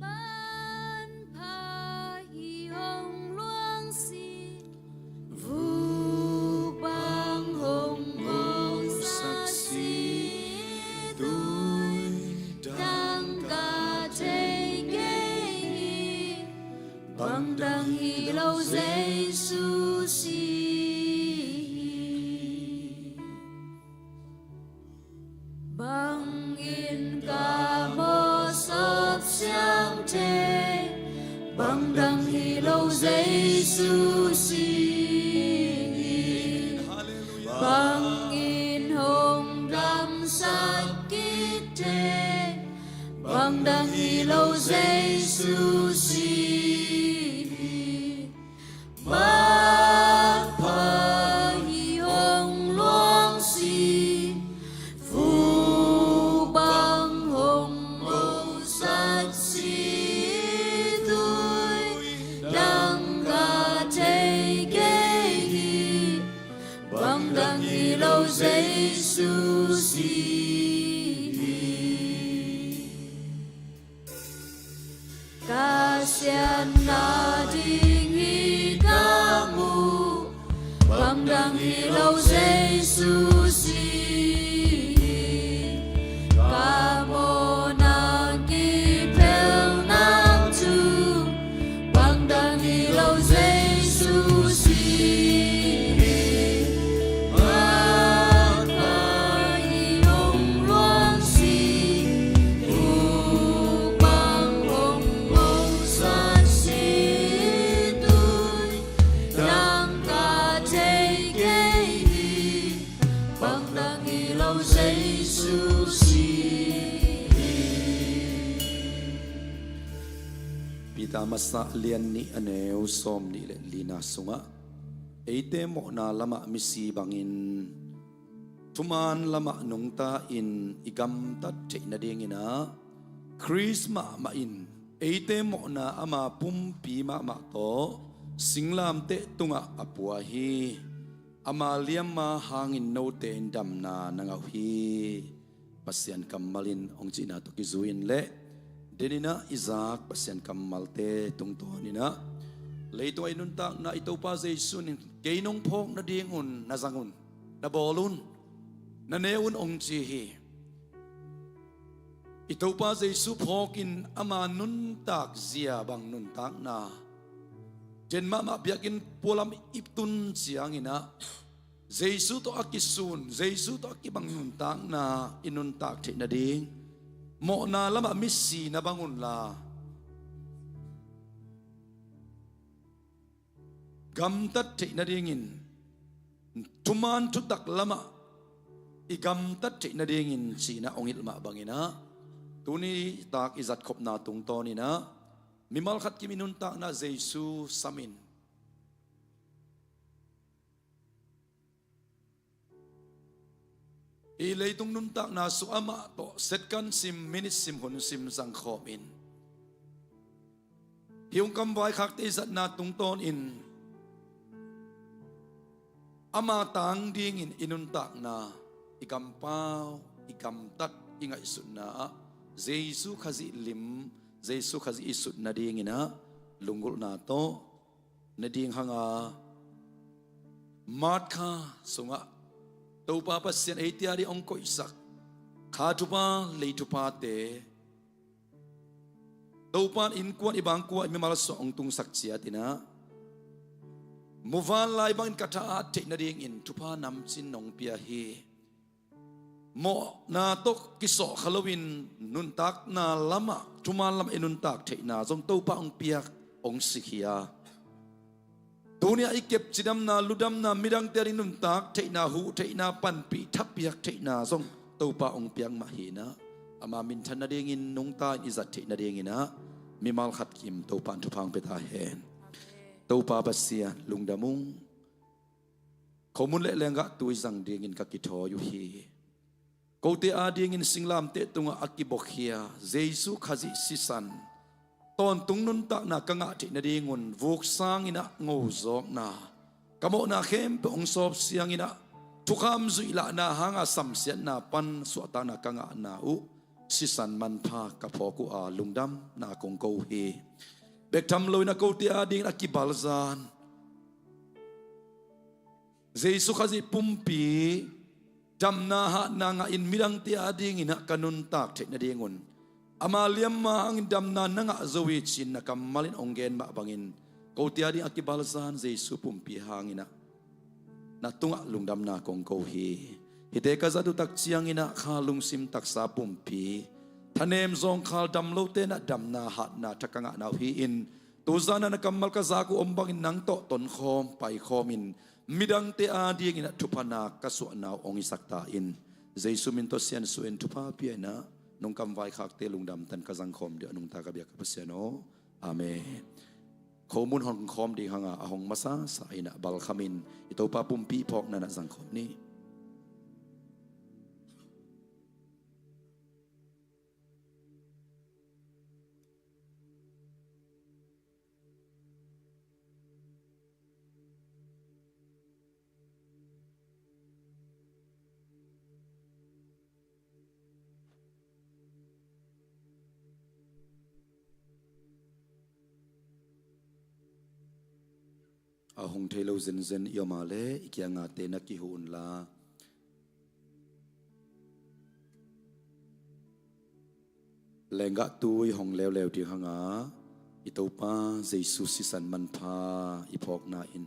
Manpha hi hong luang si, vuk bang hong ngongsak si, tui dang ka thei kei hi, bang dang hi lo Jesu si hi. Bangin ka mawh sawp siang thei, bang dang hi lo Jesu si hi. Bangin hong damsak kik thei, bang dang hi lo Jesu si hi. Manpha hi hong luang si, vuk bang hong ngongsak si, tui dang ka thei kei hi, bang dang hi lo Jesu si hi. Ka siatna ding hi ka muh, bang dang hi lo Jesu si hi. Ka mawhna kiphelna thu, bang dang hi lo Jesu si hi. Manpha hi hong luang si, vuk bang hong ngongsak si, tui dang ka thei kei hi, bang dang hi lo Jesu si hi. Peter masa lian nih a neu sawm nih le lina sungah, eite mawhna lamah misi bangin thuman lamah nungta-in i gamtat theih nadingin ah Khrist mahmah in eite mawhna ama pumpi mahmah tawh singlamteh tungah a pua hi. Ama liamma hangin note in damna na ngah uh hi. Pasian kammal in hong cihna tawh kizui in leh denin ah i zak Pasian kammalte tungtawnin ah, leitungah i nuntakna i Topa Jesu in kei nong phawk nadingun na zang un, na bawl un, na ne un hong ci hi. I Topa Jesu phawkin ama nuntak zia bang nuntakna, den mahmah biakinn pualam i tun ciangin ah Jesu tawh a kisun, Jesu tawh a kibang nuntakna i nuntak theih nading, mawhna lamah misi na bang unla, gamtat theih nadingin, thuman thutak lamah i gamtat theih nadingin cihna hong hilh mah bangin ah, tuni tak i zatkhopna tungtawnin ah mimal khat kim i nuntakna Jesu sam in. I leitung nuntakna sung amah tawh second sim, minute sim, hun sim zangkhawm in, hih hong kam vaikhakte i zatna tungtawnin ama tang dingin i nuntakna, i kampau, i gamtat, i ngaihsutna ah Jesu Khazih lim, Jesu Khazih i sut nadingin ah lunggulhna tawh na ding hang a, March kha sungah Topa Pasian eite a ding hong koihsak kha thupha, lei thuphate, Topa in innkuan i bangkua i mimal sungah hong tungsak ciatin ah, muvanlai bangin ka tha a at theih nadingin thupha namcin nong pia hi. Mawhna tawh kisawh kha loin nuntakna lamah, thuman lamah i nuntak theihna zong Topa hong piak hong si hi a, Tuni-ah i kep cidamna, ludamna, midangte ading nuntak theihna, huh theihna, panpih thapiak theihna zong Topa hong piak mah hi-in ah, ama minthan nadingin nungta-in i zat theih nadingin ah mimal khat kim Topa in thupha hong pia ta hen. Topa Pasian, lungdam ung. Khomun le lenggah tu i zang dingin ka kithawi uh hi. Kote adingin singlamteh tungah a kibawkhia Jesu Khazih sisan tawntung nuntakna ka ngah theih nadingun vuk sangin ah ngozawkna, ka mawhna khempeuh hong sawp siangin ah thukham zuih lahna hanga samsiatna pan suahtakna ka ngahna uh sisan manpha ka phawk uh a, lungdamna kong ko uh hi. Bek tham loin ah kote adingin a kibalzan Jesu Khazih pumpi damna hatna ngahin midangte adingin ah ka nuntak theih nadingun, ama liamma hangin damna na ngah zo hi ci-in na kammal in hong gen mah bangin, kote ading a kibalzan Jesu pumpi hangin ah na tungah lungdamna kong ko uh hi. Hihte ka zat uh tak ciangin ah kha lungsim taksa pumpi, thanem zawngkhal dam lote in ah damna hatna thak ka ngahna uh hi-in, tuzan ah na kammal ka zak uh om bangin nang tawh tonkhawm paikhawmin midangte adingin ah thupha na ka suahna uh hong hisak ta in. Jesu min tawh siansuah in thupha pia-in ah nungkam vaikhakte lungdam tan ka zangkhawm ding a nungta ka biak ka Pasian aw. Amen. Khomun hong khawm ding hanga a hong masasa in ah balkhamin i Topa pumpi phawkna in ah zangkhawm ni. A hong thei lo zenzen i om a leh i kiangahte na kihuh unla, lenggah tu i hong leuleu ding hanga i Topa Jesu sisan manpha i phawkna in.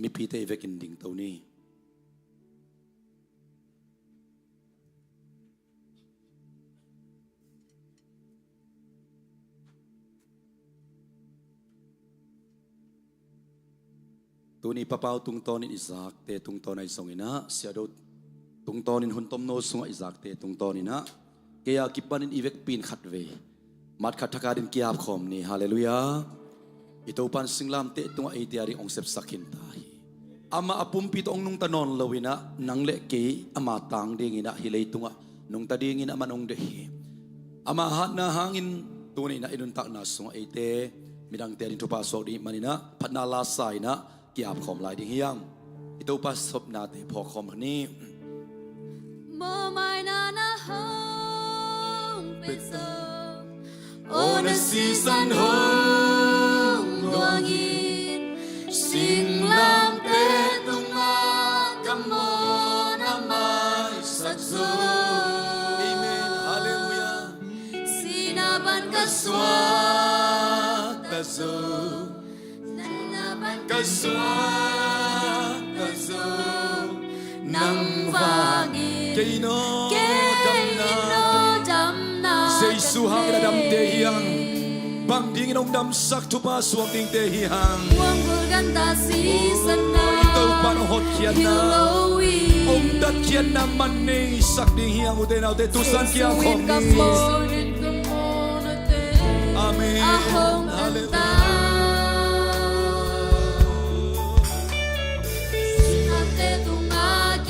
Mipite i vekin dingto ni. Tuni Papau tungtawnin i zakte tungtawn ahi zongin ah, Siado tungtawnin hun tomno sungah i zakte tungtawnin ah, kei a kipanin i vekpi-in khatvei mat khat thak adingin ki-apkhawm ni. Halleluiah. I Topa in singlamteh tungah eite ading hong sepsak khin ta hi. Amah a pumpi tawh hong nungta nawn loin ah, nang le kei ama tang dingin ah hih leitungah nungta dingin amah hong deih hi. Ama hatna hangin tuni-in ah i nuntakna sungah eite midangte ading thupha suak ding ahih manin ah, phatna lasa-in ah ki-apkhawm lai ding hi hang. I Topa sopnate phawkkhawm ni. Mawhmaina na hong pia zo, aw na sisan hong luang in, singlamteh tungah ka mawhna maisak zo. Amen. Halleluiah. Sihna pan ka suakta zo, nang na pan ka suakta zo, nang vangin kei in aw, kei in aw damna, damna Jesu hangin a damte hi hang. Bang dingin hong damsak, thupha suak dingte hi hang. Buang vulganta sisan na, i Topa in hong hotkhiatna, hong tatkhiatna man neisak ding hi hang. Ute naute, tusan ki-apkhawm ni. Amen. Halleluiah.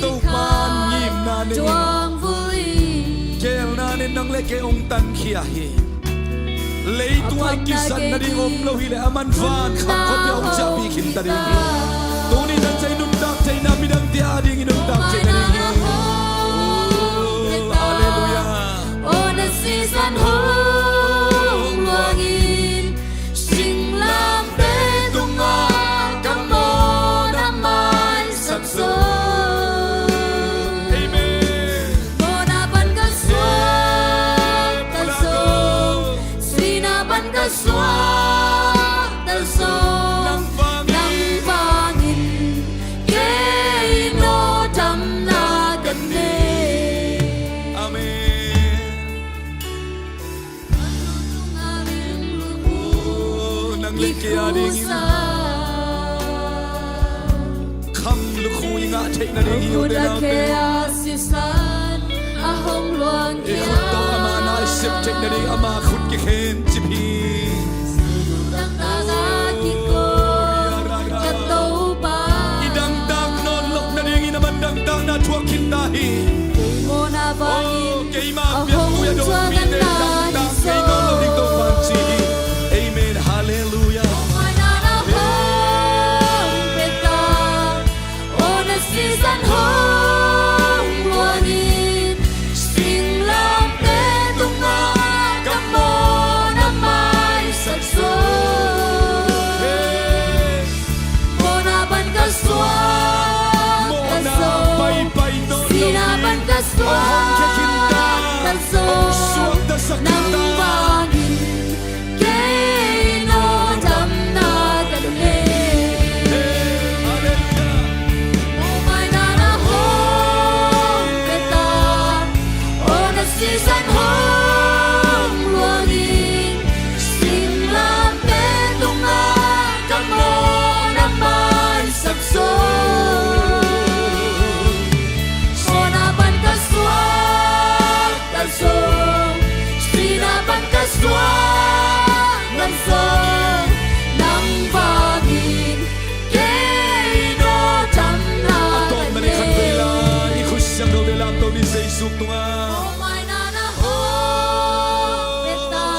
Topa in ngimna nei, tuangvui, geelna nei, nang le kei hong tankhia hi. Leitungah i kizat nading om lo hileh, aman van kham khawpia hong ciahpih khin ta ding hi. Tuni-in ah i nuntak theihna midangte ading i nuntak theih nading hi. Oh, halleluiah. Aw na sisan hong luang in, singlamteh tungah ka mawhna maisak zo. Amen. Mawhna pan ka suakta zo, sihna pan ka suakta zo, nang vangin Kei a dingin kham lukhu i ngah theih nading hi, ute naute. I khut tawh ama na i sep theih nading, ama khut kikhen cip hi. I dangtak nawn loh nadingin a man dangtakna thuak khin ta hi. Oh, keima piak kul a dong mite dangtak ngei nawn lo ding Topa'n ci hi. Amen. Halleluiah. Mawhna pan ka suak, mawhna paipai nawn lo, sihna pan ka suak, hong khia khin ta, hong suaktasak khin ta. Nang vangin kei nawh damna ka nei. Hey, halleluiah. Mawhmaina na hong pia ta, aw na sisan hong luang in, singlamteh tungah ka mawhna maisak zo. Mawhna pan ka suak ta zong, sihna pan ka suak nang zong, nang vangin kei nawh damna ka nei. A tawpna ni khat vei la, i khut siangthote lamto ni, Jesu tungah. Mawhmaina na hong pia ta,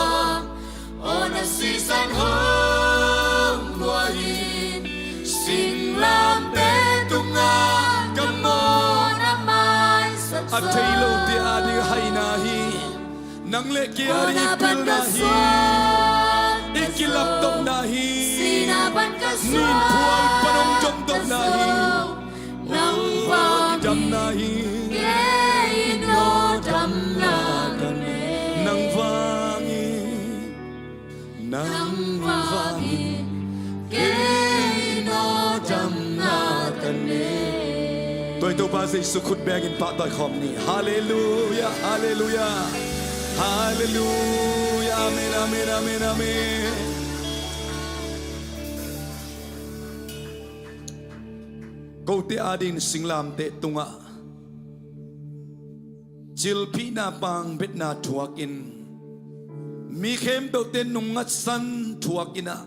aw na sisan hong luang in, singlamteh tungah ka mawhna maisak zo. A thei lote a ding haina hi. Nang le kei a ding i pilna hi. I kilaptopna hi. Ninphual pan hong domtopna hi. Nang vangin kei nawh damna ka nei. Nang vangin, nang vangin kei nawh damna ka nei. Tua i Topa Jesu khut bengin pahtawi khawm ni. Halleluiah, halleluiah, halleluiah. Amen, amen, amen, amen. Kote a dingin singlamteh tungah cilphihna pangbetna thuakin, mi khempeuhte nungngatsan thuakin ah,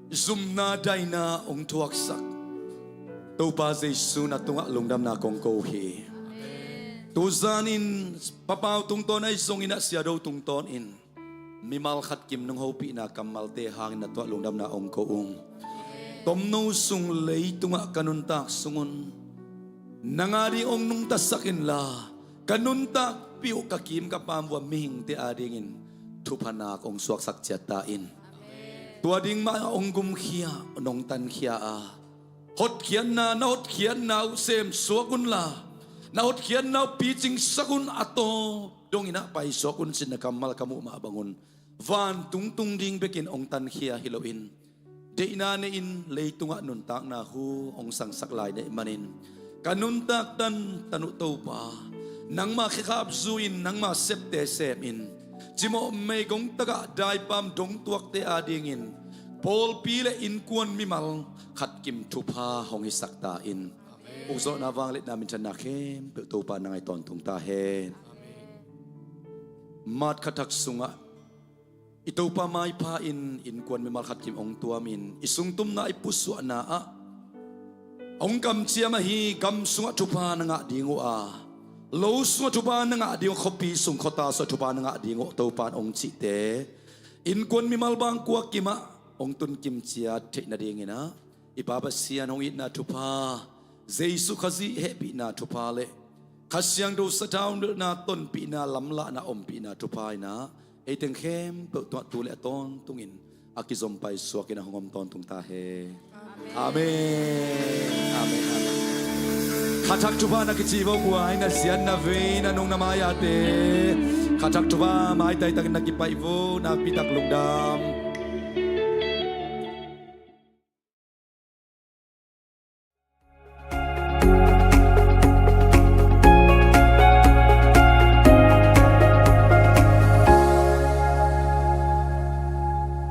zumna daina hong thuaksak Topa Jesu na tungah lungdamna kong ko hi. Tuzanin Pa Pau tungtawn ahi zongin ah, Sia Do tungtawnin mimal khat kim nong hopihna kammalte hangin na tungah lungdamna hong ko ung. Tomno sung leitungah ka nuntak sungun nang a ding hong nungtasak inla, ka nuntakpih uh ka kim ka pam uh a mihingte a dingin thupha nak hong suaksak ciat ta in. Tua ding mah hong gumkhia, nong tankhia a, hotkhiatna, na hotkhiatna uh semsuak unla, na hotkhiatna uh picingsak un, a tawp dongin ah paisuak un cin na kammal ka muh mah bangun, vantung tung ding bekin hong tankhia hi loin, deihna nei-in leitungah nuntakna hu hong sangsak lai na hih manin, ka nuntak tantan uh Topa, nangma khekhap zui-in, nangma septe semin, cimawh meigong tagah daipam dongtuakte a dingin pawlpi le innkuan mimal khat kim thupha hong hisak ta in. Ukzawhna, vangliatna, minthanna khempeuh Topa nang a i tawntung ta hen. March kha thak sungah i Topa maipha in innkuan mimal khat kim hong tuamin, i sungtumna, i pusuahna ah hong kamciam ahi gam sungah thupha na ngah ding uh a, lo sungah thupha na ngah ding uh, khuapi sung khuata sungah thupha na ngah ding uh Topa in hong cihte innkuan mimal bangkua kimah hong tunkim ciat theih nadingin ah, i Pa Pasian hong itna thupha, Jesu Khazih hehpihna thupha le Kha Siangtho sathau nilhna, tonpihna, lamlahna, ompihna thupha in ah, ei teng khempeuh tungah tu le a tawntungin a kizom paisuakin a hong om tawntung ta hen. Amen. Amen. Amen. Kha thak thupha na kici vo, kua in a zian na vei na nung na mai-ate. Kha thak thupha maitai takin na kipaih vo, nakpi tak lungdam.